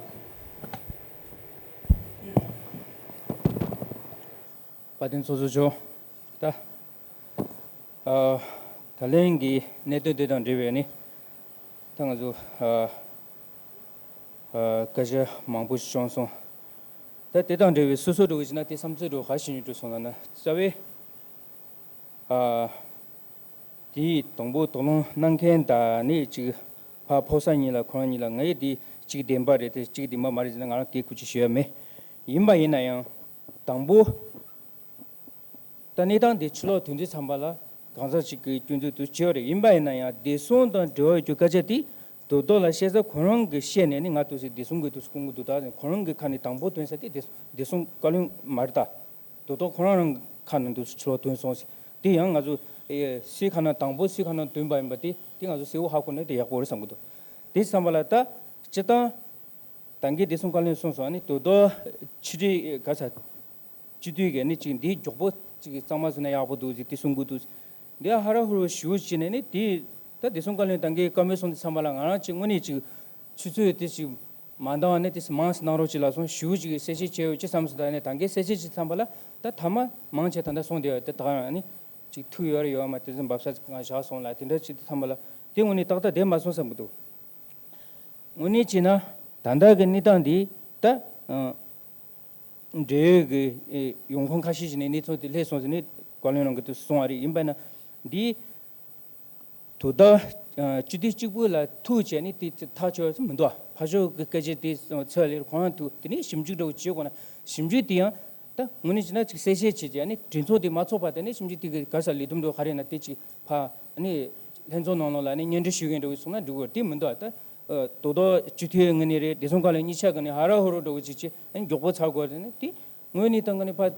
དཔལ་ལྡན་ཚོགས་གཙོ་མཆོག་ད། ཨ། ད་ལན་གྱི་གནད་དོན་དེ་དང་འབྲེལ་བའི་ནི། ད་ང་ཚོ་ཨ། ཨ། སྐད་ཆ་མང་པོ་ཞིག་བྱུང་སོང་། ད་དེ་དང་འབྲེལ་བའི་སོ་སོ་འགྲོ་གི་ཅིག་ན་དེ་བསམ་ཚུལ་འགྲོ་ག་ཞིག་ཉོ་འགྲོ་སོང་ལ་ན་རྩ་བའི། ཨ། དེའི་དང་པོ་དོགས་སློང་གནང་མཁན་དང་ནི་ཅིག་ཕར་ཕོག་ས་གཉིས་ལ་ཁོ་རང་གཉིས་ལ་ངའི་དེ་གཅིག་བདེན་པ་རེད་དེ་གཅིག་བདེན་པ་མ་རེད་ཟེར་ན་ང་རང་གི་གུ་ཅི་ཞུ་ཡ་མེད། ཡིན་པ་ཡིན་ན་ཡང་དང་པོ། ད་གནས་སྟངས་འདི་ཕྱི་ལོགས་ཐོན་དུས་ཙམ་པ་ལ་གང་ཟག་ཅིག་གི་སྐྱོན་འཛུགས་དུ་བྱེད་པ་རེད། ཡིན་པ་ཡིན་ན་ཡང་བདེ་སྲུང་དང་འབྲེལ་བ་ཡོད་རྒྱུ་སྐད་ཆ་དེ་དོ་བདག་ལ་བཤད་ས་ཁོ་རང་གི་བཤད་ནས་ནི་ང་དུ་ཟེར་བདེ་སྲུང་གི་དུ་སྐུང་གི་འདུག་ད་ཁོ་རང་གི་ཁ་ནས་དང་པོ་ཐོན་ས་དེ་བདེ་བདེ་སྲུང་བཀའ་བློན་མ་རེད་ད། དོ་བདག་ཁོ་རང་རང་ཁ་ནས་འདུག་ཕྱི་ལོགས་ཐོན་སོང་ཟེར། དེ་ཡང་ང་ཚོ་ཨེ་སུའི་ཁ་ནས་དང་པོ་སུའི་ཁ་ནས་ཐོན་པ་ཡིན་པ་དེ་དེ་ང་ཚོ་གསལ་བོ་ཧ་གོ་ན་དེ་ཡག་པོ་རེད་བསམ་གི་འདུག་དེ་བསམ་པ་ལ་ད་སྤྱི་བཏང་ད་གིན་བདེ་སྲུང་བཀའ་བློན་གསུངས་སོང་། ཨ་ནི་དོ་བདག་ཕྱི་དྲིལ་ག་ས། སྤྱི་འཐུས་ཀྱིས་ནི་ཅིག་འདིའི་མགྱོགས་པོ་ཅིག་གཙང་མ་བཟོས་ན་ཡག་པོ་འདུག་ཟེར་དེ་གསུང་གི་འདུག་འདི་ཧ་ར་ཧུ་རུ་ཞུ་བྱས་ནས་ནི་དེ་ད་བདེ་སྲུང་བཀའ་བློན་ད་གིན་བཀའ་མོལ་གསུང་དུས་ཙམ་པ་ལ་ང་རང་ཅིག་དངོས་གནས་ཅིག་ཆུ་ཚོད་དེ་ཅིག་མ་འདང་བ་ནི་དེ་མང་ཙམ་གནང་རོགས་ཅིག་ལབ་སོང་། ཞུ་ཅིག་གསལ་བཤད་བྱས་ཡོད་ཅེས་བསམ་སོང་། ད་ནི་ད་གིན་གསལ་བཤད་ཅིག་ཙམ་པ་ལ་ད་ཐ་མ་མང་ཆེ་ད་ལྟ་སོང་བསྡད་ཡོད། དེ་ད་ག་རང་ནི་ཅིག་ཐུག་ཡོད་རེད་ཡོད་མ་དེ་ཚོ་འབབ་ས་ཅིག་གང་བཞག་སོང་ལ་དེ་འདྲ་ཅིག་དེ་ཙམ་པ་ལ་དེ་དངོས་གནས་ཏག་ཏག་བསྡད་མ་སོང་བསམ་གི་འདུག་དངོས་གནས་བྱས་ན་ད་ལྟ་གི་གནས་སྟངས་འདི་ད་ཨ། འབྲེལ་ཡོད་ཀྱི་ཨེ་ཡོང་ཁུངས་ཁ་ཤས་ཤིག་ནས་གནས་ཚུལ་དེ་སླེབས་སོང་ཟེར་ནས་བཀའ་བློན་རང་གིས་དེ་གསུངས་པ་རེད། ཡིན་པ་ན་འདི་དོ་བདག་ཨ་སྤྱི་འཐུས་གཅིག་པུ་ལ་ཐུག་བྱས་ནས་དེ་ཐག་ཆོད་མི་འདུག་ཕར་ཕྱོགས་ཀྱི་སྐད་ཆ་དེ་འཚོལ་ལེར་ཁོ་རང་ཐུག་དེ་ནས་ཞིབ་འཇུག་འདྲ་བོ་བྱེད་དགོས་ན་ཞིབ་འཇུག་དེ་ཡང་ད་དངོས་གནས་བྱས་ན་ཅིག་གསལ་བཤད་བྱེད་ཀྱི་ཨ་ནི་གྲོས་ཚོགས་དེ་མ་ཚོགས་པ་དེ་ནས་ཞིབ་འཇུག་དེ་གི་ག་ས་ལས་དོན་འགྲོ་ག་རེ་ན་དེ་ཅིག་ཕ་ཨ་ནི་ལྷན་ཚོགས་ནང་ལོགས་ལ་ཨ་ནི་སྙན་སྒྲོན་ཞུ་མཁན་འདྲ་བོ་སོང་ན་འགྲིག་གི་རེད། དེ་མི་འདུག་ད། ཨ། དོ་བདག་སྤྱི་འཐུས་ངོས་ནས་རེད། བདེ་སྲུང་བཀའ་བློན་གཉིས་ཆ་གི་ནས་ཧ་ར་ཧུ་རུ་འདྲ་བོ་ཅིག་བྱས་ཨ་ནི་མགྱོགས་པོ་ཚར་དགོས་རེད། ནི་དེ་དངོས་གནས་དང་གི་ནས་ཕར་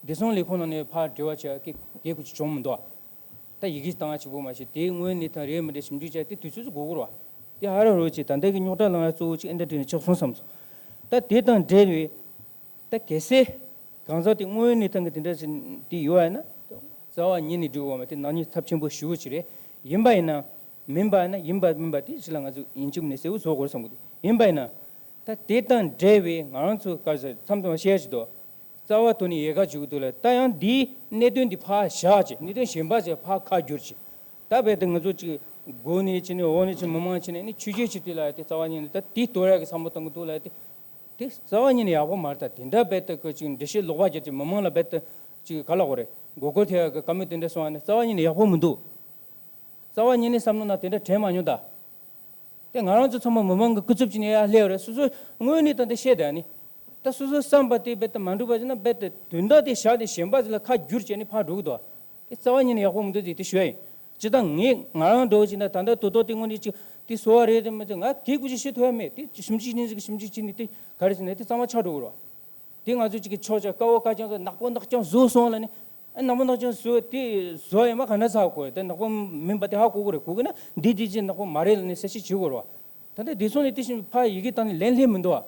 བདེ་སྲུང་ལས་ཁུངས་ནང་ནས་ཕར་འབྲེལ་བ་བྱས་ཀྱི་གལ་ཁུ་ཅིག་བྱུང་མི་འདུག་ད་ཡི་གེ་བཏང་ཡ་ཆེ་པོ་མ་བྱས་དེ་དངོས་གནས་དང་རེད་མི་རེད་ཞིབ་འཇུག་བྱས་དེ་དུས་ཚོད་ཅིག་འགོར་གི་རེད་བ། དེ་ཧ་ར་ཧུ་རུ་བྱས་ད་ལྟ་གི་རྙོག་དྲ་ལངས་ཡ་གཙོ་བོ་ཅིག་ཨེ་འདྲ་དྲན་ཆགས་སོང་བསམ་སོང་། ད་དེ་དང་འབྲེལ་བའི་ད་གལ་སྲིད་གང་ཟག་དེ་དངོས་ཡོད་གནས་སྟངས་ཀྱི་དེ་འདྲ་ཞིག་དེ་ཡོད་པ་ཡིན་ན་རྩ་བ་ཉིད་ནས་འགྲིག་གི་ཡོད་མ་རེད། དེ་ནག་ཉེས་ཚབས་ཆེན་པོ་ཞེ་པོ་ཅིག་རེད། ཡིན་པ་ཡིན་ན་མིན་པ་ཡིན་ན་ཡིན་པ་མིན་པ་དེ་ཅིག་ལ་ང་ཚོ་ཡིན་གཅིག་མིན་གཅིག་གསལ་པོ་བཟོ་དགོས་བསམ་གི་འདུག་ཡིན་པ་ཡིན་ན་ད་དེ་དང་འབྲེལ་བའི་ང་རང་ཚོ་ག་ས་མཚམས་མཚམས་བཤད་ཡ་ཞིག་འདུག་རྩ་བ་ཐོག་ནས་ཡལ་ག་འཇུག་གི་འདུག་ལ། ད་ཡང་འདིའི་གནད་དོན་འདི་ཕར་བཞག་བྱས་གནད་དོན་གཞན་པ་ཅིག་ཕར་ཁ་བསྒྱུར་བྱས། ད་རྦད་དེ་ང་ཚོ་ཅིག་སྒོ་ནས་ཅིག་ནས་འོག་ནས་ཅིག་མི་མང་ཅིག་ནས་ནི་ཆོས་བརྒྱུད་ཅིག་དེ་ལ་དེ་རྩ་བ་ཉིད་ནས་ད་དེ་གཏོར་ཡག་གི་བསམ་བློ་གཏོང་གི་འདུག་ལ། དེ་དེ་རྩ་བ་ཉིད་ནས་ཡག་པོ་མ་རེད། ད་དེ་འདྲ་རྦད་དེ་ཀོ་ཅིག་འགྲེལ་བཤད་ལོག་པ་བརྒྱབ་ཅིག་མི་མང་ལ་རྦད་དེ་ཅིག་ག་ལ་གོ་རེད། མགོ་སྐོར་ཐེབས་ཡག་གི་བཀའ་མོལ་དེ་འདྲ་གསུང་བ་ནི་རྩ་བ་ཉིད་ནས་ཡག་པོ་མི་འདུག་རྩ་བ་ཉིད་ནས་བསམ་བློ་ནང་དེ་འདྲ་དྲན་མ་མྱོང་ད། དེ་ང་རང་ཚོ་ཚང་མ་མི་མང་གི་སྐུ་ཚབ་ཅིག་ནས་ཡར་སླེབས་རེད། སོ་སོ་དངོས་གནས་དང་དེ་བཤད་དེ་ནི། ད་སོ་སོ་བསམ་པ་དེ་རྦད་དེ་མ་འགྲུབ་པ་བྱས་ན་རྦད་དེ་དོན་དག་དེ་བཞག་དེ་གཞན་པ་ཅིག་ལ་ཁ་བསྒྱུར་བྱས་ནས་ཕར་འགྲོ་གི་འདུག་དེ་རྩ་བ་ཉིད་ནས་ཡག་པོ་མི་འདུག་ཅེས་དེ་ཞུ་ཡ་ཡིན། ཅི་ལྟར་ངས་ང་རང་འགྲོ་བཞིན་ན་ད་ལྟ་དོ་དོ་དེ་དངོས་གནས་ཅིག་དེ་བཟོ་བ་རེད་དེ་མི་ཚེ་ང་གི་གུ་ཅིག་ཤེས་ཐུབ་ཡ་མེད། དེ་ཞིབ་འཇུག་ཉིན་ཞིག་ཞིབ་འཇུག་བྱས་ནས་དེ་ག་རེ་བྱས་ནས་དེ་གཙང་མ་ཆགས་འགྲོ་གི་རེད་བ། དེ་ང་ཚོ་ཅིག་གི་ཕྱོགས་ཆ་དཀར་པོ་དཀར་རྐྱང་ཚོ་ནག་པོ་ནག་རྐྱང་བཟོས་སོང་ལ་ནི། ཨ་ནག་པོ་ནག་རྐྱང་བཟོས་དེ་བཟོ་ཡ་མ་ག་འདྲ་ཚ་གོ་དེ་ནག་པོ་མིན་པ་དེ་ཧ་གོ་གི་རེད། གོ་གི་ན་འདི་དེ་ཅིག་ནག་པོ་མ་རེད་ལ་ནི་གསལ་བཤད་བྱེད་དགོས་རེད་བ། ད་ལྟ་དེ་སོང་ནས་དེ་བཞིན་ཕ་ཡི་གེ་བཏང་ནས་ལན་སླེབས་མི་འདུག་བ།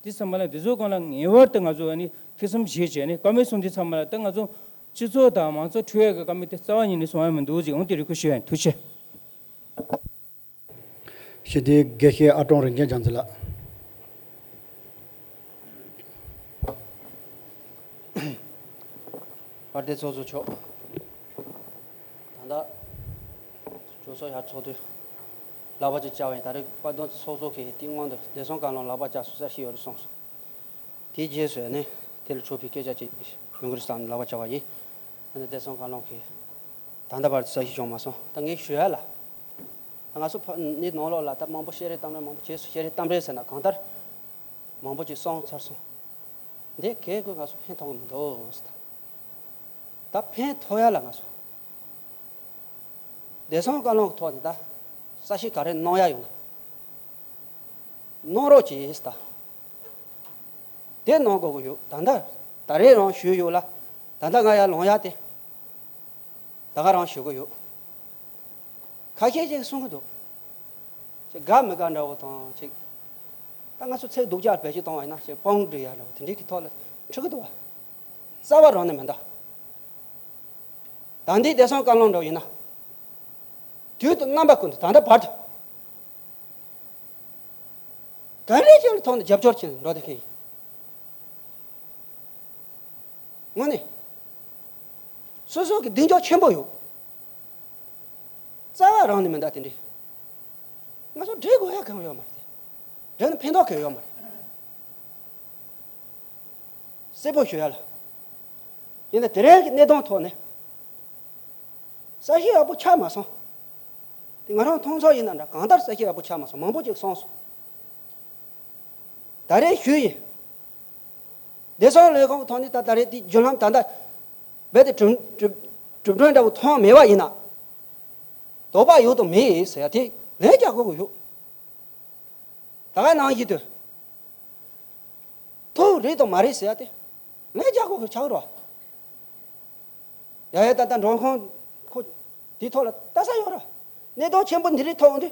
དེ་ཚང་མ་ལ་འདི་ཚོ་སྒང་ལ་ངེས་པར་དུ་ང་ཚོ་ཨ་ནི་ཐུགས་བསམ་བཞེས་བྱས་ནས་བཀའ་མོལ་གསུང་དུས་ཚང་མ་ལ་ད་ང་ཚོ་སྤྱི་ཚོགས་དང་མང་ཚོགས་ཁྲོད་ཀྱི་བཀའ་མོལ་དེ་རྩ་བ་ཉིད་ནས་གསུང་ཡ་མི་འདུག་ཅེས་འོང་དེ་རེ་སྐུལ་ཞུ་ཡ་ཡིན། ཐུགས་རྗེ་ཆེ། ཞི་བདེའི་དགེ་བཤེས་ཨ་ཀྲོང་རིན་ཆེན་རྒྱ་མཚོ་ལགས། དཔལ་ལྡན་ཚོགས་གཙོ་མཆོག་ད་ལྟ་གྲོས་ཚོགས་ཡར་ཚོགས་དུས་ལག་པ་ཅིག་བཅར་བ་ཡིན། ད་རེས་དཔལ་ལྡན་ཚོགས་གཙོ་གིས་དེ་སྔོན་དུ་བདེ་སྲུང་བཀའ་བློན་ལག་པ་བཅར་སྲོལ་ཞིག་ཡོད་རེད་གསུངས་སོང་། དེའི་རྗེས་སུ་ནི་དེ་ལ་མཚུངས་པའི་སྐད་ཆ་ཅིག་ཡོང་གི་རེད་བསམ་ནས་ལག་པ་བཅར་བ་ཡིན། ཨ་ནི་བདེ་སྲུང་བཀའ་བློན་གྱིས་ད་ལྟ་བར་དུ་གསལ་བཤད་བྱུང་མ་སོང་། ད་ངས་ཞུ་ཡ་ལ། ད་ང་ཚོ་ཕ་ནི་ནང་ལོགས་ལ་ད་མང་པོ་བཤད་རེས་གཏམ་རེས་མང་པོ་བྱས་སོང་། བཤད་རེས་གཏམ་རེས་ཟེར་ན་གང་ལྟར་མང་པོ་ཅིག་གསུངས་ཚར་སོང་། འདི་གས་ཀྱིས་ང་ཚོ་ཕན་ཐོགས་ཀྱི་མི་འདུག་ཟེར། ད་ཕན་ཐོགས་ཡ་ལ་ང་ཚོ་བདེ་སྲུང་བཀའ་བློན་གྱི་ཐོག་ནས་ད་ གསལ་བཤད་ག་རེ་གནང་ཡ་ཡོད་ན་གནང་རོགས་གྱིས་ད། དེ་གནང་དགོས་ཀྱི་ཡོད། ད་ལྟ་ད་རེས་རང་ཞུས་ཡོད་ལ། ད་ལྟ་ང་ཡར་ལངས་ཡ་དེ་ད་ག་རང་ཞུ་གི་ཡོད། ཁ་ཤས་ཅིག་གསུང་གི་འདུག་ཅིག་དགའ་མི་དགའ་འདྲ་བོ་དང་ཅིག་ད་ང་ཚོ་ཚིག་སྡུག་ཅག་བེད་སྤྱོད་གཏོང་བ་ཡིན་ན་ཅིག་དཔང་སྒྲིག་ཡ་འདྲ་བོ་དེ་འདྲའི་གི་ཐོག་ལ་འཁྲི་གི་འདུག་བ། རྩ་བ་རང་ནས་མི་འདའ། ད་འདི་བདེ་སྲུང་བཀའ་བློན་འདྲ་བོ་ཡིན་ན། དུས་དང་རྣམ་པ་ཀུན་ཏུ་ད་ལྟ་བར་དུ། ག་རེ་ཅིག་ལ་ཐོག་ནས་རྒྱབ་སྐྱོར་བྱས་ནས་འགྲོ་བསྡད་མཁན་ཡིན། དངོས་གནས། སོ་སོ་གི་གདེང་འཇོག་ཆེན་པོ་ཡོད། རྩ་བ་རང་ནས་མི་འདའ་དེ་འདྲའི། ང་ཚོ་འབྲེལ་དགོས་ཡ་གང་ཡོད་མ་རེད་དེ། འབྲེལ་ན་ཕན་ཐོགས་གང་ཡོད་མ་རེད། གསལ་པོ་ཞུ་ཡ་ལ། ཡིན་ན་དེ་རིང་གི་གནད་དོན་ཐོག་ནས། གསལ་བཤད་ཡག་པོ་ཆགས་མ་སོང་། དེ་ང་རང་མཐོང་ཚོར་ཡིན་ན་འདྲ་གང་ལྟར་གསལ་བཤད་ཡག་པོ་ཆགས་མ་སོང་། མང་པོ་ཅིག་གསུངས་སོང་། ད་རེས་ཞུས་ཡིན། བདེ་སྲུང་ལས་ཁུངས་ཐོག་ནས་ད་ད་རེས་དེ་བརྒྱུད་ལམ་ད་ལྟ་རྦད་དེ་གྲུབ་གྲུབ་གྲུབ་དོན་འདྲ་བོ་མཐོང་མེད་པ་ཡིན་ན། དོགས་པ་ཡོད་དང་མེད་ཟེར་ཡ་དེ་ལན་རྒྱག་དགོས་ཀྱི་ཡོད། ད་ག་ནང་བཞིན་དུ། ཐུག་རེད་དང་མ་རེད་ཟེར་ཡ་དེ། ལན་རྒྱག་དགོས་ཀྱི་ཆགས་རོགས། ཡ་ཡ་ད་ལྟ་མགྲོན་ཁང་ཁོ། དེའི་ཐོག་ལ་ལྟ་ས་ཡོད་ར། གནད་དོན་ཆེན་པོ་འདི་རིགས་ཐོག་འདི།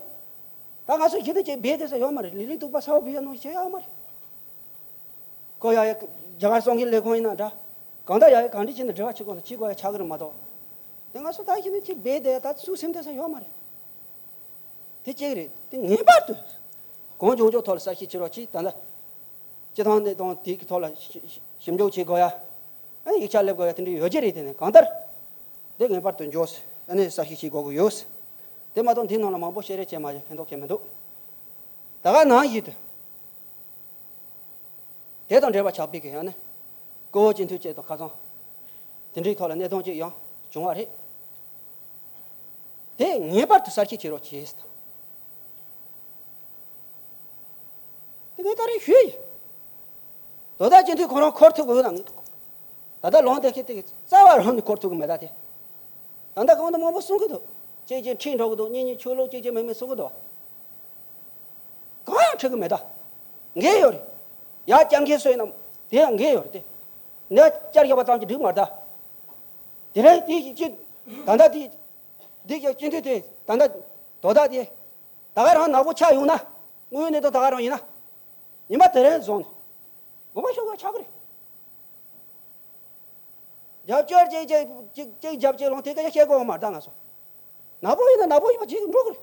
ད་ང་ཚོ་གཞི་ནས་ཅིག་འབད་བསྡད་ས་ཡོད་མ་རེད། ལི་ལི་ཏུག་པ་ས་བ་བི་ཡ་ནོ་བྱེད་ཡ་ཡོད་མ་རེད། ཁོ་ཡ་ཡ་རྒྱ་གར་གསང་འགན་ལས་ཁུངས་ཡིན་ན་འདྲ། གང་ལྟར་ཡ་ཡ་གང་འདྲ་བྱས་ནས་འབྲེལ་བ་བྱེད་དགོས་ན་བྱེད་དགོས་ཡ་ཆགས་ཀྱི་རེད་མ་གཏོགས། དེ་ང་ཚོ་ད་གཞི་ནས་ཅིག་འབད་བསྡད་ཡ་ད་སུ་སེམས་བསྡད་ས་ཡོད་མ་རེད། དེ་གཅིག་རེད། དེ་ངེས་པར་དུ་གང་བྱུང་བྱུང་ཐོག་ལ་གསལ་བཤད་བྱེད་རོགས་གྱིས། ད་ལྟ་སྤྱི་བཏང་གནས་སྟངས་དེ་གི་ཐོག་ལ་ཞིབ་ཞིབ་འཇུག་བྱེད་དགོས་ཡ། ཨ་ནི་ཡིག་ཆ་སླེབས་དགོས་ཡ་དེ་འདྲ་ཡོད་ཀྱི་རེད། དེ་ནས་གང་ལྟར་དེ་ངེས་པར་དུ་འཇོག་ཨ་ནི་གསལ་བཤད་བྱེད་དགོས་ཀྱི་ཡོད། དེ་མ་གཏོགས་འདིའི་ནང་ལ་མང་པོ་བཤད་རེས་བྱས་མ་བྱས་ཕན་ཐོགས་ཀྱི་མི་འདུག་ད་ག་ནང་བཞིན་དུ། དེ་དང་འབྲེལ་བ་ཆགས་པའི་གི་ཡང་ནི། ཀོ་བོ་སྤྱི་འཐུས་བཅས་དང་ཁ་སང་། དེ་འདྲའི་ཐོག་ལ་གནད་དོན་ཅིག་ཡང་བྱུང་བ་རེད། དེ་ངེས་པར་དུ་གསལ་བཤད་བྱེད་རོགས་གྱིས། དེ་ངས་ད་རེས་ཞུས་ཡིན། དོ་བདག་སྤྱི་འཐུས་ཁོ་རང་འཁོར་ཐུབ་དགོས་ན། ད་ལྟ་ལོང་དེ་ཁྱེད་དེ་རྩ་བ་རང་ནས་འཁོར་ཐུབ་ཀྱི་མེད་ད་དེ། ད་ལྟ་གང་དུ་མང་པོ་གསུང་གི་འདུག་གཅིག་གཅིག་ཁྲིད་འགྲོ་གི་འདུག་གཉིས་གཉིས་ཆོས་ལུགས་གཅིག་གཅིག་མིན་མིན་གསུང་གི་འདུག་གང་ཡང་ཁྲིད་གི་མེད་ད། འགན་ཡོད་རེད། ཡ་བསྐྱར་འགན་སོས་ན་དེ་ཡང་འགན་ཡོད་རེད་དེ། ནས་བསྐྱར་བཞག་པ་ཙམ་གྱིས་འགྲིག་མ་རེད་ད། དེ་རིང་དེ་གཅིག་ད་ལྟ་དེ། འདི་གི་སྤྱི་འཐུས་དེ་ད་ལྟ་དོ་བདག་དེ། ད་ག་རང་ནག་པོ་ཆགས་ཡོང་ན། དངོས་ཡོད་གནས་སྟངས་ད་ག་རང་ཡིན་ན། ཉི་མ་དེ་རིང་བཟུང་ནས། དགོངས་པ་ཞུ་དགོས་ཆགས་ཀྱི་རེད། རྒྱབ་སྐྱོར་ཅིག་ཅིག་ཅིག་ཅིག་རྒྱབ་ཅིག་ལོང་དེ་སྐད་ཆ་བཤད་དགོས་མ་རེད་ད་ང་ཚོ། ནག་པོ་ཡིན་ན་ནག་པོ་ཡིན་པ་བྱེད་ཀྱི་འགྲོ་གི་རེད།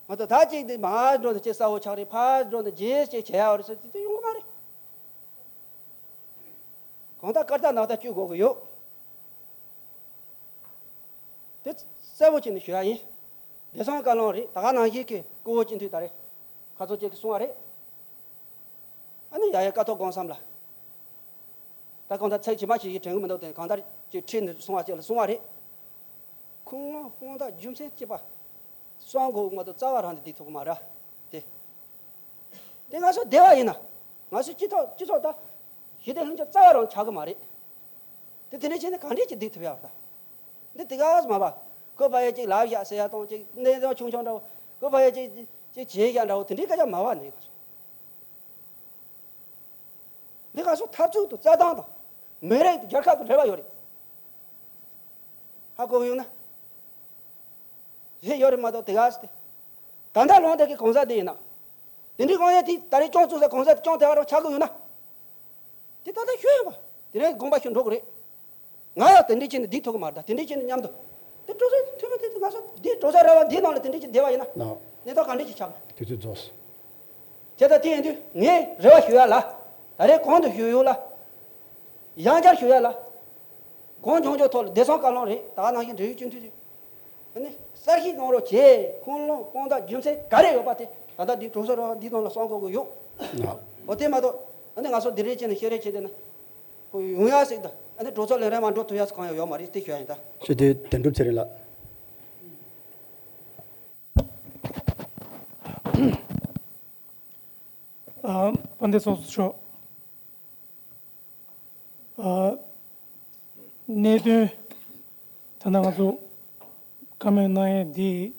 ང་ཚོ་ད་ཅིག་འདི་མར་འགྲོ་ནས་ཅིག་གསལ་བོ་ཆགས་རེད། ཕར་འགྲོ་ནས་རྗེས་ཅིག་བྱེད་ཡ་བ་རེད་ཟེར་དེ་ཡོང་གི་མ་རེད། གང་ལྟར་སྐར་རྟགས་ནག་རྟགས་བཅུག་དགོས་ཀྱི་ཡོད། དེ་གསལ་བོ་བྱས་ནས་ཞུ་ཡ་ཡིན། བདེ་སྲུང་བཀའ་བློན་རེད། ད་ག་ནང་བཞིན་གྱི་སྐུ་ངོ་སྤྱི་འཐུས་ད་རེས་ཁ་ཚོན་བཅད་ཀྱི་གསུང་བ་རེད། ཨ་ནི་ཡ་ཡ་ཀ་ཐོག་དགོངས་བསམ་ལ། ད་གང་ལྟར་ཚིག་ཇི་མ་ཇི་བཞིན་དྲན་གི་མི་འདུག་དེ་གང་ལྟར་ཅིག་ཁྲིད་ནས་གསུང་བ་བཅས་ལ་གསུང་བ་རེད། ཁུངས་ལུང་དཔང་རྟགས་རྒྱུ་མཚན་གཅིག་པ། གསང་དགོས་མ་གཏོགས་རྩ་བ་རང་ནས་འདི་ཐུབ་ཀྱི་མ་རེད། དེ། དེ་ང་ཚོ་བདེ་བ་ཡིན་ན། ང་ཚོ་སྤྱི་ཚོགས་སྤྱི་ཚོགས་ད། ཞི་བདེ་ལྷིང་འཇགས་རྩ་བ་རང་ཆགས་ཀྱི་མ་རེད། དེ་དེ་འདྲ་བྱས་ན་གང་འདྲས་ཀྱིས་འདི་ཐུབ་ཡག་ད། འདི་དེ་ག་མ་བ། ཁོ་ཕ་ཡ་གཅིག་ལབ་བཞག་ཟེར་ཡ་དང་གཅིག་གནས་སྟངས་ཆུང་ཆུང་འདྲ་བོ། ཁོ་ཕ་ཡ་གཅིག་གཅིག་བྱེད་བཞག་འདྲ་བོ་དེ་འདྲའི་སྐད་ཆ་མ་བ་ནས་ང་ཚོ། འདི་ག་སོ་འཐབ་རྩོད་དང་རྩ་དང་དང་། མི་རིགས་དང་རྒྱལ་ཁབ་དང་འབྲེལ་བ་ཡོད་རེད། ཧ་གོ་ཡོང་ན། ཞེས་ཡོད་རེད་མ་གཏོགས་དེ་ག་སྟེ། ད་ལྟ་ལོང་དེ་གི་གང་ཟག་དེ་ཡིན་ན། དེ་འདྲའི་གང་ཡང་དེ་ད་རེས་སྐྱོང་བཙུགས་ས་གང་ཟག་དེ་སྐྱོང་དེ་བ་རང་ཆགས་ཀྱི་ཡོད་ན། དེ་ད་ལྟ་ཤོད་ཡོད་པ། དེ་རིང་དགོངས་པ་ཞུ་འགྲོ་གི་རེད། ང་ཡང་དེ་འདྲའི་ཆེད་ནས་འདི་ཐུག་གི་མ་རེད་ད། དེ་འདྲའི་ཆེད་ནས་མཉམ་དུ། དེ་གྲོས་ཚོགས་འཐུས་མི་དེ་ང་ཚོ་འདི་གྲོས་ཚོགས་ར་བ་འདིའི་ནང་ལ་དེ་འདྲའི་ཆེད་བསྡད་པ་ཡིན་ན། ལགས། གནས་སྟངས་ག་འདྲ་ཞིག་ཆགས་ཀྱི་རེད། དུས་ཚོད་རྫོགས་སོང་། དེ་ལྟ་དེ་ཡིན་དུས་ངས་རེ་བ་ཞུ་ཡ་ལ། ད་རེས་གོང་དུ་ཞུས་ཡོད་ལ། ཡང་བསྐྱར་ཞུ་ཡ་ལ། གང་བྱུང་བྱུང་ཐོག་ལ་བདེ་སྲུང་བཀའ་བློན་རེད། ད་ག་ནང་བཞིན་འབྲེལ་ཡོད་སྤྱི་འཐུས་རེད། ཨ་ནི་གསལ་བཤད་གནང་རོགས་བྱེད། ཁུངས་ལུང་དཔང་རྟགས་རྒྱུ་མཚན་ག་རེ་ཡོད་པ་དེ་ད་ལྟ་འདི་གྲོས་ཚོགས་ར་འདི་ནང་ལ་གསུང་དགོས་ཀྱི་ཡོད། ཨོ་དེ་མ་གཏོགས་ཨ་ནི་ང་ཚོ་འདི་རེད་ཅེས་ནས་བཤད་རེས་བྱས་ཏེ་ན། ཁོ་ཡོང་ཡ་ཟིག་ད་ཨ་ནི་གྲོས་ཚོགས་ལས་རིམ་མ་འགྲོ་ཐུབ་ཡ་ཟིག་གང་ཡང་ཡོད་མ་རེད། དེ་ཞུ་ཡ་ཡིན་ད། ཞུ་དེ་དོན་གྲུབ་ཚེ་རིང་ལགས། ཨ། དཔལ་ལྡན་ཚོགས་གཙོ་མཆོག་ཨ། གནད་དོན་ད་ལྟ་ང་ཚོ་བཀའ་མོལ་གནང་ཡས་འདི་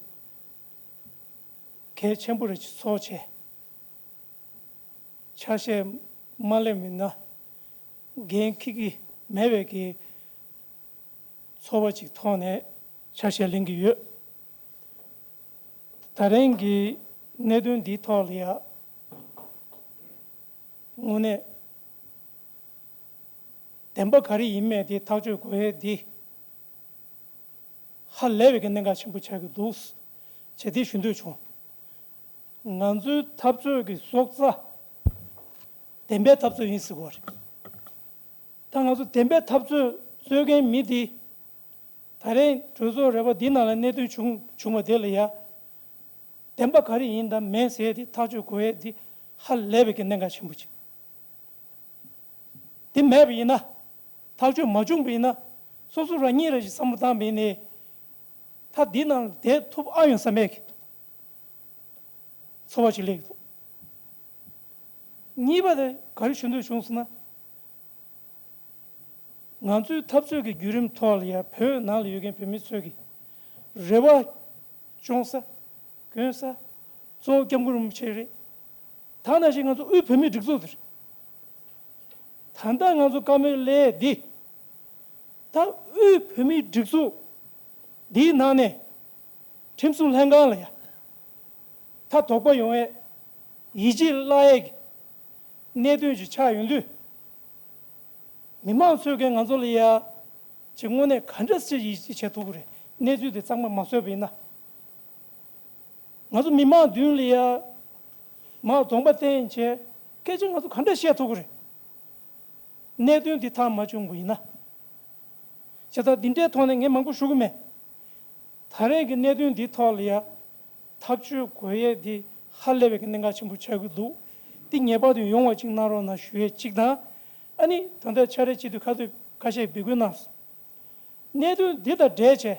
གལ་ཆེན་པོ་རེ་ཅིག་ཚོར་བྱས། ཆ་ཤས་མ་ལེན་མིན་ན་འགན་འཁྱེར་གྱི་མེད་པའི་གི་ཚོར་བ་ཅིག་ཐོག་ནས་ཆ་ཤས་ལེན་གྱི་ཡོད། ད་རིང་གི་གནད་དོན་འདིའི་ཐོག་ལ་ཡ་དངོས་གནས་བདེན་པ་ག་རེ་ཡིན་མེད་དེ་ཐག་གཅོད་དགོས་ཡས་འདི་ཧ་ལས་པའི་གི་གནད་འགག་ཆེན་པོ་ཆགས་ཀྱི་འདུག་ཅེས་དེ་ཞུ་འདོད་བྱུང་། ང་ཚོའི་འཐབ་རྩོད་ཀྱི་སྲོག་རྩ་བདེན་པའི་འཐབ་རྩོད་ཡིན་ཟེར་གོ་རེད། ད་ང་ཚོ་བདེན་པའི་འཐབ་རྩོད་རྩོད་མཁན་མི་འདི་ད་རེས་གྲོས་ཚོགས་རེ་བ་འདི་ནང་ལ་གནད་དོན་བྱུང་བྱུང་བ་དེ་ལ་ཡ། བདེན་པ་ག་རེ་ཡིན་དང་མེད་ཟེར་དེ་ཐག་གཅོད་དགོས་ཡས་འདི་ཧ་ལས་པའི་གི་གནད་འགག་ཆེན་པོ་ཅིག་དེ་མེད་པ་ཡིན་ན། ཐག་གཅོད་མ་བྱུང་བ་ཡིན་ན། སོ་སོ་རང་ཉིད་རང་ཞིག་བསམ་བློ་བཏང་བ་ཡིན་ནའི། ད་འདི་ནང་བསྡད་ཐུབ་ཨ་ཡོང་བསམ་པའི་གི་ཚོར་བ་ཞིག་སླེབས་ཀྱི་འདུག་གཉིས་པ་དེ་ག་རེ་ཞུ་འདོད་བྱུང་ཟེར་ན། ང་ཚོའི་འཐབ་རྩོད་ཀྱི་བརྒྱུད་རིམ་ཐོག་ལ་ཡ་བོད་ནང་ལ་ཡོད་མཁན་བོད་མི་ཚོས་ཀྱི་རེ་བ་སྐྱོང་ས་དགོན་ས་གཙོ་བོ་སྐྱབས་མགོན་རིན་པོ་ཆེ་རེད། ད་ནང་བཞིན་ང་ཚོ་དབུས་བོད་མིའི་སྒྲིག་འཛུགས་དེ་རེད། ད་ལྟ་ང་ཚོ་བཀའ་མོལ་སླེབས་འདི། ད་དབུས་བོད་མིའི་སྒྲིག་འཛུགས་འདིའི་ནང་ནས་ཁྲིམས་སྲུང་ལྷན་ཁང་ལ་ཡ་ད་དོགས་པ་ཡོང་ཡས་ཡིད་ཆེས་བརླག་ཡས་ཀྱི་གནད་དོན་ཅིག་ཆགས་ཡོང་དུས། མི་མང་ཚོས་ཀྱིས་ང་ཚོ་ལ་ཡ་ཅིག་དངོས་གནས་ག་འདྲ་ཞིག་ཡིད་ཆེས་བྱེད་ཐུབ་ཀྱི་རེད། གནས་ཚུལ་དེ་གཙང་མ་མ་བཟོས་པ་ཡིན་ན། ང་ཚོ་མི་མང་མདུན་ལ་ཡ་མར་གདོང་པ་བསྟན་བྱས་སྐད་ཆ་ང་ཚོ་ག་འདྲ་བཤད་ཐུབ་ཀྱི་རེད། གནད་དོན་འདི་ཐག་མ་བཅུག་པ་ཡིན་ན། བྱས་ཙང་འདི་འདྲའི་ཐོག་ནས་ངས་མང་པོ་ཞུ་གི་མེད། ད་རེས་ཀྱི་གནད་དོན་འདིའི་ཐོག་ལ་ཡ་ཐག་གཅོད་དགོས་ཡས་འདི་ཧ་ལས་པའི་གནད་འགག་ཆེན་པོ་ཆགས་ཀྱི་འདུག་འདི་ངེས་པར་དུ་ཡོང་བ་ཅིག་གནང་རོགས་གནང་ཞུ་ཡས་གཅིག་དང་། ཨ་ནི་ད་ལྟ་ཕྱག་ལས་བྱེད་དུས་ཁ་ཐུག་ཁ་ཤས་འབོད་སྐུལ་གནང་སོང་། གནད་དོན་འདི་དང་འབྲེལ་བྱས།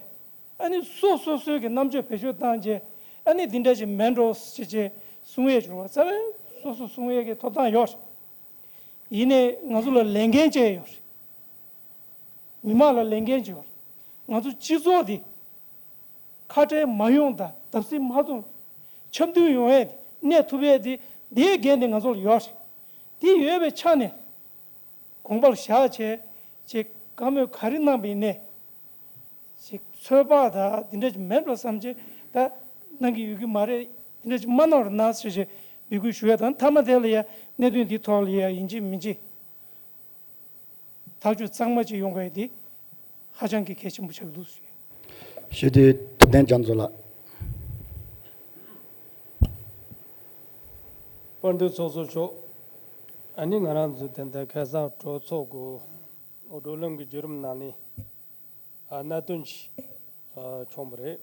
ཨ་ནི་སོ་སོ་སོའི་གི་རྣམ་དཔྱོད་བེད་སྤྱོད་བཏང་རྗེས། ཨ་ནི་འདི་འདྲ་ཞིག་མེད་འགྲོ་ཞེས་ཅེས་གསུང་ཡས་བྱུང་བ་རྩ་བའི་སོ་སོ་གསུང་ཡས་ཀྱི་ཐོབ་ཐང་ཡོད། ཡིན་ནའི་ང་ཚོ་ལ་ལས་འགན་བཅས་ཡོད། མི་མང་ལ་ལས་འགན་བཅས་ཡོད། ང་ཚོ་སྤྱི་ཚོགས་འདི་ཁ་བྲལ་མ་ཡོང་དང་བརྡབ་གསིག་མ་གཏོང་། འཆམ་མཐུན་ཡོང་ཡས་གནས་ཐུབ་ཡས་འདི་འདིའི་འགན་དེ་ང་ཚོ་ལ་ཡོད། འདི་ཡོད་པའི་ཆ་ནས། དགོངས་པ་ལ་བཞག་བྱས་ཅིག་བཀའ་མོལ་ག་རེ་གནང་བ་ཡིན་ནའི། ཅིག་ཚོད་དཔག་དང་འདི་འདྲ་ཅིག་མེད་པར་བསམ་བྱས་ད་གནང་གི་ཡོད་ཀྱི་མ་རེད། འདི་འདྲ་ཅིག་མ་གནང་རོགས་གནང་ཞེས་ཞེས་འབོད་སྐུལ་ཞུ་ཡ་དང་། མཐའ་མ་དེ་ལ་ཡ་གནད་དོན་འདི་ཐོག་ལ་ཡ་ཡིན་གཅིག་མིན་གཅིག་ཐག་གཅོད་གཙང་མ་ཅིག་ཡོང་དགོས་ཡ་འདི་ཧ་ཅང་གི་གལ་ཆེན་པོ་ཆགས་འདུག་ཞུ། ཞུ་དུས་ཐུབ་བསྟན་རྒྱ་མཚོ་ལགས། དཔལ་ལྡན་ཚོགས་གཙོ་མཆོག་ཨ་ནི་ང་རང་ཚོ་དེ་འདྲ་ཁ་སང་གྲོས་ཚོགས་ཀྱི་བགྲོ་གླེང་གི་བརྒྱུད་རིམ་ནང་ནས་ཨ་གནད་དོན་ཅིག་ཨ་བྱུང་བ་རེད།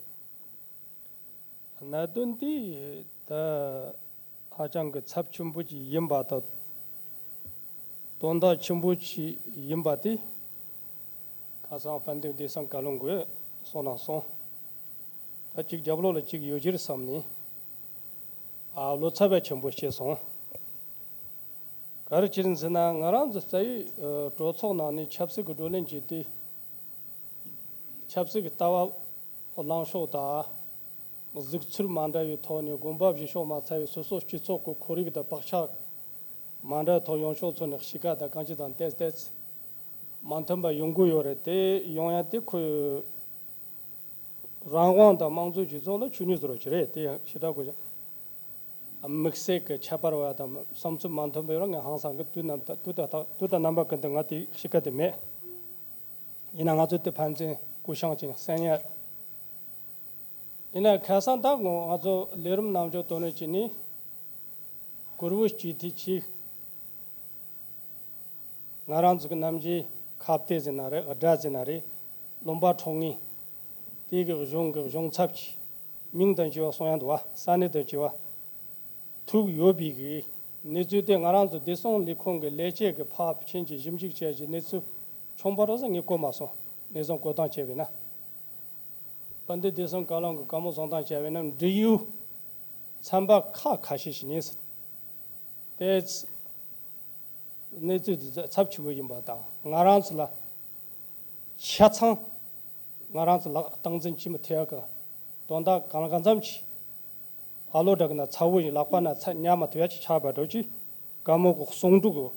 གནད་དོན་འདི་ད་ཧ་ཅང་གི་ཚབས་ཆེན་པོ་ཅིག་ཡིན་པ་དང་དོན་དག་ཆེན་པོ་ཅིག་ཡིན་པ་དེ་ཁ་སང་དཔལ་ལྡན་བདེ་སྲུང་བཀའ་བློན་གྱིས་གསུངས་གནང་སོང་། ད་ཅིག་རྒྱབ་ལོགས་ལ་ཅིག་ཡོད་ཀྱི་རེད་བསམ་ནས་ཨ་བློ་འཚབ་པ་ཆེན་པོ་སྐྱེས་སོང་། ག་རེ་བྱས་ཟེར་ན་ང་རང་ཚོ་རྩ་བའི་ཨ་གྲོས་ཚོགས་ནང་ནས་ཆབ་སྲིད་ཀྱི་བགྲོ་གླེང་བྱས་ཏེ། ཆབ་སྲིད་ཀྱི་ལྟ་བ་ལངས་ཕྱོགས་དང་། གཟིགས་ཚུལ་མ་འདྲ་བའི་ཐོག་ནས་དགོངས་པ་བཞེས་ཕྱོགས་མ་འཚམ་པའི་སོ་སོ་སྤྱི་ཚོགས་ཀྱི་ཁོར་ཡུག་དང་བག་ཆགས་མ་འདྲ་ཐོག་ཡོང་ཕྱོགས་ཚོ་ནས་གཤིས་ཀ་དང་གང་ཅི་དང་ཏོག་ཙམ་མ་མཐུན་པ་ཡོང་གི་ཡོད་རེད། དེ་ཡོང་ཡ་དེ་ཁོའི་རང་དབང་དང་དམངས་གཙོའི་སྤྱི་ཚོགས་ལ་ཆོས་ཉིད་ཟེར་བ་ཅིག་རེད། དེ་ཡང་ཞེ་དྲག་གོ་ཞིང་། དམིགས་བསལ་གྱི་ཁྱད་པར་བ་དང་བསམ་ཚུལ་མ་མཐུན་པ་ཡོད་ན་ངས་ཧང་སང་གི་དུས་ནམ་དུས་དང་དུས་དང་རྣམ་པ་ཀུན་ཏུ་ང་དེ་གཤིས་ཀ་དེ་མེད། ཡིན་ན་ང་ཚོ་དེ་ཕན་ཚུན་སྐུ་ཞང་ཅིག་གསན་ཡ། ཡིན་ན་ཁ་སང་ད་ངོ་ང་ཚོ་ལས་རིམ་ནང་འཇོག་དོན་ནས་ཅི་ནི་གུ་རུ་སྤྱི་འཐུས་ཅིག་ང་རང་ཚོ་གི་ནམ་རྒྱུན་ཁ་གཏད་ཟེར་ན་རེད། དགྲ་ཟེར་ན་རེད། ལུང་པ་འཕྲོག་མཁན་དེ་གི་གཞུང་གི་གཞུང་ཚབ་ཀྱི་མིང་དང་བཅས་པ་གསུང་ཡ་འདུག་བ། ས་གནས་དང་བཅས་པ་ཐུག་ཡོད་པའི་གི་གནས་ཚུལ་དེ་ང་རང་ཚོ་བདེ་སྲུང་ལས་ཁུངས་ཀྱི་ལས་བྱེད་ཀྱི་ཕར་ཕྱིན་གྱི་ཞིབ་འཇུག་བྱས་ཀྱི་གནས་ཚུལ་བྱུང་བ་རེད་ཟེར་ངས་གོ་མ་སོང་། ནས་བཟུང་གོ་སྟངས་བྱས་པས་ན། དཔལ་ལྡན་བདེ་སྲུང་བཀའ་བློན་གྱི་བཀའ་མོལ་གསུང་སྟངས་བྱས་པས་ན་འབྲེལ་ཡོད་ཚན་པ་ཁག་ཁ་ཤས་ཤིག་ནས་ཟེར། དེ་གནས་ཚུལ་འདི་ཚབས་ཆེན་པོ་ཡིན་པ་དང་། ང་རང་ཚོ་ལ་ཆ་ཚང་ང་རང་ཚོ་ལག་སྟངས་འཛིན་བྱེད་མི་ཐུབ་ཡག་གི་དོན་དག་གང་ལ་གང་འཚམ་ཞིག་ ཨ་ལོ་འདྲ་གི་ན་ཚ་བོ་ཡི་ལག་པ་ན་ཚ་ཉར་མ་ཐུབ་ཡ་ཅིག་ཆགས་པ་འགྲོ་ཅིག་དཀའ་མོ་གི་གསོག་འབྲུ་གི་ལ་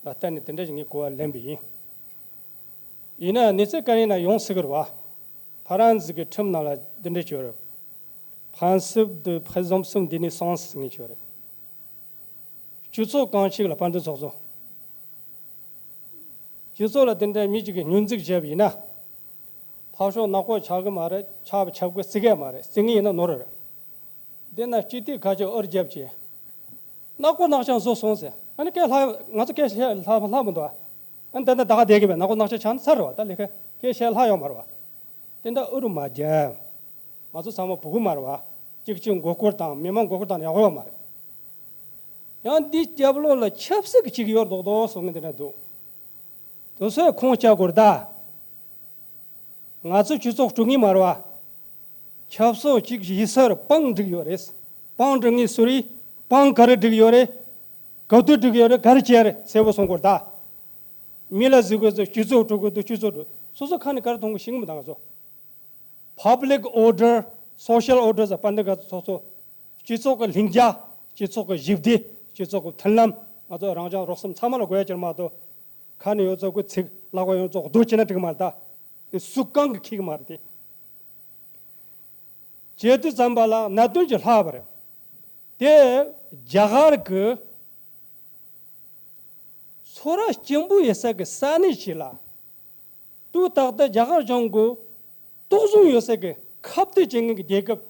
བརྟེན་ནས་དེ་འདྲ་ཞིག་ངས་གོ་བ་ལེན་པ་ཡིན། ཡིན་ན་གནས་ཚུལ་ག་རེ་ན་ཡོང་སྲིད་གི་རེད་བ། ཧྥ་རན་སི་གི་ཁྲིམས་ནང་ལ་འདི་འདྲ་བྱོས་རེད། Principe de présomption d'innocence ངས་བྱོས་རེད། སྤྱི་ཚོགས་གང་ཞིག་ལ་དཔལ་ལྡན་ཚོགས་གཙོ། སྤྱི་ཚོགས་ལ་དེ་འདྲའི་མི་གཅིག་གིས་སྙོན་འཛུགས་བྱས་པ་ཡིན་ན། ཕར་ཕྱོགས་ནག་པོ་ཆགས་གི་མ་རེད། ཆགས་པ་ཆགས་དགོས་རྩི་གི་མ་རེད། རྩི་ངེས་ཡིན་ན་ནོར་རེད། འདི་ན་སྤྱི་འཐུས་ཁ་ཤས་ཨུར་རྒྱབ་ཀྱིས། ནག་པོ་ནག་ཅང་བཟོ་སོང་ཟེར། ཨ་ནི་སྐད་ལྷག་ང་ཚོ་སྐད་བཤད་ལྷག་ལྷག་མི་འདུག་ཨ་ནི་ད་ནི་ད་ག་བསྡད་གི་བས། ནག་པོ་ནག་ཅང་ཆགས་ན་ཚར་རེད་བ། ད་ལས་ཀ་སྐད་བཤད་ལྷག་ཡོད་མ་རེད་བ། དེ་འདྲ་ཨུ་རུ་མ་རྒྱབ། ང་ཚོ་ཚང་མ་བུ་གུ་མ་རེད་བ། གཅིག་གཅིག་མགོ་སྐོར་དང་མི་མང་མགོ་སྐོར་དང་ཡག་པོ་ཡོད་མ་རེད། ཡང་འདི་རྒྱབ་ལོགས་ལ་ཆབ་སྲིད་ཀྱི་ཅིག་ཡོད་མདོག་མདོག་གསུང་གི་འདི་འདྲ་འདུག་དེ་ཚོས་ཁུངས་བཅད་དགོས་རེད་ད། ང་ཚོ་སྤྱི་ཚོགས་དཀྲུག་ངེས་མ་རེད་བ། ཆབ་སྲིད་ཅིག་ཡིན་སར་པང་བསྒྲིགས་ཡོད་རེད། པང་བསྒྲིགས་ངེས་སུ་རེད། པང་ག་རེ་བསྒྲིགས་ཡོད་རེད། ག་དུས་བསྒྲིགས་ཡོད་རེད། ག་རེ་བྱས་རེད། གསལ་པོ་གསུང་དགོས་རེད་ད། མི་ལ་གཟིགས་དགོས་ཚོ་སྤྱི་ཚོགས་དཀྲུག་དགོས་འདུག་སྤྱི་ཚོགས་དཀྲུག་སོ་སོ་ཁ་ནས་ག་རེ་མཐོང་གི་ཤེས་གི་མི་འདུག་ང་ཚོ། Public order, social order ཟེར་པ་འདི་ག་ཚོགས་གཙོ། སྤྱི་ཚོགས་ཀྱི་ལྷིང་འཇགས། སྤྱི་ཚོགས་ཀྱི་ཞི་བདེ། སྤྱི་ཚོགས་ཀྱི་མཐུན་ལམ། ང་ཚོ་རང་ཅག་རོགས་སེམས་ཚང་མ་ལ་དགོས་ཡ་ཅིག་མ་གཏོགས། ཁ་ནས་ཡོད་ཚོ་གི་ཚིག་ལག་པ་ཡོད་ཚོ་རྡོ་བྱས་ན་འགྲིག་གི་མ་རེད་ད། དེ་སུ་གང་གིས་འཁྱེར་གི་མ་རེད་དེ། བྱེད་དུས་ཙམ་པ་ལ་གནད་དོན་ཅིག་ལྷག་པ་རེད། དེ་རྒྱ་གར་གྱི་ཚོ་ར་སྐྱེན་པོ་ཡོད་ས་གི་ས་གནས་ཤིག་ལ། དུས་རྟག་ཏུ་རྒྱ་གར་གཞུང་གི་དོགས་ཟོན་ཡོད་ས་གི་ཁ་གཏད་བྱེད་མཁན་གྱི་རྒྱལ་ཁབ།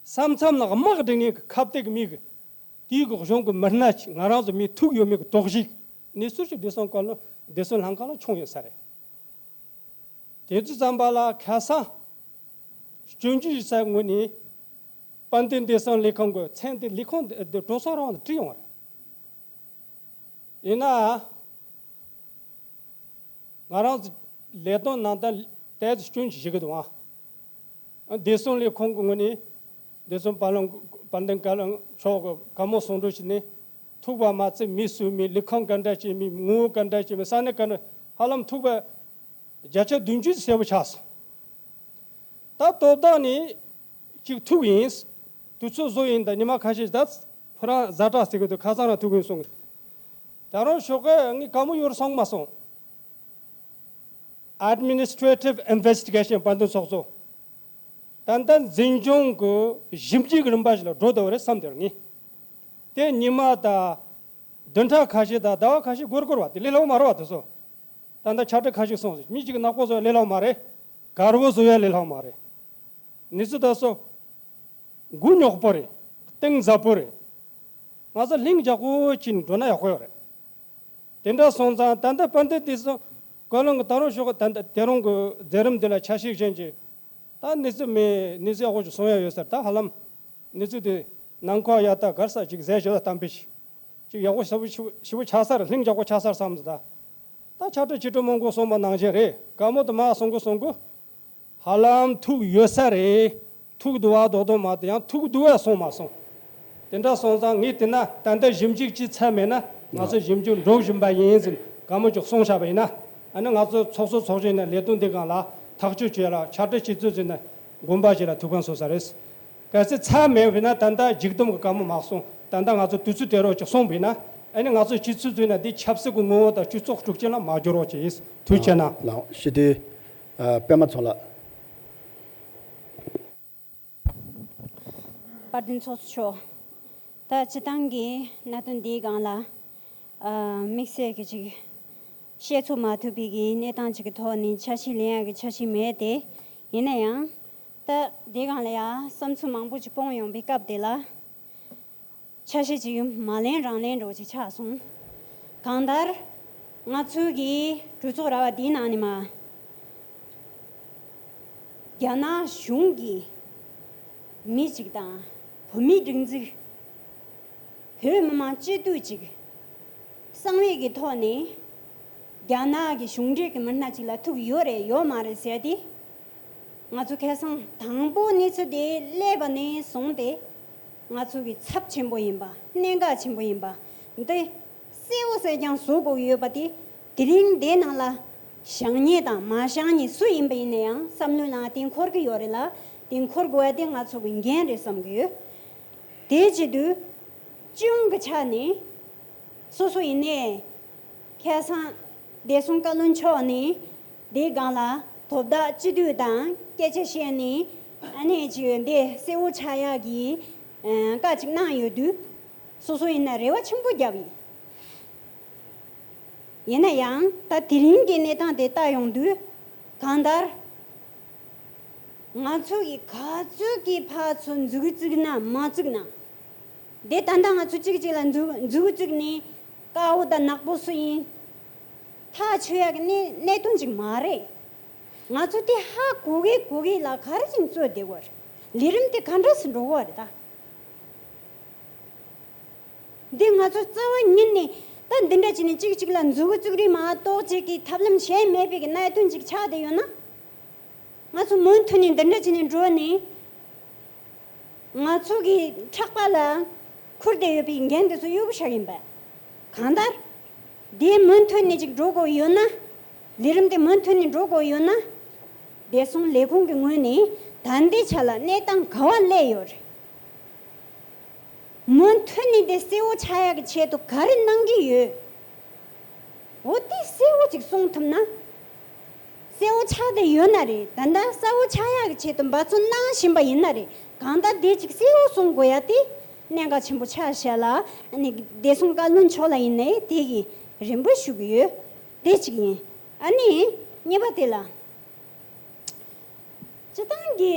ས་མཚམས་ལ་དམག་སྒྲིག་མཁན་གྱི་ཁ་གཏད་ཀྱི་མི་གི། དེའི་གི་གཞུང་གི་མི་སྣ་ཞིག་ང་རང་ཚོ་མི་ཐུག་ཡོད་མེད་ཀྱི་དོགས་གཞི། གནས་ཚུལ་ཞིག་བདེ་སྲུང་བཀའ་བློན་བདེ་སྲུང་ལྷན་ཁང་ལ་བྱུང་ཡོད་ས་རེད། དེ་དུས་ཙམ་པ་ལ་ཁ་སང་སྐྱོན་བརྗོད་ས་ངོས་ནས་དཔལ་ལྡན་བདེ་སྲུང་ལས་ཁང་གི་མཚན་དེ་ལས་ཁང་དེ་གྲོས་ཚོགས་རང་དུ་བྲིས་ཡོང་བ་རེད། ཡིན་ན། ང་རང་ཚོ་ལས་དོན་ནང་ལྟར་ཏོག་ཙམ་སྐྱོན་ཅིག་བཞག་གི་འདུག་ཨང་། བདེ་སྲུང་ལས་ཁང་གི་ངོས་ནས་བདེ་སྲུང་བཀའ་བློན་དཔལ་ལྡན་བཀའ་བློན་མཆོག་གི་བཀའ་མོལ་གསུང་གྲོས་བྱས་ནས། ཐུག་པ་མ་ཚད་མི་གསོད་མི། ལས་ཁང་ག་འདྲ་བྱེད་མི། ངོ་བོ་ག་འདྲ་བྱེད་མི། ས་གནས་ག་འདྲ། ཧ་ལམ་ཐུག་པ་བརྒྱ་ཆ་བདུན་ཅུ་གསལ་པོ་ཆགས་སོང་། ད་དོ་བདག་ནི་གཅིག་ཐུག་ཡིན། དུས་ཚོད་བཟོ་ཡིན། ད་ཉི་མ་ཁ་ཤས་ད་ཁོ་རང་ཛ་དྲག་ཟེར་གི་འདུག་ཁ་སང་རང་ཐུག་ཡིན་གསུངས། ད་རུང་ཞོགས་ཀས་ངས་བཀའ་མོལ་ཡོད་རེད་བསམ་གི་མ་སོང་། Administrative Investigation དཔལ་ལྡན་ཚོགས་གཙོ། ད་ལྟ་འཛིན་སྐྱོང་གི་ཞིབ་འཇུག་གི་རིམ་པ་ཞིག་ལ་འགྲོ་བསྡད་པ་རེད་བསམ་བསྡད་ངས། དེ་ཉི་མ་དང་བདུན་ཕྲག་ཁ་ཤས་དང་ཟླ་བ་ཁ་ཤས་འགོར་འགོར་བ་དེ་ལས་སླ་པོ་མ་རེད་བ། དེ་ཚོ་ད་ལྟ་ཕྱག་བྲིས་ཁ་ཤས་སོང་ཟིག་མི་གཅིག་ནག་པོ་བཟོ་ཡ་ལས་སླ་པོ་མ་རེད། དཀར་པོ་བཟོ་ཡ་ལས་སླ་པོ་མ་རེད། གནས་ཚུལ་དེ་ཚོ་མགོ་རྙོག་པོ་རེད། གཏིང་ཟབ་པོ་རེད། ང་ཚོ་ལྷིང་འཇགས་པོ་བྱས་ནས་འགྲོ་ན་ཡག་པོ་ཡོད་རེད། དེ་འདྲ་སོང་ཙང་ད་ལྟ་དཔལ་ལྡན་བདེ་སྲུང་བཀའ་བློན་གྱིས་ད་རུང་ཞོགས་ཀས་ད་ལྟ་དེ་རིང་གི་མཛད་རིམ་འདི་ལ་ཆ་ཤས་གཞན་གྱིས་ད་གནས་ཚུལ་མེད། གནས་ཚུལ་ཡག་པོ་ཞིག་གསུང་ཡ་ཡོད་ས་རེད། ད་ཧ་ལམ་གནས་ཚུལ་དེ་ནང་ཁོག་ཡ་ད་གར་ས་ཅིག་ཟས་ཞོ་ད་གཏམ་དཔེ་ཞིག་ཅིག་ཡག་པོ་ཞེ་པོ་ཞེ་པོ་ཞེ་པོ་ཆགས་ས་རེད། ལྷིང་འཇགས་པོ་ཆགས་ས་རེད་བསམ་ཟིག་ད་ད་ཕྱག་བྲིས་ཆེ་གྲས་མང་པོ་གསུངས་པ་ནང་བཞིན་རེད། བཀའ་མོལ་དེ་མར་གསུང་གི་གསུང་གི། ཧ་ལམ་ཐུག་ཡོད་ས་རེད། ཐུག་འདུག་པ་མདོག་མདོག་མ་གཏོགས་ཡང་ཐུག་འདུག་པ་སོང་མ་སོང་། དེ་འདྲ་སོང་ཙང་ངས་བལྟས་ན་ད་ལྟ་ཞིབ་འཇུག་ཅིག་ཚར་མེད་ན་ང་ཚོ་ཞིབ་འཇུག་འགྲོ་བཞིན་པ་ཡིན་ཟེར་བཀའ་མོལ་ཅིག་གསུངས་བཞག་པ་ཡིན་ན། ཨ་ནི་ང་ཚོ་ཚོགས་གཙོ་ཚོགས་གཞོན་ནས་ལས་དོན་འདི་སྒང་ལ་ཐག་གཅོད་བྱས་ལ་ཕྱག་བྲིས་ཅིག་བཙུགས་ཟེར་ན་དགོངས་པ་བཞེས་ལ་ཐུགས་ཕན་གསོས་ས་རེད། གལ་སྲིད་ཚར་མེད་པ་ཡིན་ན་ད་ལྟ་མཇུག་བསྡོམས་ཀྱི་བཀའ་མོལ་མ་གསུངས། ད་ལྟ་ང་ཚོ་དུས་ཚོད་དེ་རོགས་ཅིག་སོང་པ་ཡིན་ན། ཨ་ནི་ང་ཚོ་སྤྱི་ཚོགས་ཚོས་ན་འདི་ཆབ་སྲིད་ཀྱི་ངོ་བོ་དང་སྤྱི་ཚོགས་དཀྲུག་རྐྱེན་ལ་མ་སྦྱོར་རོགས་བྱེད། ཐུགས་རྗེ་ཆེ་གནང་། ལགས་ཞུ་དེ། ཨ། པད་མ་ཚོ་ལགས། དཔལ་ལྡན་ཚོགས་གཙོ་མཆོག་ད་སྤྱི་བཏང་གི་གནད་དོན་འདིའི་སྒང་ལ། ཨ། དམིགས་བསལ་གྱི་ཅིག་བཤད་ཚོད་མ་ཐུབ་པའི་གི་གནས་སྟངས་ཅིག་གི་ཐོག་ནས་ཆ་ཤས་ལེན་ཡག་གི་ཆ་ཤས་མེད་དེ། ཡིན་ན་ཡང་ད་འདིའི་སྒང་ལ་ཡང་བསམ་ཚུལ་མང་པོ་ཅིག་སྤུངས་ཡོང་པའི་སྐབས་དེ་ལ། ཆ་ཤས་ཅིག་མ་ལེན་རང་ལེན་འདྲ་བོ་ཅིག་ཆགས་སོང་། གང་ལྟར་ང་ཚོའི་གི་གྲོས་ཚོགས་ར་བ་འདིའི་ནང་ནས་མ། རྒྱ་ནག་གཞུང་གི་མི་ཅིག་དང་བོད་མིའི་སྒྲིག་འཛུགས། བོད་མི་མང་སྤྱི་འཐུས་ཅིག་གསང་བའི་གི་ཐོག་ནས་རྒྱ་ནག་གི་གཞུང་འབྲེལ་གི་མི་སྣ་ཅིག་ལ་ཐུག་ཡོད་རེད་ཡོད་མ་རེད་ཟེར་ཏེ། ང་ཚོ་ཁ་སང་དང་པོ་གནས་ཚུལ་དེ་སླེབས་པ་ནས་བཟུང་སྟེ་ང་ཚོ་གི་ཚབས་ཆེན་པོ་ཡིན་པ། གནད་འགག་ཆེན་པོ་ཡིན་པ་འདི་གསལ་པོ་གསལ་རྐྱང་བཟོ་དགོས་ཡོད་པ་དེ། དེ་རིང་འདི་ནང་ལ་བཞེངས་མཁན་དང་མ་བཞེངས་མཁན་སུ་ཡིན་པ་ཡིན་ན་ཡང་བསམ་བློའི་ནང་དེ་འཁོར་གི་ཡོད་རེད་ལ། དེ་འཁོར་དགོས་པ་དེ་ང་ཚོ་གི་འགན་རེད་བསམ་གི་ཡོད། དེའི་ཆེད་དུ་སྤྱི་ཡོངས་ཀྱི་ཆ་ནས་སོ་སོ་ཡིན་ནའི་ཁ་སང་བདེ་སྲུང་བཀའ་བློན་མཆོག་ནས་དེའི་སྒང་ལ་དོ་བདག་སྤྱི་འཐུས་དང་སྐད་ཆ་བཤད་ནས་ཨ་ནེ་ཅིག་འདི་གསལ་བོ་ཆགས་ཡག་གི་ཨ་བཀའ་ཅིག་གནང་ཡོད་དུས། སོ་སོ་ཡིན་ན་རེ་བ་ཆེན་པོ་བརྒྱབ་ཡིན། ཡིན་ན་ཡང་ད་དེ་རིང་གི་གནས་སྟངས་དེ་ལྟ་ཡོང་དུས། གང་ལྟར་ང་ཚོ་གི་ག་ཚོད་ཀྱི་ཕར་ཚུར་མཛུབ་གུ་བཙུགས་ན་མ་བཙུགས་ན། དེ་ད་ལྟ་ང་ཚོ་གཅིག་གཅིག་ལ་མཛུབ་མཛུབ་གུ་བཙུགས་ནས་དཀར་པོ་དང་ནག་པོ་སུ་ཡིན་ཐག་ཆོད་ཡག་གི་གནས་གནད་དོན་ཅིག་མ་རེད། ང་ཚོ་དེ་ཧ་གོ་གི་གོ་གི་ལ་ག་རེ་བྱས་ནས་རྩོད་བསྡད་དགོས་རེད། ལས་རིམ་དེ་ག་འདྲ་སེ་འགྲོ་གི་རེད་ད། འདི་ང་ཚོ་རྩ་བ་ཉིད་ནས་ད་འདི་འདྲ་བྱས་ནས་གཅིག་གཅིག་ལ་མཛུབ་གུ་བཙུགས་རིགས་མ་གཏོགས་གཅིག་གིས་ཐབས་ལམ་གཞན་མེད་པའི་གི་གནད་དོན་ཅིག་ཆགས་བསྡད་ཡོད་ན། ང་ཚོ་མུ་མཐུད་ནས་འདི་འདྲ་བྱས་ནས་འགྲོ་ནས་ང་ཚོ་གི་ཕྲག་པ་ལ་ཁུར་བསྡད་ཡོད་པའི་འགན་དེ་ཚོ་གཡོ་བོ་བཞག་ཡིན་པས། གང་ལྟར་དེ་མུ་མཐུད་ནས་ཅིག་འགྲོ་དགོས་ཡོད་ན། ལས་རིམ་དེ་མུ་མཐུད་ནས་འགྲོ་དགོས་ཡོད་ན། བདེ་སྲུང་ལས་ཁུངས་ཀྱི་ངོས་ནས་ད་ལྟའི་ཆ་ལ་གནས་སྟངས་ག་བ་སླེབས་ཡོད་རེད། མུ་མཐུད་ནས་དེ་གསལ་བོ་ཆགས་ཡག་གི་ཆེད་དུ་ག་རེ་གནང་གི་ཡོད། འོ་དེ་གསལ་བོ་ཅིག་གསུང་ཐུབ་ན། གསལ་བོ་ཆགས་བསྡད་ཡོད་ན་རེད། ད་ལྟ་གསལ་བོ་ཆགས་ཡག་གི་ཆེད་དུ་འབད་བརྩོན་གནང་བཞིན་པ་ཡིན་ན་རེད། གང་ལྟར་དེ་ཅིག་གསལ་བོ་གསུང་དགོས་ཡ་དེ་གནད་འགག་ཆེན་པོ་ཆགས་བཞག་ལ། ཨ་ནི་བདེ་སྲུང་བཀའ་བློན་མཆོག་ལ་ཡིན་ནའི་དེ་གི་རེ་འབོད་ཞུ་གི་ཡོད། དེ་ཅིག་ཡིན། ཨ་ནི་གཉིས་པ་དེ་ལ། སྤྱི་བཏང་གི་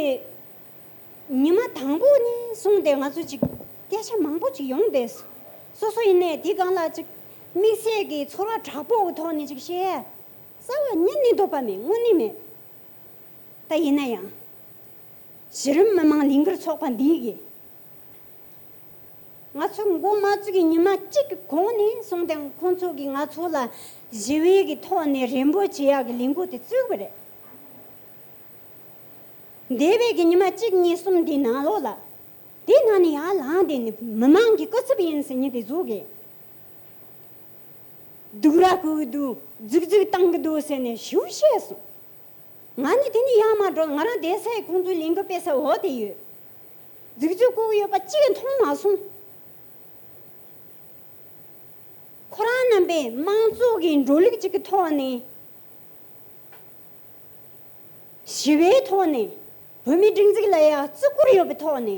ཉི་མ་དང་པོ་ནས་བཟུང་སྟེ་ང་ཚོ་ཅིག་སྐད་ཆ་མང་པོ་ཅིག་ཡོང་བསྡད། སོ་སོ་ཡིན་ནའི་དེའི་སྒང་ལ་ཅིག་དམིགས་བསལ་གྱི་ཚོར་བ་དྲག་པོ་གི་ཐོག་ནས་ཅིག་བཤད་ཡ་རྩ་བ་ཉིད་ནས་འདོད་པ་མེད། དངོས་གནས་མེད། ད་ཡིན་ན་ཡང་གཞི་རིམ་མི་མང་ལས་འགུལ་ཚོགས་པ་འདིའི་གི་ང་ཚོ་འགོ་མ་བཙུགས་ཀྱི་ཉི་མ་གཅིག་གི་གོང་ནས་བཟུང་སྟེ་ཁོང་ཚོ་གིས་ང་ཚོ་ལ་ཞི་བའི་གི་ཐོག་ནས་རེ་འབོད་བྱེད་ཡག་གི་ལས་འགུལ་དེ་བཙུགས་པ་རེད། འདས་པའི་གི་ཉི་མ་གཅིག་གཉིས་གསུམ་འདིའི་ནང་ལོགས་ལ། དེ་ནང་ནས་ཡར་ལངས་ཏེ་ནི་མི་མང་གི་སྐུ་ཚབ་ཡིན་ཟེར་མཁན་དེ་ཚོ་གིས་སྡུག་ར་བསྐུལ་གི་འདུག་རྫིག་རྫིག་བཏང་གི་འདུག་ཟེར་ནས་ཞེ་པོ་བཤད་སོང་། ང་ནི་དེ་ནས་ཡར་མར་འགྲོ། ང་རང་བསྡད་སའི་ཁོང་ཚོའི་ལས་འགུལ་སྤེལ་ས་འོག་དེ་ཡོད། རྫིག་རྫིག་བསྐུལ་གི་ཡོད་པ་གཅིག་ཀྱང་མཐོང་མ་སོང་། ཁོ་རང་རྣམ་པས་དམངས་གཙོ་གི་འགྲོ་ལུགས་གཅིག་གི་ཐོག་ནས། ཞི་བའི་ཐོག་ནས་བོད་མིའི་སྒྲིག་འཛུགས་ལ་ཡང་བརྩི་བཀུར་ཡོད་པའི་ཐོག་ནས།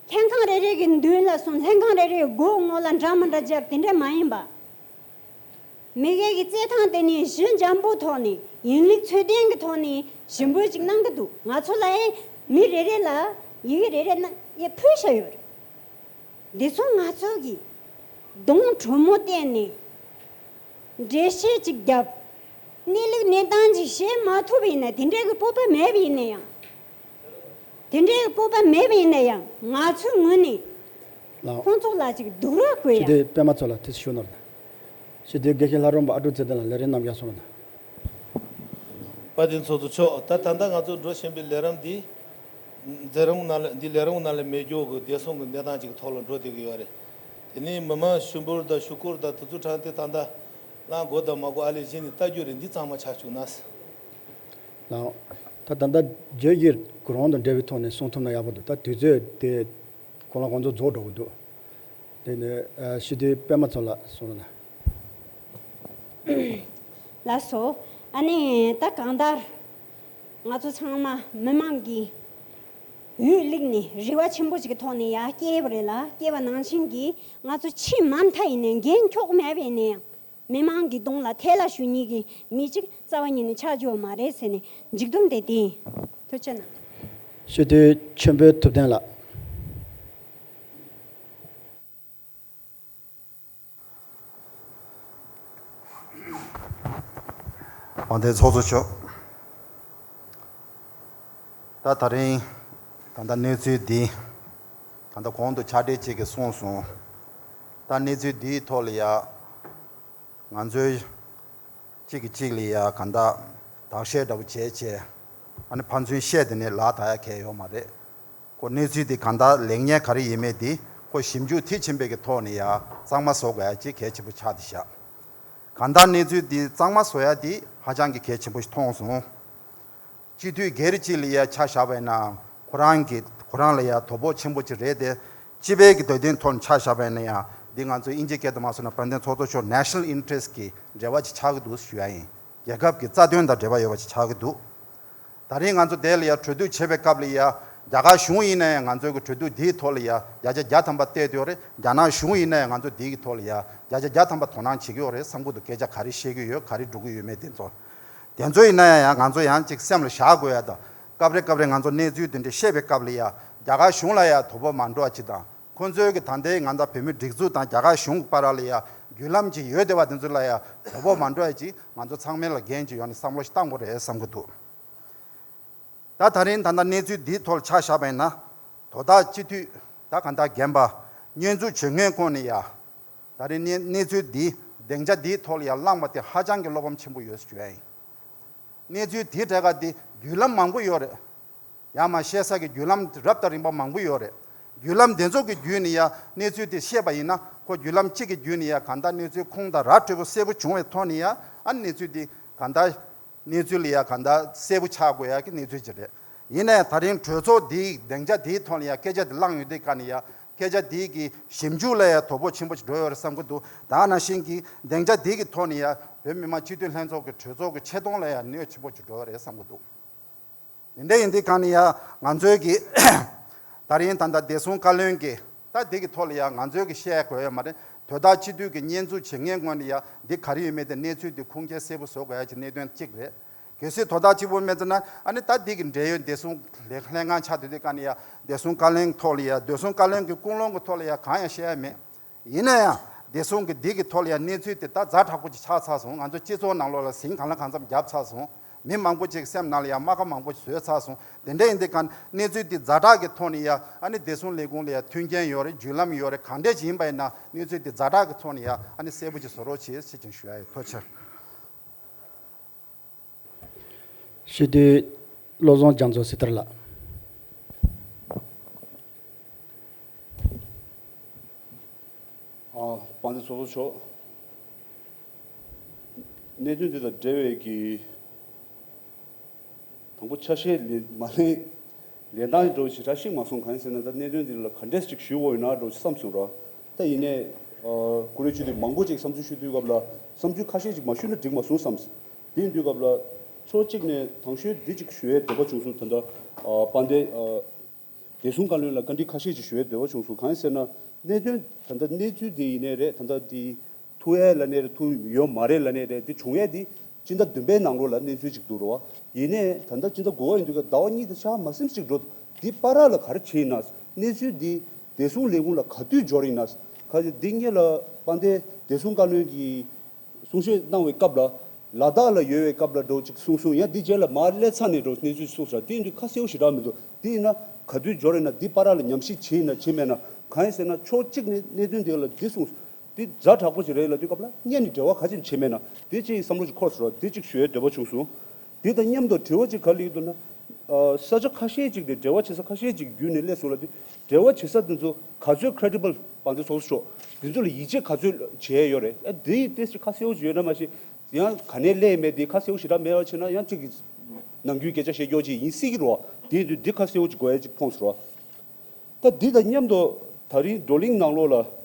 ལྷན་ཁང་རེ་རེ་གི་མདུན་ལ་སོང་། ལྷན་ཁང་རེ་རེའི་སྒོ་ངོ་ལ་འདྲ་མི་འདྲ་སྦྱར་དེ་འདྲ་མ་ཡིན་པ། མི་སྒེར་གྱི་རྩེད་ཐང་དེ་ནས་གཞི་འཇམ་པོའི་ཐོག་ནས་ཡིན་ལུགས་ཚུལ་ལྡན་གྱི་ཐོག་ནས་ཞུ་འབོད་ཅིག་གནང་གི་འདུག་ང་ཚོ་ལ་ཡང་མི་རེ་རེ་ལ་ཡི་གེ་རེ་རེ་ན་ཡང་ཕུལ་བཞག་ཡོད་རེད། འདི་ཚོ་ང་ཚོ་གིས་གདོང་དྲོན་མོ་བསྟན་ནས་འགྲེལ་བཤད་ཅིག་བརྒྱབ། གནས་ལུགས་གནས་སྟངས་ཅིག་བཤད་མ་ཐུབ་པ་ཡིན་ན། དེ་འདྲའི་གི་སྤོབས་པ་མེད་པ་ཡིན་ན་ཡང་། དེ་འདྲའི་སྤོབས་པ་མེད་པ་ཡིན་ན་ཡང་། ང་ཚོའི་ངོས་ནས་ལགས། ཁོང་ཚོ་ལ་ཅིག་སྡུག་རུས་དགོས་ཡ། ཞུ་དེ་པད་མ་མཚོ་ལགས་དེ་ཞུ་ནོར་ན། ཞུ་དེ་དགེ་བཤེས་ལྷ་རམས་པ་ཨ་ཀྲུག་ཚེ་བརྟན་ལགས་ལས་རིམ་གནང་རྒྱུ་སོང་ན། དཔལ་ལྡན་ཚོགས་གཙོ་མཆོག་ད་ད་ལྟ་ང་ཚོ་འགྲོ་བཞིན་པའི་ལས་རིམ་འདི། མཛད་རིམ་ནང་ལ་འདི་ལས་རིམ་ནང་ལ་མེད་རྒྱུ་གི་བདེ་སྲུང་གི་གནས་སྟངས་ཅིག་ཐོག་ལ་འགྲོ་བསྡད་ཀྱི་ཡོད་རེད། དེ་ནས་མི་མང་ཞུ་འབོད་དང་ཞུ་སྐུལ་དང་དེ་ཚོ་དྲངས་ཏེ་ད་ལྟ་གནང་དགོས་དང་མ་དགོས་ཨ་ལས་གཞི་ནས་ལྟ་རྒྱུ་རེད། འདི་གཙང་མ་ཆགས་བཅུག་ན། ལགས། ད་ད་ལྟ་བརྗོད་གཞིར་གུ་རོང་དང་འབྲེལ་བའི་ཐོག་ནས་གསུང་ཐུབ་ན་ཡག་པོ་འདུག་ད་དུས་ཚོད་དེ་ཁོ་རང་ཁོང་ཚོ་རྫོགས་འགྲོ་གི་འདུག་དེ་ནས་ཞུ་དེ་པད་མ་མཚོ་ལགས་གསུང་རོགས་གནང་། ལགས་སོ། ཨ་ནི་ད་གང་ལྟར་ང་ཚོ་ཚང་མ་མི་མང་གི་འོས་བླུགས་ནས་རེ་བ་ཆེན་པོ་ཞིག་གི་ཐོག་ནས་ཡར་སྐྱེས་པ་རེད་ལ། སྐྱེས་པ་ནང་བཞིན་གྱི་ང་ཚོ་ཕྱི་མ་མཐའ་ཡིན་ནའི་འགན་འཁྱོག་མེད་པ་ཡིན་ན་ཡང་། མི་མང་གི་གདོང་ལ་ཐལ་ལ་ཞུ་མཁན་གྱི་མི་གཅིག་རྩ་བ་ཉིད་ནས་ཆགས་རྒྱུ་མ་རེད་ཟེར་ནས་མཇུག་སྡོམ་དེ་དེ་ཡིན། ཐུགས་རྗེ་གནང་། ཞུ་དེ་ཆོས་འཕེལ་ཐུབ་བསྟན་ལགས། དབང་ལྡན་ཚོགས་གཙོ་མཆོག་ད་ད་རིང་ད་ལྟ་གནས་ཚུལ་འདི་ད་ལྟ་གོང་དུ་ཕྱག་སྦྲེལ་ཅིག་གིས་གསུངས་སོང་། ད་གནས་ཚུལ་འདིའི་ཐོག་ལ་ཡ་ང་ཚོའི་གཅིག་གིས་གཅིག་ལ་ཡ་གང་ལྟར་བརྡབ་གསིག་འདྲ་པོ་བྱས་བྱས་ཨ་ནི་ཕན་ཚུན་བཤད་དེ་ནས་ལག་བསྟར་ཡ་གལ་ཡོད་མ་རེད། ཁོ་གནས་ཚུལ་དེ་གང་ལྟར་ལེགས་ཉེས་ག་རེ་ཡིན་མིན་དེ་ཁོ་ཞིབ་འཇུག་མཐིལ་ཕྱིན་པའི་གི་ཐོག་ནས་ཡ་གཙང་མ་བཟོ་དགོས་ཡ་ཅིག་གལ་ཆེན་པོ་ཆགས་བསྡད་ཤག་གང་ལྟར་གནས་ཚུལ་དེ་གཙང་མ་བཟོ་ཡ་དེ་ཧ་ཅང་གི་གལ་ཆེན་པོ་ཞིག་མཐོང་སོང་། སྤྱི་འཐུས་སྒེར་གཅིག་ལ་ཡ་ཆ་བཞག་པ་ཡིན་ན་ཁོ་རང་གི་ ཁོ་རང་ལ་ཡང་དོ་ཕོག་ཆེན་པོ་ཅིག་རེད་དེ། སྤྱི་པའི་གི་དོན་དོན་ཐོག་ནས་ཆ་བཞག་པ་ཡིན་ན་ཡང་འདི་ང་ཚོའི་དབྱིན་ཇིའི་སྐད་དུ་མ་སོང་ན་དཔལ་ལྡན་ཚོགས་གཙོ་མཆོག་national interest གི་འབྲེལ་བ་ཅིག་ཆགས་ཀྱི་འདུག་ཞུ་ཡ་ཡིན། རྒྱལ་ཁབ་ཀྱི་རྩ་དོན་དང་འབྲེལ་བ་ཡོད་པ་ཅིག་ཆགས་ཀྱི་འདུག་ད་རིང་ང་ཚོ་དེ་ལ་ཡང་གྲོས་བསྡུར་བྱེད་པའི་སྐབས་ལ་ཡང་རྒྱ་གར་གཞུང་ཡིན་ན་ཡང་ང་ཚོའི་གི་གྲོས་བསྡུར་འདིའི་ཐོག་ལ་ཡང་བརྒྱ་ཆ་བརྒྱ་ཐམ་པ་བལྟས་ཡོད་རེད། རྒྱ་ནག་གཞུང་ཡིན་ན་ཡང་ང་ཚོ་འདིའི་གི་ཐོག་ལ་ཡང་བརྒྱ་ཆ་བརྒྱ་ཐམ་པ་དོ་སྣང་བྱེད་ཀྱི་ཡོད་རེད་བསམ་གྱི་འདུག་སྐད་ཆ་ག་རེ་བཤད་ཀྱི་ཡོད་ག་རེ་འགྲོ་གི་ཡོད་མེད་དེ་ཚོ། དེ་ཚོ་ཡིན་ན་ཡང་ང་ཚོ་ཡང་ཅིག་སེམས་ལ་བཞག་དགོས་ཡ་དང་། སྐབས་རེ་སྐབས་རེ་ང་ཚོ་གནས་ཚུལ་དེ་འདྲ་བཤད་པའི་སྐབས་ལ་ཡང་རྒྱ་གར་གཞུང་ལ་ཡང་དོ་ཕོག་མ་འགྲོ་བ་ཅིག་དང་། ཁོང་ཚོའི་གི་ད་ལྟའི་ང་ཚོ་བོད་མི་སྒྲིག་འཛུགས་དང་རྒྱ་གར་གཞུང་གི་བར་ལ་ཡང་བརྒྱུད་ལམ་ཅིག་ཡོད་བསྡད་པ་དེ་ཚོ་ལ་ཡང་དོ་ཕོག་མ་འགྲོ་བ་ཅིག་ང་ཚོ་ཚང་མས་ལ་འགན་ཅིག་ཡོད་ནས་བསམ་བློ་ཞིག་བཏང་དགོས་རེད་བསམ་གི་འདུག་ད་ད་རིང་ད་ལྟ་གནས་ཚུལ་འདིའི་ཐོག་ལ་ཆ་བཞག་པ་ཡིན་ན། དོ་བདག་སྤྱི་འཐུས་ད་གང་ལྟར་རྒན་པ་བསྙོན་འཛུགས་བྱེད་མཁན་ཁོང་ནས་ཡང་། ད་རིང་གནས་གནས་ཚུལ་འདི་སྡིངས་ཆ་འདིའི་ཐོག་ལ་ཡང་བླངས་པ་དེ་ཧ་ཅང་གི་བློ་ཕམ་ཆེན་པོ་ཡོད་ཞུ་ཡ་ཡིན། གནས་ཚུལ་དེའི་གྲས་ཀ་འདི་བརྒྱུད་ལམ་མང་པོ་ཡོད་རེད། ཡང་མ་བཤད་ས་གི་བརྒྱུད་ལམ་རབ་དང་རིམ་པ་མང་པོ་ཡོད་རེད། བརྒྱུད་ལམ་དེ་ཚོ་གི་བརྒྱུད་ནས་ཡང་གནས་ཚུལ་དེ་ཤེས་པ་ཡིན་ན་ཁོ་བརྒྱུད་ལམ་གཅིག་གི་བརྒྱུད་ནས་ཡང་གང་ལྟར་གནས་ཚུལ་ཁུངས་དང་ར་འཕྲོད་པོ་གསལ་པོ་བྱུང་བའི་ཐོག་ནས་ཡང་ཨ་གནས་ཚུལ་དེ་གང་ལྟར་གནས་ཚུལ་ལ་ཡང་གང་ལྟར་གསལ་པོ་ཆགས་དགོས་ཡ་གི་གནས་ཚུལ་ཅིག་རེད། ཡིན་ནའི་ད་རིང་གྲོས་ཚོགས་འདིའི་སྡིངས་ཆ་འདིའི་ཐོག་ནས་ཡང་སྐད་ཆ་དེ་བླངས་ཡོད་དུས་ག་ནས་ཡང་སྐད་ཆ་འདིའི་གི་ཞིབ་འཇུག་ལ་ཡང་དོ་ཕོག་ཆེན་པོ་ཞིག་འགྲོ་ཡོད་རེད་བསམ་གི་འདུག་ད་ནང་བཞིན་གྱི་སྡིངས་ཆ་འདིའི་གི་ཐོག་ནས་ཡང་བོད་མི་མང་སྤྱི་འཐུས་ལྷན་ཚོགས་ཀྱི་གྲོས་ཚོགས་ཀྱི་ཆེ་མཐོང་ལ་ཡང་གནོད་ཆེན་པོ་ཞིག་འགྲོ་ཡོད་རེད་བསམ་གི་འདུག་དེ་འདྲ་ཡིན་དུས་གང་ནས་ཡང་ང་ཚོའི་གི་ད་རིང་ད་ལྟ་བདེ་སྲུང་བཀའ་བློན་གྱི་ད་འདི་གི་ཐོག་ལ་ཡང་ང་ཚོའི་གི་བཤད་དགོས་ཡོད་མ་རེད། དོ་བདག་སྤྱི་འཐུས་ཀྱི་བསྙོན་འཛུགས་བྱེད་མཁན་ངོས་ནས་ཡང་འདི་ག་རེ་ཡོད་མེད་དེ་གནས་ཚུལ་འདི་ཁུངས་སྐྱེལ་གསལ་པོ་བཟོ་དགོས་ཡ་གི་གནད་དོན་གཅིག་རེད། གལ་སྲིད་དོ་བདག་གཅིག་པུ་མེད་ཙང་ན་ཨ་ནི་ད་འདི་གི་འབྲེལ་ཡོད་བདེ་སྲུང་ལས་ལྷན་ཁང་ཆགས་དུས་དེ་ག་ནས་ཡང་བདེ་སྲུང་བཀའ་བློན་གི་ཐོག་ལ་ཡང་བདེ་སྲུང་བཀའ་བློན་གྱི་ཀུན་སློང་གི་ཐོག་ལ་ཡང་གང་ཡང་བཤད་ཡ་མེད། ཡིན་ན་ཡང་བདེ་སྲུང་གི་འདི་གི་ཐོག་ལ་ཡང་གནས་ཚུལ་དེ་ད་ཛ་དྲག་པོ་ཅིག་ཆགས་ཚར་སོང་། ང་ཚོ་སྤྱི་ཚོགས་ནང་ལོགས་ལ་ཟིང་གང་ལ་གང་འཚམ་བརྒྱབ་ཚར་སོང་། མི་མང་པོ་ཅིག་སེམས་ནང་ལ་ཡང་རྨ་ཁ་མང་པོ་ཞིག་བཟོས་ཚར་སོང་། དེ་འདྲ་ཡིན་དུས་གང་གནས་ཚུལ་འདི་ཛ་དྲག་གི་ཐོག་ནས་ཡང་ཨ་ནི་བདེ་སྲུང་ལས་ཁུངས་ལ་ཡང་མཐུན་རྐྱེན་ཡོད་རེད། བརྒྱུད་ལམ་ཡོད་རེད། གང་འདྲ་ཅིག་ཡིན་པ་ཡིན་ན་གནས་ཚུལ་འདི་ཛ་དྲག་གི་ཐོག་ནས་ཡང་ཨ་ནི་གསལ་པོ་ཅིག་བཟོ་རོགས་བྱེད་ཅེས་ཀྱང་ཞུ་ཡ་ཡོད། ཐུགས་རྗེ་ཆེ། སྤྱི་འཐུས་བློ་བཟང་རྒྱ་མཚོ་སི་ཐར་ལགས། ཨ། དཔལ་ལྡན་ཚོགས་གཙོ་མཆོག་གནད་དོན་འདི་དང་འབྲེལ་བའི་གི་དང་པོ་ཆ་ཤས་ལེན་མ་ལེན་ལེན་སྟངས་འདྲ་བོ་ཞེ་དྲག་ཤེས་མ་སོང་། གང་ཡིན་ཟེར་ན་ད་གནད་དོན་འདི་ལ་ག་འདྲས་ཅིག་ཞུ་དགོས་ཡོད་ན་འདྲ་བོ་ཞིག་བསམ་སོང་ར། ད་ཡིན་ནའི་ཨ། ཀུ་རེ་ཆུ་དེ་མང་པོ་ཅིག་བསམ་ཚུལ་ཞུ་དུས་སྐབས་ལ་བསམ་ཚུལ་ཁ་ཤས་ཅིག་མ་ཞུས་ན་འགྲིག་མ་སོང་བསམ། དེ་ཡིན་དུས་སྐབས་ལ་ཕྱོགས་གཅིག་ནས་དང་ཤོས་འདི་ཅིག་ཞུ་ཡའི་འདོད་པ་བྱུང་སོང་། ད་ལྟ་ཨ། དཔལ་ལྡན་ཨ། བདེ་སྲུང་བཀའ་བློན་ལ་བཀའ་འདྲི་ཁ་ཤས་ཅིག་ཞུ་ཡའི་འདོད་པ་བྱུང་སོང་། གང་ཡིན་ཟེར་ན་གནད་དོན་ད་ལྟ་གནས་ཚུལ་དེ་ཡིན་ནའི་རེད། ད་ལྟ་དེ་ཐུག་ཡས་ལ་ནས་རེད། ཐུག་ཡོད་མ་རེད་ལ་ནས་རེད། དེ་བྱུང་ཡས་དེ་སྤྱི་ཟླ་བདུན་པའི་ནང་ལོགས་ལ་གནས་ཚུལ་ཅིག་འདུག་རོ། ཡིན་ནའི་ད་ལྟ་སྤྱི་ཟླ་དགུ་པ་ཡིན་དུས་ཀ་ཟླ་བ་གཉིས་དང་ཕྱེད་ཀ་མ་ཟིན་ཅིག་འགྲོ། དེ་བར་ལ་ག་རེ་བྱས་ཡིན་ན། གནས་ཚུལ་འདི་བདེ་སྲུང་ལས་ཁུངས་ལ་ག་དུས་འབྱོར་ཡིན་ན། ག་དུས་འདི་སྔོན་ལ་དཔལ་ལྡན་བདེ་སྲུང་བཀའ་བློན་གྱིས་གསུང་བཤད་གནང་བའི་སྐབས་ལ་ལ་དྭགས་ལ་ཡོད་པའི་སྐབས་ལ་འགྲོ་ཅིག་གསུངས་སོང་། ཡང་འདི་རྗེས་ལ་མར་སླེབས་ཚར་ནས་འགྲོ་གནས་ཚུལ་གསུངས་ས་དེ་ཡིན་དུས་ཁ་གསལ་པོ་ཞེ་དྲག་མི་འདུག་དེ་ཡིན་ན་ག་དུས་འབྱོར་ཡིན་ན། འདི་བར་ལ་ཉམས་ཞིབ་བྱས་ཡིན་ན་བྱས་མེད་ན། གང་ཡིན་ཟེར་ན་ཕྱོགས་གཅིག་ནས་གནད་དོན་དེ་ལ་འདི་གསུངས། འདི་ཛ་དྲག་པོ་ཞིག་རེད་ལབ་དུས་སྐབས་ལ་སྔོན་ནས་འབྲེལ་བ་ག་ཅིག་བྱས་མེད་ན། དེ་ཅིག་བསམ་བློ་ཞིག་འཁོར་སོང་ར། དེ་ཅིག་ཞུ་ཡའི་འདོད་པ་བྱུང་སོང་། དེ་དང་མཉམ་དུ་དྲི་བ་ཅིག་ག་རེ་སླེབས་འདུག་ན། ཨ། ས་ཆ་ཁ་ཤས་ཅིག་ནས་འབྲེལ་བ་བྱེད་ས་ཁ་ཤས་ཅིག་བརྒྱུད་ནས་སླེབས་སོང་ལབ་དུས། འབྲེལ་བ་བྱེད་ས་དེ་ཚོ་ག་ཚོད་credible། དཔལ་ལྡན་ཚོགས་གཙོ་མཆོག་དེ་ཚོ་ལ་ཡིད་ཆེས་ག་ཚོད་བྱས་ཡོད་རེད། ཨ། དེའི་ཏོག་ཙམ་ཁ་གསལ་པོ་ཅིག་ཡོད་ན་མ་གཞི། ཡང་ག་ནས་སླེབས་མེད་དེ་ཁ་གསལ་པོ་ཞེ་དྲག་མེད་པ་བྱས་ན་ཡང་གཅིག་གིས་ནམ་རྒྱུན་སྐད་ཆ་བཤད་རྒྱུ་ཅིག་ཡིན་སྲིད་ཀྱི་རེད་བ། དེ་དུས་འདི་ཁ་གསལ་པོ་ཅིག་དགོས་ཡ་ཅིག་མཐོང་སོང་ར། ད་འདི་དང་མཉམ་དུ་ད་རིང་བགྲོ་གླེང་ནང་ལོགས་ལ་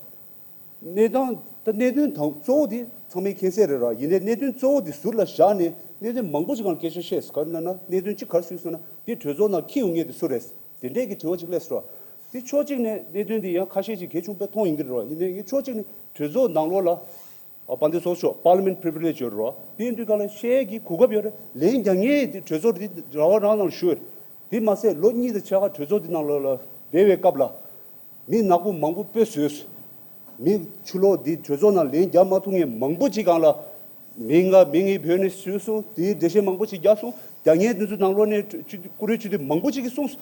གནས་སྟངས་ད་གནད་དོན་དང་གཙོ་བོ་དེ་ཚང་མས་མཁྱེན་གསལ་རེད་ར། ཡིན་ནའི་གནད་དོན་གཙོ་བོ་དེ་ཟུར་ལ་བཞག་ནས་གནད་དོན་མང་པོ་ཅིག་སྒང་ལ་སྐད་ཆ་བཤད་སོང་། ག་རེ་ལབ་ན་གནད་དོན་གཅིག་ག་རེ་ཞུས་སོང་ན། འདི་གྲོས་ཚོགས་ནང་འཁྱེར་ཡོང་མཁན་དེ་སུ་རེད། དེ་འདྲས་ཀྱི་དྲི་བ་ཅིག་སླེབས་སོང་ར། དེ་ཕྱོགས་གཅིག་ནས་གནད་དོན་དེ་ཡང་ཁ་ཤས་ཅིག་གལ་ཆུང་པོ་མཐོང་ཡོང་གི་རེད་བ། ཡིན་ནའི་ངས་ཕྱོགས་གཅིག་ནས་གྲོས་ཚོགས་ནང་ལོགས་ལ། ཨ། དཔལ་ལྡན་ཚོགས་གཙོ་མཆོག་Parliament Privilege ཡོད་རེད་བ། དེ་ཡིན་དུས་ག་ལ་བཤད་ཡས་ཀྱི་གོ་སྐབས་ཡོད་རེད། ལན་རྒྱག་མཁན་དེ་གྲོས་ཚོགས་འདི་རང་དབང་རང་ནང་ཞུ་ཡོད་རེད། དེ་མ་ཟད་ལོ་གཉིས་དང་ཕྱེད་ཀ་གྲོས་ཚོགས་འདི་ནང་ལོགས་ལ་བསྡད་པའི་སྐབས་ལ། མི་ནག་པོ་མང་པོ་སྤོས་བཟོས་སོང་། མི་ཕྱི་ལོགས་འདི་གྲོས་ཚོགས་ནང་ལན་རྒྱག་མ་ཐུབ་མཁན་མང་པོ་ཅིག་སྒང་ལ། མི་ང་མི་ངའི་བོད་ནས་བཟོས་སོང་། དེའི་འགྲེལ་བཤད་མང་པོ་ཅིག་རྒྱག་སོང་། རྒྱག་མཁན་དེ་ཚོ་ནང་ལོགས་ནས་ཀྲུ་ཀྲུ་ཀུ་རེ་ཆུ་དེ་མང་པོ་ཅིག་གིས་གསུངས་སོང་།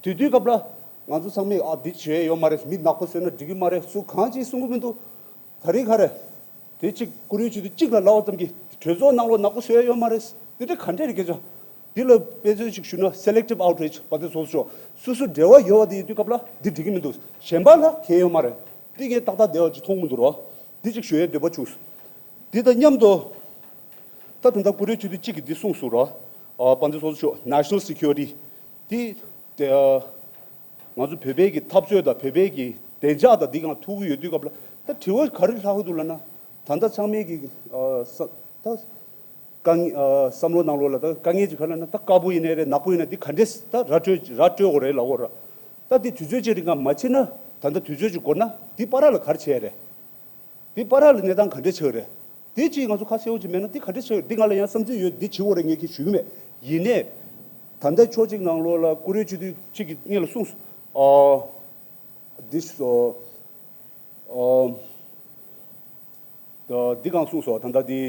དེ་དུས་སྐབས་ལ་ང་ཚོ་ཚང་མས་ཨ་འདི་བྱས་ཡོད་མ་རེད། མི་ནག་པོ་བཟོས་ན་འགྲིག་གི་མ་རེད། སུ་གང་ཅིག་གསུང་གི་མི་འདུག་ད་རེས་ག་རེ། དེ་གཅིག་ཀུ་རེ་ཆུ་དེ་གཅིག་ལ་ལབ་པ་ཙམ་གྱིས་གྲོས་ཚོགས་ནང་ལོགས་ནག་པོ་བཟོས་ཡོད་མ་རེད། དེ་འདྲ་ག་འདྲ་རེད་སྐད་ཆ། འདི་ལ་དཔེ་མཚོན་ཅིག་ཞུ་ན་selective outrage དཔལ་ལྡན་ཚོགས་གཙོ་མཆོག་སོ་སོ་འབྲེལ་བ་ཡོད་པ་དེ་ཡིན་དུས་སྐབས་ལ་འདི་འགྲིག་གི་མི་འདུག་གཞན་པ་ལ་གལ་ཡོད་མ་རེད། འདི་ངས་ཏག་ཏག་བདེ་བ་ཅིག་མཐོང་གི་མི་འདུག་རོ། འདི་གཅིག་ཞུ་ཡའི་འདོད་པ་བྱུང་སོང་། འདི་དང་མཉམ་དུ་ད་ད་ལྟ་ཀུ་རེ་ཆུ་དེ་གཅིག་གིས་འདི་གསུངས་སོང་རོ། ཨ། དཔལ་ལྡན་ཚོགས་གཙོ་མཆོག national security འདི་དེ། ཨ། ང་ཚོ་བོད་པའི་གི་འཐབ་རྩོད་དང་བོད་པའི་གི་བདེ་འཇགས་དང་འདི་གང་ཐུག་གི་ཡོད་དུས་སྐབས་ལ་ད་དྲི་བ་ག་རེ་ལྷག་གི་འདུག་ལབ་ན། ད་ལྟ་ཚང་མས་གི་ཨ་ས་ད་དཀའ་ངལ་ཨ་བསམ་བློ་ནང་ལོགས་ལ་ད་དཀའ་ངལ་ཅིག་ག་ལབ་ན། ད་དཀར་པོ་ཡིན་ནའི་རེད། ནག་པོ་ཡིན་ན་འདི་ག་འདྲས་ད་ར་སྤྲོད་ར་སྤྲོད་དགོས་རེད་ལབ་དགོས་ར། ད་འདི་དུས་ཚོད་ཅིག་རིང་ག་མ་བྱེད་ན། ད་ལྟ་དུས་ཚོད་ཅིག་འགོར་ན་འདི་བར་ལ་ག་རེ་བྱས་རེད། འདི་བར་ལ་གནས་སྟངས་ག་འདྲས་ཆགས་རེད། འདི་གཅིག་ང་ཚོ་ཁ་གསལ་བོ་ཅིག་མེད་ན་འདི་ག་འདྲས་ཆགས་རེད། འདི་ང་ལ་ཡང་བསམ་ཚུལ་ཡོད། འདི་བྱེད་དགོས་རེད་ངས་ཁྱེད་ཞུ་གི་མེད། ཡིན་ནའི་ད་ལྟ་ཕྱོགས་གཅིག་ནང་ལོགས་ལ་བཀུར་འོས་སྤྱི་འཐུས་གཅིག་གིས་སྔོན་ལ་གསུངས་སོང་། ཨ་འདི་སོ་ཨ་འདི་གང་གསུངས་སོང་། ད་ལྟ་འདི་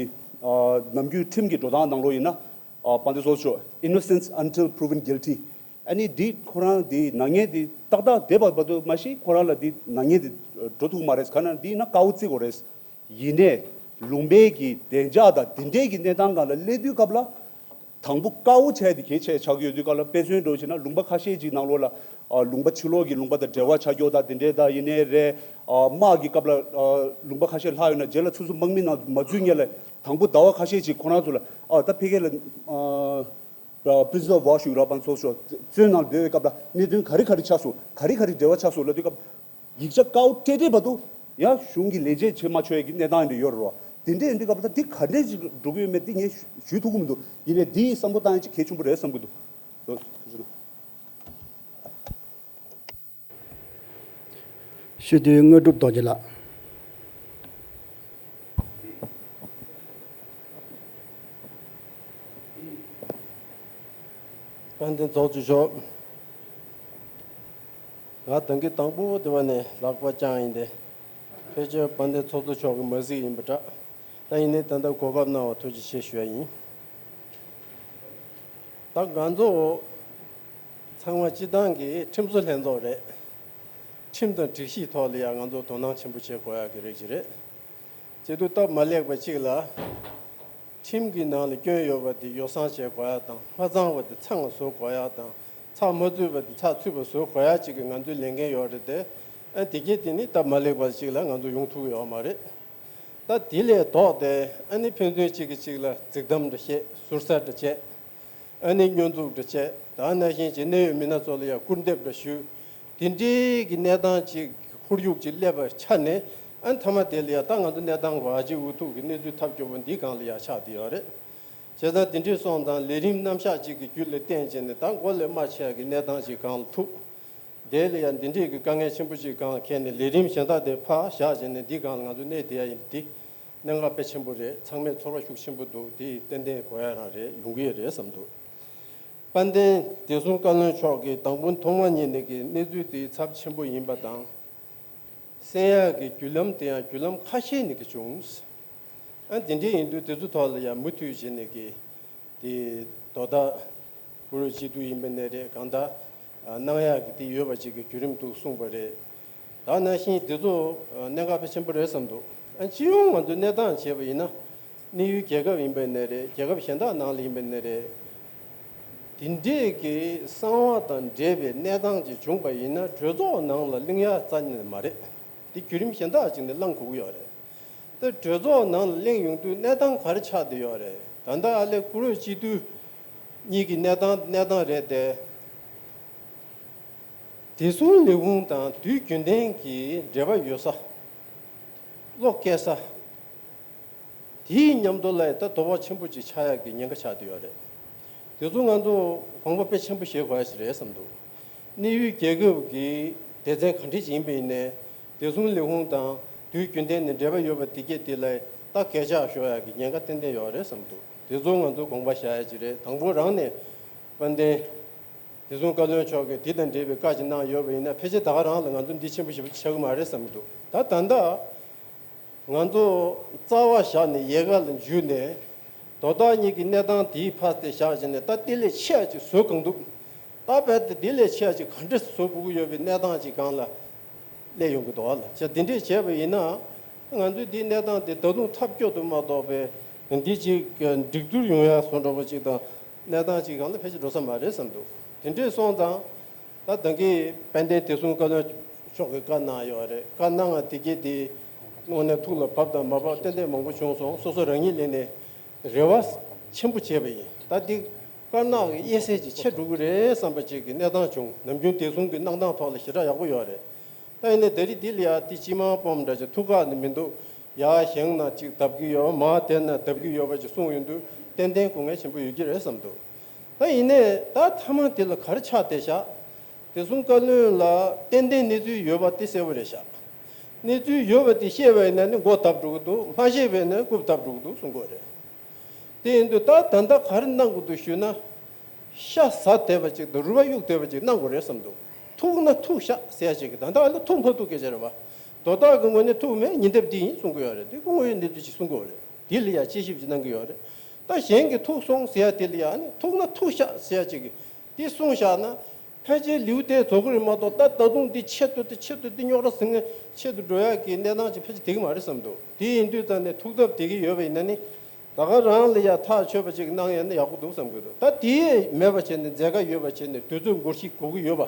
ཨ་ནམ་རྒྱུན་ཁྲིམས་ཀྱི་འགྲོ་སྟངས་ནང་ལོགས་ཡིན་ན་ཨ་དཔལ་ལྡན་ཚོགས་གཙོ་མཆོག innocence until proven guilty། ཨ་ནི་འདི་ཁོ་རང་འདི་ནག་ཉེས་འདི་ཏག་ཏག་བསྡད་པ་བར་དུ་མ་གཞི་ཁོ་རང་ལ་འདི་ནག་ཉེས་འདི་འགྲོ་ཐུབ་མ་རེད། ག་ན་འདི་ཡིན་ན་དཀར་པོ་བརྩི་དགོས་རེད། ཡིན་ནའི་ལུང་པའི་གི་བདེ་འཇགས་དང་འདི་འདྲའི་གི་གནས་སྟངས་སྒང་ལ་སླེབས་དུས་སྐབས་ལ། དང་པོ་དཀར་པོ་བྱས་ཏེ་གལ་ཆེ་ཆགས་ཀྱི་ཡོད་དུས་སྐབས་ལ། དཔེ་མཚོན་འདྲ་བོ་བྱས་ན་ལུང་པ་ཁ་ཤས་ཅིག་ནང་ལོགས་ལ་ཨ་ལུང་པ་ཕྱི་ལོགས་ཀྱི་ལུང་པ་དང་འབྲེལ་བ་ཆགས་ཀྱོག་དང་འདི་འདྲའི་དང་ཡིན་ནའི་རེད། ཨ་དམག་གི་སྐབས་ལ་ཨ་ལུང་པ་ཁ་ཤས་ལྷག་ཡོད་ན་རྗེས་ལ་སོ་སོ་དམག་མི་ནང་མ་འཛུལ་སྔོན་ལ་དང་པོ་ཟླ་བ་ཁ་ཤས་ཅིག་ཁོ་རང་ཚོ་ལ་ཨ་ད་ཕ་གི་ལ་ཨ་Prisoner of War ཞུ་ར་པན་ཚོགས་ཤོག་བཙོན་ནང་སྡོད་པའི་སྐབས་ལ་གནད་དོན་ག་རེ་ག་རེ་ཆགས་སོང་། ག་རེ་ག་རེ་འབྲེལ་བ་ཆགས་སོང་ལབ་དུས་སྐབས། ཡིག་ཆ་དཀར་པོ་སྤྲད་སྤྲད་བར་དུ་ཡང་གཞུང་གི་ལས་བྱེད་བྱེད་མ་ཆོག་ཡ་གི་གནས་སྟངས་འདི་ཡོད་རེད་བ། དེ་འདྲ་ཡིན་དུས་སྐབས་ད་འདི་ག་འདྲས་ཅིག་འགྲོ་གི་ཡོད་མེད་འདི་ངས་ཞུ་ཐུབ་ཀྱི་མི་འདུག་ཡིན་ནའི་འདི་བསམ་བློ་བཏང་ཡ་ཅིག་གལ་ཆེན་པོ་རེད་བསམ་གྱི་འདུག་ཤོད་དུས་དངོས་གྲུབ་རྡོ་རྗེ་ལགས། དཔལ་ལྡན་ཚོགས་གཙོ་མཆོག་ང་ད་གིན་དང་པོ་དེ་བ་ནས་ལག་པ་བརྐྱངས་ཡིན་ཏེ། ཕལ་ཆེར་དཔལ་ལྡན་ཚོགས་གཙོ་མཆོག་གིས་མ་གཟིགས་ཡིན་པ་འདྲ། ད་ཡིན་ནའི་ད་ལྟ་གོ་སྐབས་གནང་བ་ཐུགས་རྗེ་ཆེ་ཞུ་ཡ་ཡིན། ད་ང་ཚོ་ཚང་མ་སྤྱི་བཏང་གི་ཁྲིམས་བཟོ་ལྷན་ཚོགས་རེད། ཁྲིམས་དང་སྒྲིག་གཞིའི་ཐོག་ལ་ཡང་ང་ཚོ་དོ་སྣང་ཆེན་པོ་བྱེད་དགོས་ཡག་གི་རིགས་ཅིག་རེད། བྱེད་དུས་སྟབས་མ་ལེགས་པ་གཅིག་ལ། ཁྲིམས་ཀྱི་ནང་ལ་སྐྱོན་ཡོད་པ་དེ་ཡོ་བསྲང་བྱེད་དགོས་ཡག་དང་། མ་ཚང་བ་དེ་ཚང་བ་བཟོ་དགོས་ཡག་དང་། ཚགས་མ་ཚུད་པ་དེ་ཚགས་ཚུད་པ་བཟོ་དགོས་ཡག་གཅིག་གི་ང་ཚོའི་ལས་འགན་ཡོད་རེད་དེ། ཨ་དེ་གས་དེ་ནི་སྟབས་མ་ལེགས་པ་གཅིག་ལ་ང་ཚོ་ཡོང་ཐུབ་ཀྱི་ཡོད་མ་རེད། ད་དེ་ལས་ལྡོག་སྟེ་ཨ་ནི་ཕན་ཚུན་གཅིག་གིས་གཅིག་ལ་རྫིག་གཏམ་འདྲ་བཤད། ཟུར་ཟ་འདྲ་བྱས། ཨ་ནི་སྙོན་འཛུགས་འདྲ་བྱས། ད་ནང་བཞིན་གྱི་གནད་ཡོད་མི་སྣ་ཚོ་ལ་ཡང་སྐུར་འདེབས་འདྲ་ཞུ། དེ་འདྲའི་གི་གནས་སྟངས་ཅིག་ཁོར་ཡུག་ཅིག་སླེབས་པ་ཆ་ནས། ཨ་ནི་མཐའ་མ་དེ་ལ་ཡང་ད་ང་ཚོ་གནས་སྟངས་བ་ཅིག་འུ་ཐུག་གི་གནས་ཚུལ་ཐབས་སྐྱོ་པོ་འདི་སྒང་ལ་ཡང་ཆགས་བསྡད་ཡོད་རེད། བྱས་ཙང་དེ་འདྲའི་སོང་ཙང་ལས་རིམ་རྣམ་གཞག་ཅིག་གི་རྒྱུད་ལ་བརྟེན་བྱས་ནས་ད་མགོ་ལས་མར་ཆགས་ཀྱི་གནས་སྟངས་ཅིག་སྒང་ལ་ཐུག་དེ་ལ་ཡང་འདི་འདྲའི་གི་དཀའ་ངལ་ཆེན་པོ་ཅིག་སྒང་འཁེལ་ནས་ལས་རིམ་གཞན་དག་དེ་ཕར་བཞག་བྱས་ནས་འདི་སྒང་ལ་ང་ཚོ་གནས་བསྡད་ཡ་ཡིན་པ་འདི་གནད་འགག་དཔེ་ཆེན་པོ་རེད། ཚང་མས་ཚོར་བ་ཤུགས་ཆེན་པོ་འདུག་དེ་ཏན་ཏན་གོ་ཡ་རང་རེད། ཡོང་གི་ཡོད་རེད་བསམ་འདུག་དཔལ་ལྡན་བདེ་སྲུང་བཀའ་བློན་མཆོག་གིས་དང་པོ་ཐོག་མ་ཉིད་ནས་ཀྱི་གནས་ཚུལ་དེའི་ཚབས་ཆེན་པོ་ཡིན་པ་དང་། གསན་ཡག་གི་བརྒྱུད་ལམ་དེ་ཡང་བརྒྱུད་ལམ་ཁ་ཤས་ནས་ཀྱི་བྱུང་། ཨ་དེ་འདྲའི་ཡིན་དུས་དེ་ཚོ་ཐོག་ལ་ཡང་མུ་མཐུད་བྱས་ནས་ཀྱི་དེ་དོ་བདག་བཀུར་འོས་སྤྱི་འཐུས་ཡིན་པ་ནས་རེད། གང་ལྟར་གནང་ཡག་གི་དེ་ཡོད་པ་ཅིག་གི་བརྒྱུད་རིམ་འདུག་གསུངས་པ་རེད། ད་ནང་བཞིན་དེ་ཚོ་གནད་འགག་དཔེ་ཆེན་པོ་རེད་བསམ་འདུག་ཨ་སྤྱི་ཡོངས་ང་ཚོ་གནས་སྟངས་བྱས་པ་ཡིན་ན། གནས་ཡུལ་རྒྱལ་ཁབ་ཡིན་པ་ནས་རེད། རྒྱལ་ཁབ་གཞན་དག་ནང་ལ་ཡིན་པ་ནས་རེད། དེ་འདྲས་ཀྱི་གསང་བ་དང་འབྲེལ་བའི་གནས་སྟངས་ཅིག་བྱུང་པ་ཡིན་ན་གྲོས་ཚོགས་ནང་ལ་གླེང་ཡ་རྩ་ནས་མ་རེད། དེ་བརྒྱུད་རིམ་གཞན་དག་ཅིག་ནས་གླེང་དགོས་ཀྱི་ཡོད་རེད། ད་གྲོས་ཚོགས་ནང་ལ་གླེང་ཡོང་དུས་གནས་སྟངས་ག་རེ་ཆགས་བསྡད་ཡོད་རེད། ད་ལྟ་ཨ་ལས་བཀུར་འོས་སྤྱི་འཐུས་གཉིས་ཀྱི་གནས་སྟངས་གནས་སྟངས་རེད་དེ། བདེ་སྲུང་ལས་ཁུངས་དང་དུས་རྒྱུན་ལྡན་གྱི་འབྲེལ་བ་ཡོད་ས། བློ་སྐྱེ་ས། དེའི་མཉམ་དུ་ལ་ད་དོ་ཕོག་ཆེན་པོ་ཅིག་ཆགས་ཡག་གི་ཉེན་ཁ་ཆགས་བསྡད་ཡོད་རེད། དེ་ཚོ་ང་ཚོ་དགོངས་པ་དཔེ་ཆེན་པོ་བཞེས་དགོས་ཡ་ཞིག་རེད་བསམ་འདུག་གནས་ཡུལ་རྒྱལ་ཁབ་ཀྱི་སྡེ་ཚན་ག་འདྲ་ཅིག་ཡིན་པ་ཡིན་ནའི། བདེ་སྲུང་ལས་ཁུངས་དང་དུས་རྒྱུན་ལྡན་ནས་འབྲེལ་བ་ཡོད་པ་དེ་གས་དེ་ལ་ད་གས་ཆག་ཤོར་ཡག་གི་ཉེན་ཁ་ཏན་ཏན་ཡོད་རེད་བསམ་འདུག་དེ་ཚོ་ང་ཚོ་དགོངས་པ་བཞག་ཡ་ཅིག་རེད། དང་པོ་རང་ནས་དཔལ་ལྡན་བདེ་སྲུང་བཀའ་བློན་མཆོག་གིས་དེ་དང་འབྲེལ་བའི་བཀའ་ཅིག་གནང་ཡོད་པ་ཡིན་ན། ཕལ་ཆེར་ད་ག་རང་ལ་ང་ཚོ་འདི་ཆེན་པོ་ཞེ་པོ་ཅིག་ཆགས་ཀྱི་མ་རེད་བསམ་གྱི་འདུག་ད་ད་ལྟ་ང་ཚོ་རྩ་བ་བཞག་ནས་ཡལ་ག་ལ་འཇུས་ནས། དོ་བདག་གཉིས་ཀྱི་གནས་སྟངས་དེའི་ཕར་དེ་བཞག་བྱས་ནས་ད་དེ་ལས་ཆེ་བ་ཅིག་བཟོ་གང་ཐུབ། ད་བལ་དེ་དེ་ལས་ཆེ་བ་ཅིག་ག་འདྲས་བཟོ་དགོས་ཀྱི་ཡོད་པའི་གནས་སྟངས་ཅིག་སྒང་ལ་སླེབས་ཡོང་གི་འདུག་བ་ལ། བྱས་དེ་འདྲས་བྱས་པ་ཡིན་ན། ང་ཚོའི་འདིའི་གནས་སྟངས་དེ་ད་དུང་ཐབས་སྐྱོ་དུ་མ་གཏོགས་པའི་འདི་ཅིག་སྒྲིག་སྡུར་ཡོང་ཡ་བཟོ་འདྲ་པོ་ཅིག་དང་། གནས་སྟངས་ཅིག་སྒང་ལ་ཕལ་ཆེར་འགྲོ་ས་མ་རེད་བསམ་འདུག་དེ་འདྲས་སོང་ཙང་། ད་ད་གིན་དཔལ་ལྡན་བདེ་སྲུང་བཀའ་བློན་མཆོག་གིས་བཀའ་གནང་ཡོད་རེད། བཀའ་གནང་བ་དེ་གས་དེ་དངོས་གནས་ཐུགས་ལ་བབས་དང་མ་བབས་ཏན་ཏན་མང་པོ་བྱུང་སོང་། སོ་སོ་རང་ཉིད་ལས་ནས་རེ་བ་ཆེན་པོ་བྱས་པ་ཡིན། ད་འདི་ དཀར་ནག་གི་དབྱེ་གསལ་ཅིག་ཕྱེ་འགྲོ་གི་རེད་བསམ་པ་ཅིག་གི་གནས་སྟངས་བྱུང་། ནམ་རྒྱུན་བདེ་སྲུང་གི་གནང་སྟངས་ཐོག་ལ་ཞེ་དྲག་ཡག་པོ་ཡོད་རེད། ད་ཡིན་ནའི་ད་རེས་འདི་ལ་ཡ་དེ་སྤྱི་དམངས་སྤོམ་འདྲ་ཅིག་ཐུགས་ཁག་ནི་མི་འདུག། ཡར་བཞེངས་ན་ཅིག་བརྡབ་ཀྱི་ཡོད། མར་དེད་ན་བརྡབ་ཀྱི་ཡོད་པ་ཅིག་གསུངས་ཡོང་དུས་ཏན་ཏན་དཀའ་ངལ་ཆེན་པོ་ཡོད་ཀྱི་རེད་བསམ་འདུག། ད་ཡིན་ནའི་ད་མཐའ་མ་དེ་ལ་ག་རེ་ཆགས་བསྡད་ཤག། བདེ་སྲུང་བཀའ་བློན་ལ་ཏན་ཏན་གནས་ཚུལ་ཡོད་པ་དེ་གསལ་པོ་རེད་ཤག། གནས་ཚུལ་ཡོད་པ་དེ་བཤད་པ་ཡིན་ན་ནི་མགོ་བརྡབ་འགྲོ་གི་འདུག། མ་བཤད་པ་ཡིན་ན་རྐུབ་བརྡབ་འགྲོ་གི་འདུག་གསུང་གི་ཡོད་རེད། དེ་ཡིན་དུས་ད་ད་ལྟ་ག་རེ་གནང་དགོས་འདུག་ཞུས་ན། ཤ་ཟ་བསྡད་པ་ཅིག་དང་རུས་པ་གཡུག་བསྡད་པ་ཅིག་གནང་དགོས་རེད་བསམ་འདུག། ཐུག་ན་ཐུག་ཤག་ཟེར་ཡ་ཅིག་གི། ད་ལྟ་ཨ་ལ་ཐུག་མ་ཐུག་སྐད་ཆ་རེད་བ། དོ་བདག་གི་ངོས་ནས་ཐུག་མེད། ཉིན་རྟག་འདི་ཡིན་གསུང་གི་ཡོད་རེད། དེ་སྐུ་ངོ་ཡིས་གནས་ཚུལ་ཅིག་གསུང་གི་ཡོད་རེད། དེ་ལ་ཡ་དཔྱད་ཞིབ་ཅིག་གནང་གི་ཡོད་རེད། ད་གཞན་གྱིས་ཐུག་སོང་ཟེར་ཡ་དེ་ལ་ཡ་ནི་ཐུག་ན་ཐུག་ཤག་ཟེར་ཡ་ཅིག་གི། དེ་གསུངས་བཞག་ན། ཕལ་ཆེར་ལེའུ་དེ་རྫོགས་ཀྱི་རེད་མ་གཏོགས། ད་ད་དུང་འདི་ཆེད་དུ་དེ་ཆེད་དུ་དེ་རྙོག་དྲ་ཟིང་ངེ་ཆེད་དུ་འགྲོ་ཡག་གི་གནས་སྟངས་ཅིག་ཕལ་ཆེར་བསྡད་ཀྱི་མ་རེད་བསམ་འདུག། དེ་ཡིན་དུས་ད་ནས་ཐུག་ཐབས་བསྡད་ཀྱི་ཡོད་པ་ཡིན་ན་ནི། ད་ག་རང་ལ་ཡ་ཐག་ཆོད་པ་ཅིག་གནང་ཡ་ན་ཡག་པོ་འདུག་བསམ་གྱི་འདུག། ད་དེ་མེད་པ་བྱས་ནས་མཛད་དཀའ་ཡོད་པ་བྱས་ནས་དུས་ཚོད་འགོར་ཞིག་འགོར་གྱི་ཡོད་པ་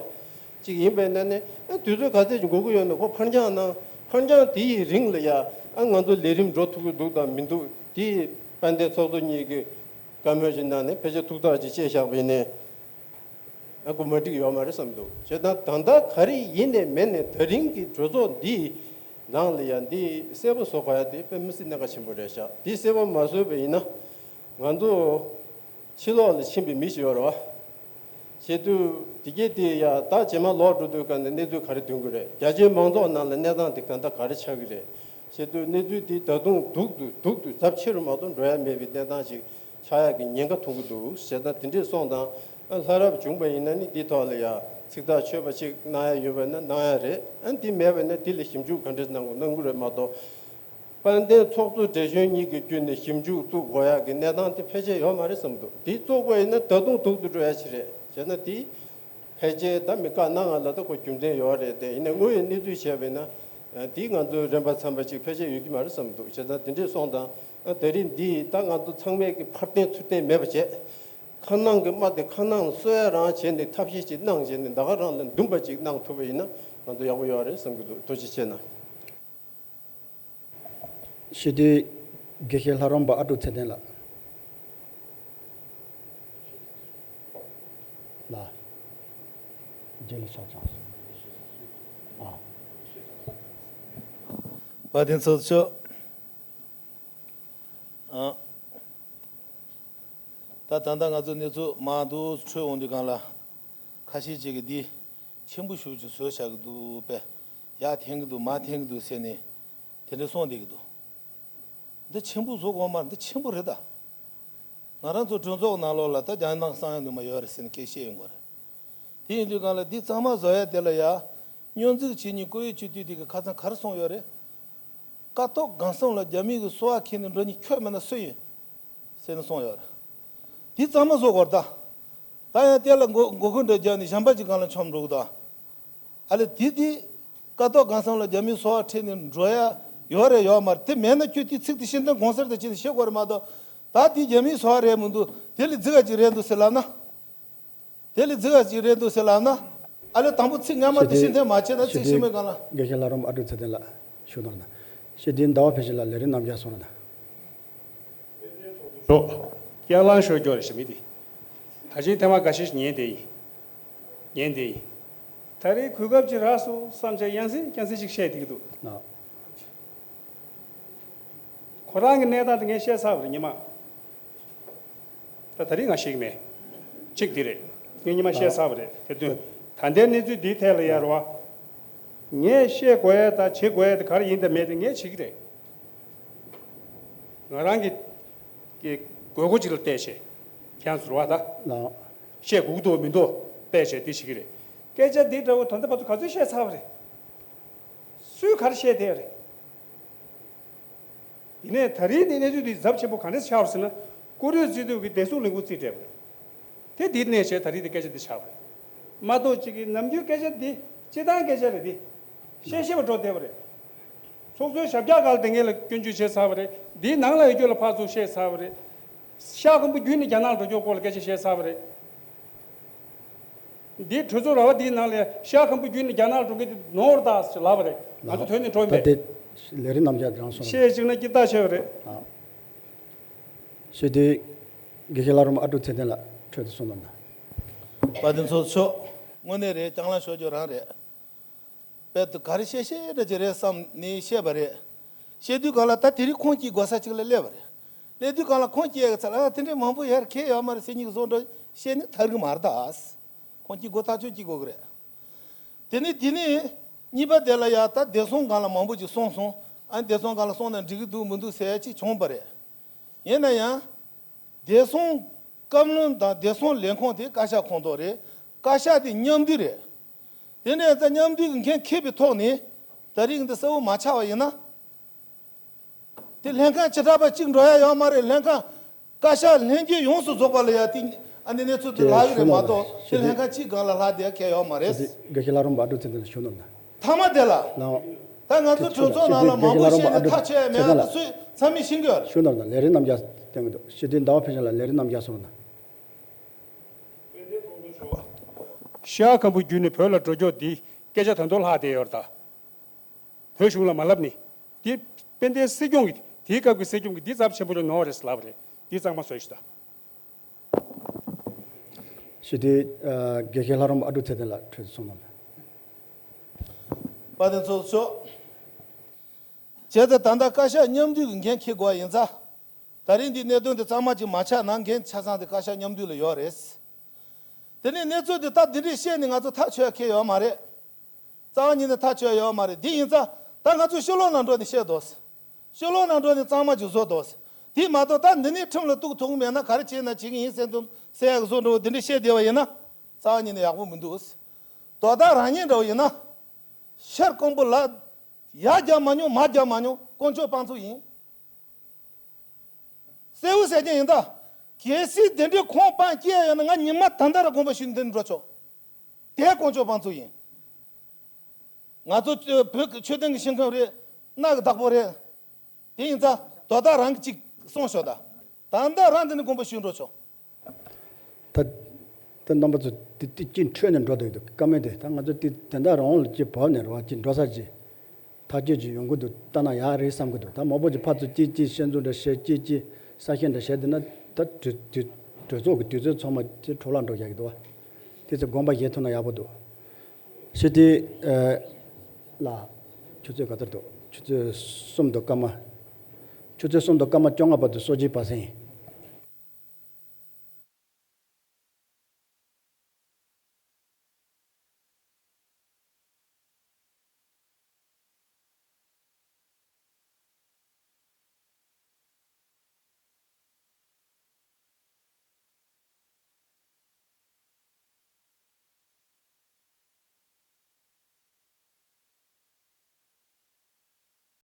ཅིག་ཡིན་པ་ཡིན་ན་ནི། ཨ་དུས་ཚོད་ག་ཚད་ཅིག་འགོར་གྱི་ཡོད་ན་ཁོ་ཕར་འགྱངས་གནང་། ཕར་འགྱངས་དེ་ཡི་རིང་ལ་ཡ་ཨ་ང་ཚོ་ལས་རིམ་འགྲོ་ཐུབ་ཀྱི་འདུག་དང་མི་འདུག། དེ་དཔལ་ལྡན་ཚོགས་གཙོ་གཉིས་ཀྱིས་བཀའ་མོལ་ཅིག་གནང་ནས་ཕལ་ཆེར་ཐུགས་ཐག་ཅིག་བཅད་བཞག་པ་ཡིན་ནའི། ཨ་ཁོ་མ་འགྲིག་ཡོད་མ་རེད་བསམ་འདུག། བྱས་ཙང་ད་ལྟ་ག་རེ་ཡིན་ནའི་མིན་ནའི་ད་རིང་གི་གྲོས་ཚོགས་འདིའི་ནང་ལ་ཡ་འདི་གསལ་པོ་བཟོ་དགོས་ཡ་དེ་དཔེ་མི་སྲིད་གནད་འགག་ཆེན་པོ་རེད་ཤག། འདི་གསལ་པོ་མ་བཟོས་པ་ཡིན་ན། ང་ཚོ་ཕྱི་ལོགས་ལ་ཕྱིན་པའི་མི་ཞིག་ཡོད་རེད་བ། བྱེད་དུས་དེ་གས་དེ་ཡ་ད་རྗེས་མ་ལོག་འགྲོ་དུས་ག་ནས་གནས་ཚུལ་ག་རེ་ཐོན་གི་རེད། རྒྱ་ཆེའི་མང་ཚོགས་ནང་ལ་གནས་སྟངས་དེ་ག་འདྲ་ག་རེ་ཆགས་ཀྱི་རེད། བྱེད་དུས་གནས་ཚུལ་དེ་ད་དུང་སྡུག་ཏུ་སྡུག་ཏུ་ཚབས་ཆེ་རུ་མ་གཏོང་འགྲོ་ཡ་མེད་པའི་གནས་སྟངས་ཤིག་ཆགས་ཡག་གི་ཉེན་ཁ་མཐོང་གི་འདུག། བྱས་ཙང་དེ་འདྲས་སོང་ཙང་། ཨ་ལྷ་རབ་བྱུང་པ་ཡིན་ན་ནི་འདི་ཐོག་ལ་ཡ་ཚིག་ཐག་ཆོད་པ་ཅིག་གནང་ཡ་ཡོད་པ་ན་གནང་ཡ་རེད། ཨ་འདི་མེད་པ་ན་འདི་ལ་ཞིབ་འཇུག་ག་འདྲས་གནང་དགོས་གནང་གི་རེད་མ་གཏོགས། དཔལ་ལྡན་ཚོགས་གཙོ་བགྲེས་གཞོན་གཉིས་ཀྱི་བརྒྱུད་ནས་ཞིབ་འཇུག་བཙུགས་དགོས་ཡག་གི་གནས་སྟངས་དེ་ཕལ་ཆེར་ཡོད་མ་རེད་བསམ་འདུག། དེ་བཙུགས་པ་ཡིན་ན་ད་དུང་སྡུག་ཏུ་འགྲོ་ཡ་ཞིག་རེད། བྱས་ན་དེ། ཕལ་ཆེར་ད་མི་བཀའ་གནང་ང་ལ་ད་ཁོ་རྒྱུ་མཚན་ཡོད་རེད་དེ། ཡིན་ན་དངོས་ཡོད་གནས་ཚུལ་བྱས་པས་ན། ཨ་དེའི་ང་ཚོའི་རན་པ་འཚམ་པ་ཅིག་ཕལ་ཆེར་ཡོད་ཀྱི་མ་རེད་བསམ་འདུག། བྱས་ཙང་དེ་འདྲས་སོང་ཙང་། ཨ་ད་རིང་འདི་ད་ང་ཚོ་ཚང་མས་ཀྱི་ཕར་བརྟེན་ཚུར་བརྟེན་མེད་པ་བྱས། ཁ་ནང་གི་རྨ་དེ་ཁ་ནང་ལ་གསོ་ཡ་རང་བྱས་ནས་ཐབས་ཤེས་ཅིག་གནང་བྱས་ནས་ད་ག་རང་ལ་འདུན་པ་ཅིག་གནང་ཐུབ་པ་ཡིན་ན་ང་ཚོ་ཡག་པོ་ཡོད་རེད་བསམ་གྱི་འདུག། ཐུགས་རྗེ་ཆེ་གནང་། སྤྱི་འཐུས་དགེ་བཤེས་ལྷ་རམས་པ་ཨ་ཀྲུག་ཚེ་བརྟན་ལགས། ལགས། རྗེས་ལ་ཕྱག་བརྐྱངས་སོང་། ཨ། དཔལ་ལྡན་ཚོགས་གཙོ། ཨ། ད་ད་ལྟ་ང་ཚོ་གནས་ཚུལ་མང་དུ་འཕྲོས་འོང་དུས་སྒང་ལ། ཁ་ཤས་ཅིག་གིས་འདི་ཆེན་པོ་ཞེ་པོ་ཅིག་བཟོས་བཞག་གི་འདུག་པས། ཡར་འཐེན་གི་འདུག་མར་འཐེན་གི་འདུག་ཟེར་ནས་དེ་འདྲ་གསུངས་བསྡད་ཀྱི་འདུག། འདི་ཆེན་པོ་བཟོ་དགོས་མ་རེད། འདི་ཆེན་པོ་རེད་ད། ང་རང་ཚོ་གྲོས་ཚོགས་ནང་ལོགས་ལ་ད་རྒྱ་ནག་གསང་ཡ་ནུས་མ་ཡོད་རེད་ཟེར་ནས་སྐད་བཤད་ཡོང་གི་རེད། དེ་ཡིན་དུས་སྒང་ལ་འདི་གཙང་མ་བཟོ་ཡ་དེ་ལ་ཡ། སྙོན་འཛུགས་བྱེད་མཁན་བཀུར་འོས་སྤྱི་འཐུས་དེ་གི་ཁ་སང་ག་རེ་གསུངས་ཡོད་རེད། ཀ་ཐོག་སྒང་གསུམ་ལ་རྒྱ་མི་གི་སོ་པ་ཁྱེར་ནས་འགྲོ་མཁན་ཁྱོད་མེད་ན་སུ་ཡིན། ཟེར་ནས་གསུངས་ཡོད་རེད། དེ་གཙང་མ་བཟོ་དགོས་རེད་ད། ད་ཡང་དེ་ལ་མགོ་མགོ་སྐོར་འདྲ་རྒྱག་ནས་གཞན་པ་ཅིག་སྒང་ལ་མཆོང་འགྲོ་གི་ད། ཨ་ལས་དེ་དེ། ཀ་ཐོག་སྒང་གསུམ་ལ་རྒྱ་མིའི་སོ་པ་ཁྲིད་ནས་འགྲོ་ཡ་ཡོད་རེད་ཡོད་མ་རེད། དེ་མེད་ན་ཁྱོད་དེ་ཚིག་དེ་ཤེས་ན་དགོངས་སེལ་དང་བྱས་ནས་བཤད་དགོས་རེད་མ་གཏོགས། ད་དེ་རྒྱ་མིའི་སོ་པ་རེད་མི་འདུག། དེ་ལས་རྫིག་ག་ཅིག་རེད་འདུག་ཟེར་ལབ་ན། དེ་ལས་རྫིག་ག་ཅིག་རེད་འདུག་ཟེར་ལབ་ན། ཨ་ལས་དང་པོ་ཚིག་སྔ་མ་དེ་ཤེས་ཐོན་མ་བྱས་ན་ཚིག་ཤེས་མེད་གང་ལ། དགེ་བཤེས་ལྷ་རམས་ཨ་ཀྲུག་ཚེ་བརྟན་ལགས་ཞུ་དང་ལ། ཤེས་ལྡན་ཟླ་བ་འཕེལ་ཞིང་ལགས་ལས་རིམ་རྣམ་རྒྱལ་སོང་ལ། ཞོག། ཡར་ལངས་ཤོག་སྐྱོར་རེ་ཞིག་མི་དེ། ད་ཅིང་ཐེངས་མ་འགའ་ཤས་ཤིག་ཉན་བསྡད་ཡིན། ཉན་བསྡད་ཡིན། ད་རེས་གོ་སྐབས་ཅིག་རག་སོང་བསམ་བྱས་ཡང་སེ་ཡང་སེ་ཅིག་བཤད་བསྡད་ཀྱི་འདུག། ཁོ་རང་གི་གནས་སྟངས་དེ་ངས་བཤད་ཚར་བ་རེད་ཉི་མ། ད་ད་རེས་ང་ཤེས་ཀྱི་མེད། གཅིག་འདི་རེད། ངས་ཉི་མ་བཤད་ཚར་བ་རེད་དེ་དོན། ད་ལྟའི་གནས་ཚུལ་འདིའི་ཐད་ལ་ཡར་བ། ངས་བཤད་དགོས་ཡ་དང་བྱེད་དགོས་ཡ་དེ་ག་རེ་ཡིན་དང་མེད་དེ་ངས་བྱེད་ཀྱི་རེད། ང་རང་གི་གི་དགོས་མཁོ་ཅིག་ལ་བལྟས་བྱས། ཁྱེད་ཚོར་བ་ད། ལགས། བཤད་དགོས་ཀྱི་འདུག་མི་འདུག་བལྟས་བྱས་འདི་བྱེད་ཀྱི་རེད། སྐད་ཆ་འདི་འདྲ་བོ་ད་ལྟ་བར་དུ་ག་ཚོད་བཤད་ཚར་བ་རེད། སུས་ག་རེ་བཤད་བསྡད་ཡ་རེད། ཡིན་ནའི་ད་རེས་འདི་གནས་ཚུལ་འདི་ཚབས་ཆེན་པོ་ག་འདྲས་ཆགས་པ་ཟེར་ན། བཀུར་འོས་སྤྱི་འཐུས་ཀྱི་བདེ་སྲུང་ལས་ཁུངས་རྩིས་སྤྲད་པ་རེད། དེ་འདིར་གནས་བྱས་ད་རེས་འདི་སྐད་ཆ་འདི་ཆགས་པ་རེད། མ་གཏོགས་གཅིག་གིས་ནམ་རྒྱུན་སྐད་ཆ་འདི་སྤྱི་བཏང་སྐད་ཆ་རེད་འདི། བཤད་ཤེས་པ་འགྲོ་བསྡད་པ་རེད། ཚོགས་གཙོའི་ཞབས་བཀྱག་སྒང་ལ་དེ་ངེད་ལ་སྐྱོན་བརྗོད་བྱས་ཚར་བ་རེད། འདིའི་ནང་ལ་ཡོད་རྒྱུ་ལ་ཕར་ཚུར་བཤད་ཚར་བ་རེད། ཤར་ཁམ་བུ་བརྒྱུད་ནས་རྒྱ་ནག་ལ་འགྲོ་རྒྱུའི་སྐོར་ལ་སྐད་ཆ་བཤད་ཚར་བ་རེད། འདིའི་གྲོས་ཚོགས་ར་བ་འདིའི་ནང་ལ་ཤར་ཁམ་བུ་བརྒྱུད་ནས་རྒྱ་ནག་ལ་འགྲོ་མཁན་དེ་ནོར་བ་ད་ཟེར་ལབ་པ་རེད། ང་ཚོ་དོན་ནས་འགྲོ་ཡིན་པས། ད་དེ་ལས་རིམ་རྣམ་གཞག་རང་སོང་། བཤད་ཅིག་ན་སྐྱིད་ཐག་ཆོད་པ་རེད། ཨ། ཤེས་ལྡན་དགེ་བཤེས་ལྷ་རམས་ཨ་ཀྲུག་ཚེ་བརྟན་ལགས། འཕྲོས་ཏེ་གསུངས་གནང་། དཔལ་ལྡན་ཚོགས་གཙོ་མཆོག་དངོས་གནས་རེད། སྤྱང་ལངས་ཤོར་རྒྱུ་རང་རེད། དཔལ་དུ་ག་རེ་བཤད་བཤད་འདྲ་ཅིག་རེད་བསམ་ནས་བཤད་པ་རེད། བཤད་དུས་གང་ལ་ད་དེ་རིང་ཁུངས་སྐྱེལ་དགོས་ས་ཅིག་ལ་སླེབས་པ་རེད། སླེབས་དུས་གང་ལ་ཁུངས་སྐྱེལ་གི་ཚ་ལ་ཨ་དེ་འདྲའི་མང་པོ་ཡར་ཁེལ་ཡོད་མ་རེད་ཟེར་མཁན་གྱི་བཟོ་འདྲ་བཤད་ནས་ཐར་གི་མ་རེད་ད། ཁུངས་སྐྱེལ་དགོས། ཐག་གཅོད་བྱེད་དགོས་གི་རེད། དེ་ནས་དེ་ནས་གཉིས་པ་དེ་ལ་ཡ་ད་བདེ་སྲུང་སྒང་ལ་མང་པོ་ཅིག་གསུངས་སོང་། ཨ་ནི་བདེ་སྲུང་སྒང་ལ་གསུངས་ན་འགྲིག་གི་འདུག་མི་འདུག་ཟེར་ཡ་ཅིག་བྱུང་བ་རེད། ཡིན་ན་ཡང་། བདེ་སྲུང་བཀའ་བློན་དང་བདེ་སྲུང་ལས་ཁུངས་དེ་བཀའ་ཤག་ཁོངས་གཏོགས་རེད། བཀའ་ཤག་དེ་མཉམ་འདུས་རེད། དེ་འདྲ་ཡིན་ཙང་མཉམ་འདུས་ཀྱི་འགན་འཁྱེར་བའི་ཐོག་ནས་ད་རིང་འདི་གསལ་བོ་མ་ཆགས་པ་ཡིན་ན། དེ་ལྷན་ཁང་བྱེ་བྲག་པ་གཅིག་འགྲོ་ཡ་ཡོད་མ་རེད། ལྷན་ཁང་བཀའ་ཤག་ལྷན་རྒྱས་ཡོངས་སུ་རྫོགས་པ་ལ་ཡ་དེ་ཨ་ནི་གནས་ཚུལ་དེ་ལྷག་གི་རེད་མ་གཏོགས་དེ་ལྷན་ཁང་གཅིག་སྒང་ལ་ལྷག་བསྡད་ཡ་ཡོད་མ་རེད། དེ་དགེ་བཤེས་ལྷ་རམས་པ་ཨ་ཀྲུག་ཚེ་བརྟན་ལ་ཞུ་གནང་ན། མཐའ་མ་དེ་ལ། ལའོ། ད་ང་ཚོ་གྲོས་ཚོགས་ནང་ལ་མང་པོ་བཤད་ནས་ཐག་ཆོད་ཡ་མེད་ཨ་ད་སུས་ཚང་མས་ཤེས་ཀྱི་ཡོད་རེད། ཞུ་གནང་ན་ལས་རིམ་རྣམ་གཞག་བསྟན་གྱི་འདུག་སྤྱི་འཐུས་ཟླ་བ་ཕུན་ཚོགས་ལ་ལས་རིམ་རྣམ་གཞག་གསུངས་ན། ཤར་ཁམ་བུ་བརྒྱུད་ནས་བོད་ལ་འགྲོ་ཕྱོགས་འདི་སྐད་ཆ་ད་དུང་ལྷག་བསྡད་ཡོད་རེད་ད། བོད་གཞུང་ལ་མ་ལབ་ནི། འདི་དཔལ་ལྡན་སྲིད་སྐྱོང་གི་དེའི་སྐབས་ཀྱི་སྲིད་སྐྱོང་གི་འདི་ཚབས་ཆེན་པོ་ལ་ནོར་རེད་ལབ་རེད། འདི་གཙང་མ་བཟོས་ཤིག་ད། ཞུ་དེ། དགེ་བཤེས་ལྷ་རམས་ཨ་ཀྲུག་ཚེ་བརྟན་ལགས་གྲོས་གསུངས་གནང་། དཔལ་ལྡན་ཚོགས་གཙོ་མཆོག་བྱས་ཙང་ད་ལྟ་བཀའ་ཤག་མཉམ་འདུས་ཀྱི་འགན་འཁྱེར་དགོས་པ་ཡིན་ཙང་། ད་རིང་འདི་གནད་དོན་འདི་གཙང་མ་ཅིག་མ་ཆགས་ན་འགན་ཆ་ཚང་དེ་བཀའ་ཤག་མཉམ་འདུས་ལ་ཡོད་རེད། དེ་ནས་གནས་ཚུལ་འདི་ད་འདི་འདྲས་བཤད་ནས་ང་ཚོ་ཐག་ཆོད་ཁེལ་ཡོད་མ་རེད། རྩ་བ་ཉིད་ནས་ཐག་ཆོད་ཡོད་མ་རེད། འདི་ཡིན་ཙང་ད་ང་ཚོ་ཕྱི་ལོགས་ནང་འགྲོ་ནས་བཤད་དོ། ཕྱི་ལོགས་ནང་འགྲོ་ནས་གཙང་མ་ཅིག་བཟོ་དོ། དེ་མ་གཏོགས་ད་འདི་ནས་ཁྲིམས་ལ་གཏུག་ཐུབ་མེད་ན་ག་རེ་བྱས་ན་བྱེད་ཀྱི་ཡིན་ཟེར་འདུག་ཟེར་ཡག་བཟོ་འདྲ་བོ་འདི་འདྲས་བཤད་བསྡད་པ་ཡིན་ན་རྩ་བ་ཉིད་ནས་ཡག་པོ་མི་འདུག་དོ་བདག་རང་ཉིད་འདྲ་བོ་ཡིན་ན། ཤར་ཀོང་པོ་ལ་ཡར་རྒྱབ་མ་མྱོང་མར་རྒྱབ་མ་མྱོང་དཀོན་མཆོག་དཔང་ཚོགས་ཡིན། གསལ་བོ་གསལ་རྐྱང་ཡིན་ད། གལ་སྲིད་དེ་འདྲའི་ཁོང་དཔང་སྐྱེས་ཡོད་ན་ང་ཉི་མ་ད་ལྟ་ར་དགོངས་པ་ཞུས་ནས་འདི་ནས་འགྲོ་ཆོག་དེ་དཀོན་མཆོག་དཔང་ཚོགས་ཡིན། ང་ཚོ་བོད་ཀྱི་ཆོས་ལྡན་གྱི་ཞིང་ཁམས་རེད། གནའ་གི་བདག་པོ་རེད། དེ་ཡིན་ཙང་དོ་བདག་རང་གིས་ཅིག་གསུངས་ཤོག་ད། ད་ལྟ་རང་འདི་ནས་དགོངས་པ་ཞུས་འགྲོ་ཆོག་ད་ད་རྣམ་པ་ཚོ་དེ་དེ་ཅིག་འཕྲོས་ནས་འགྲོ་འདོད་འདུག་བཀའ་མོལ་དེ་ད་ང་ཚོ་དེ་དེ་འདྲ་རང་ལ་ཅིག་བབས་ནས་རེད་བ། ཅིག་འགྲོ་ས་ཅིག་ཐག་གཅོད་ཅིག་ཡོང་གི་འདུག་ལྟ་ན་ཡག་རེད་བསམ་གི་འདུག་ད་མང་པོ་ཅིག་ཕར་ཚུར་ཅིག་ཅིག་བཤད་ཚུལ་འདྲ་བཤད། ཅིག་ཅིག་ས་ཞིང་འདྲ་བཤད། དེ་ན་ད་གྲོས་གྲོས་གྲོས་ཚོགས་ཀྱི་དུས་ཚོད་ཚང་མ་དེ་འཕྲོ་བརླག་འགྲོ་བཞག་གི་འདུག་བ། དེ་ཚོ་དགོངས་པ་བཞེས་ཐུབ་ན་ཡག་པོ་འདུག་ཞུ་དེ། ལ། ཆུ་ཚོད་ག་ཚོད་འདུག་ཆུ་ཚོད་གསུམ་འདུག་སྐར་མ། ཆུ་ཚོད་གསུམ་དང་སྐར་མ་བཅོ་ལྔ་བར་དུ་སོ་བརྒྱད་པ་ཟིན།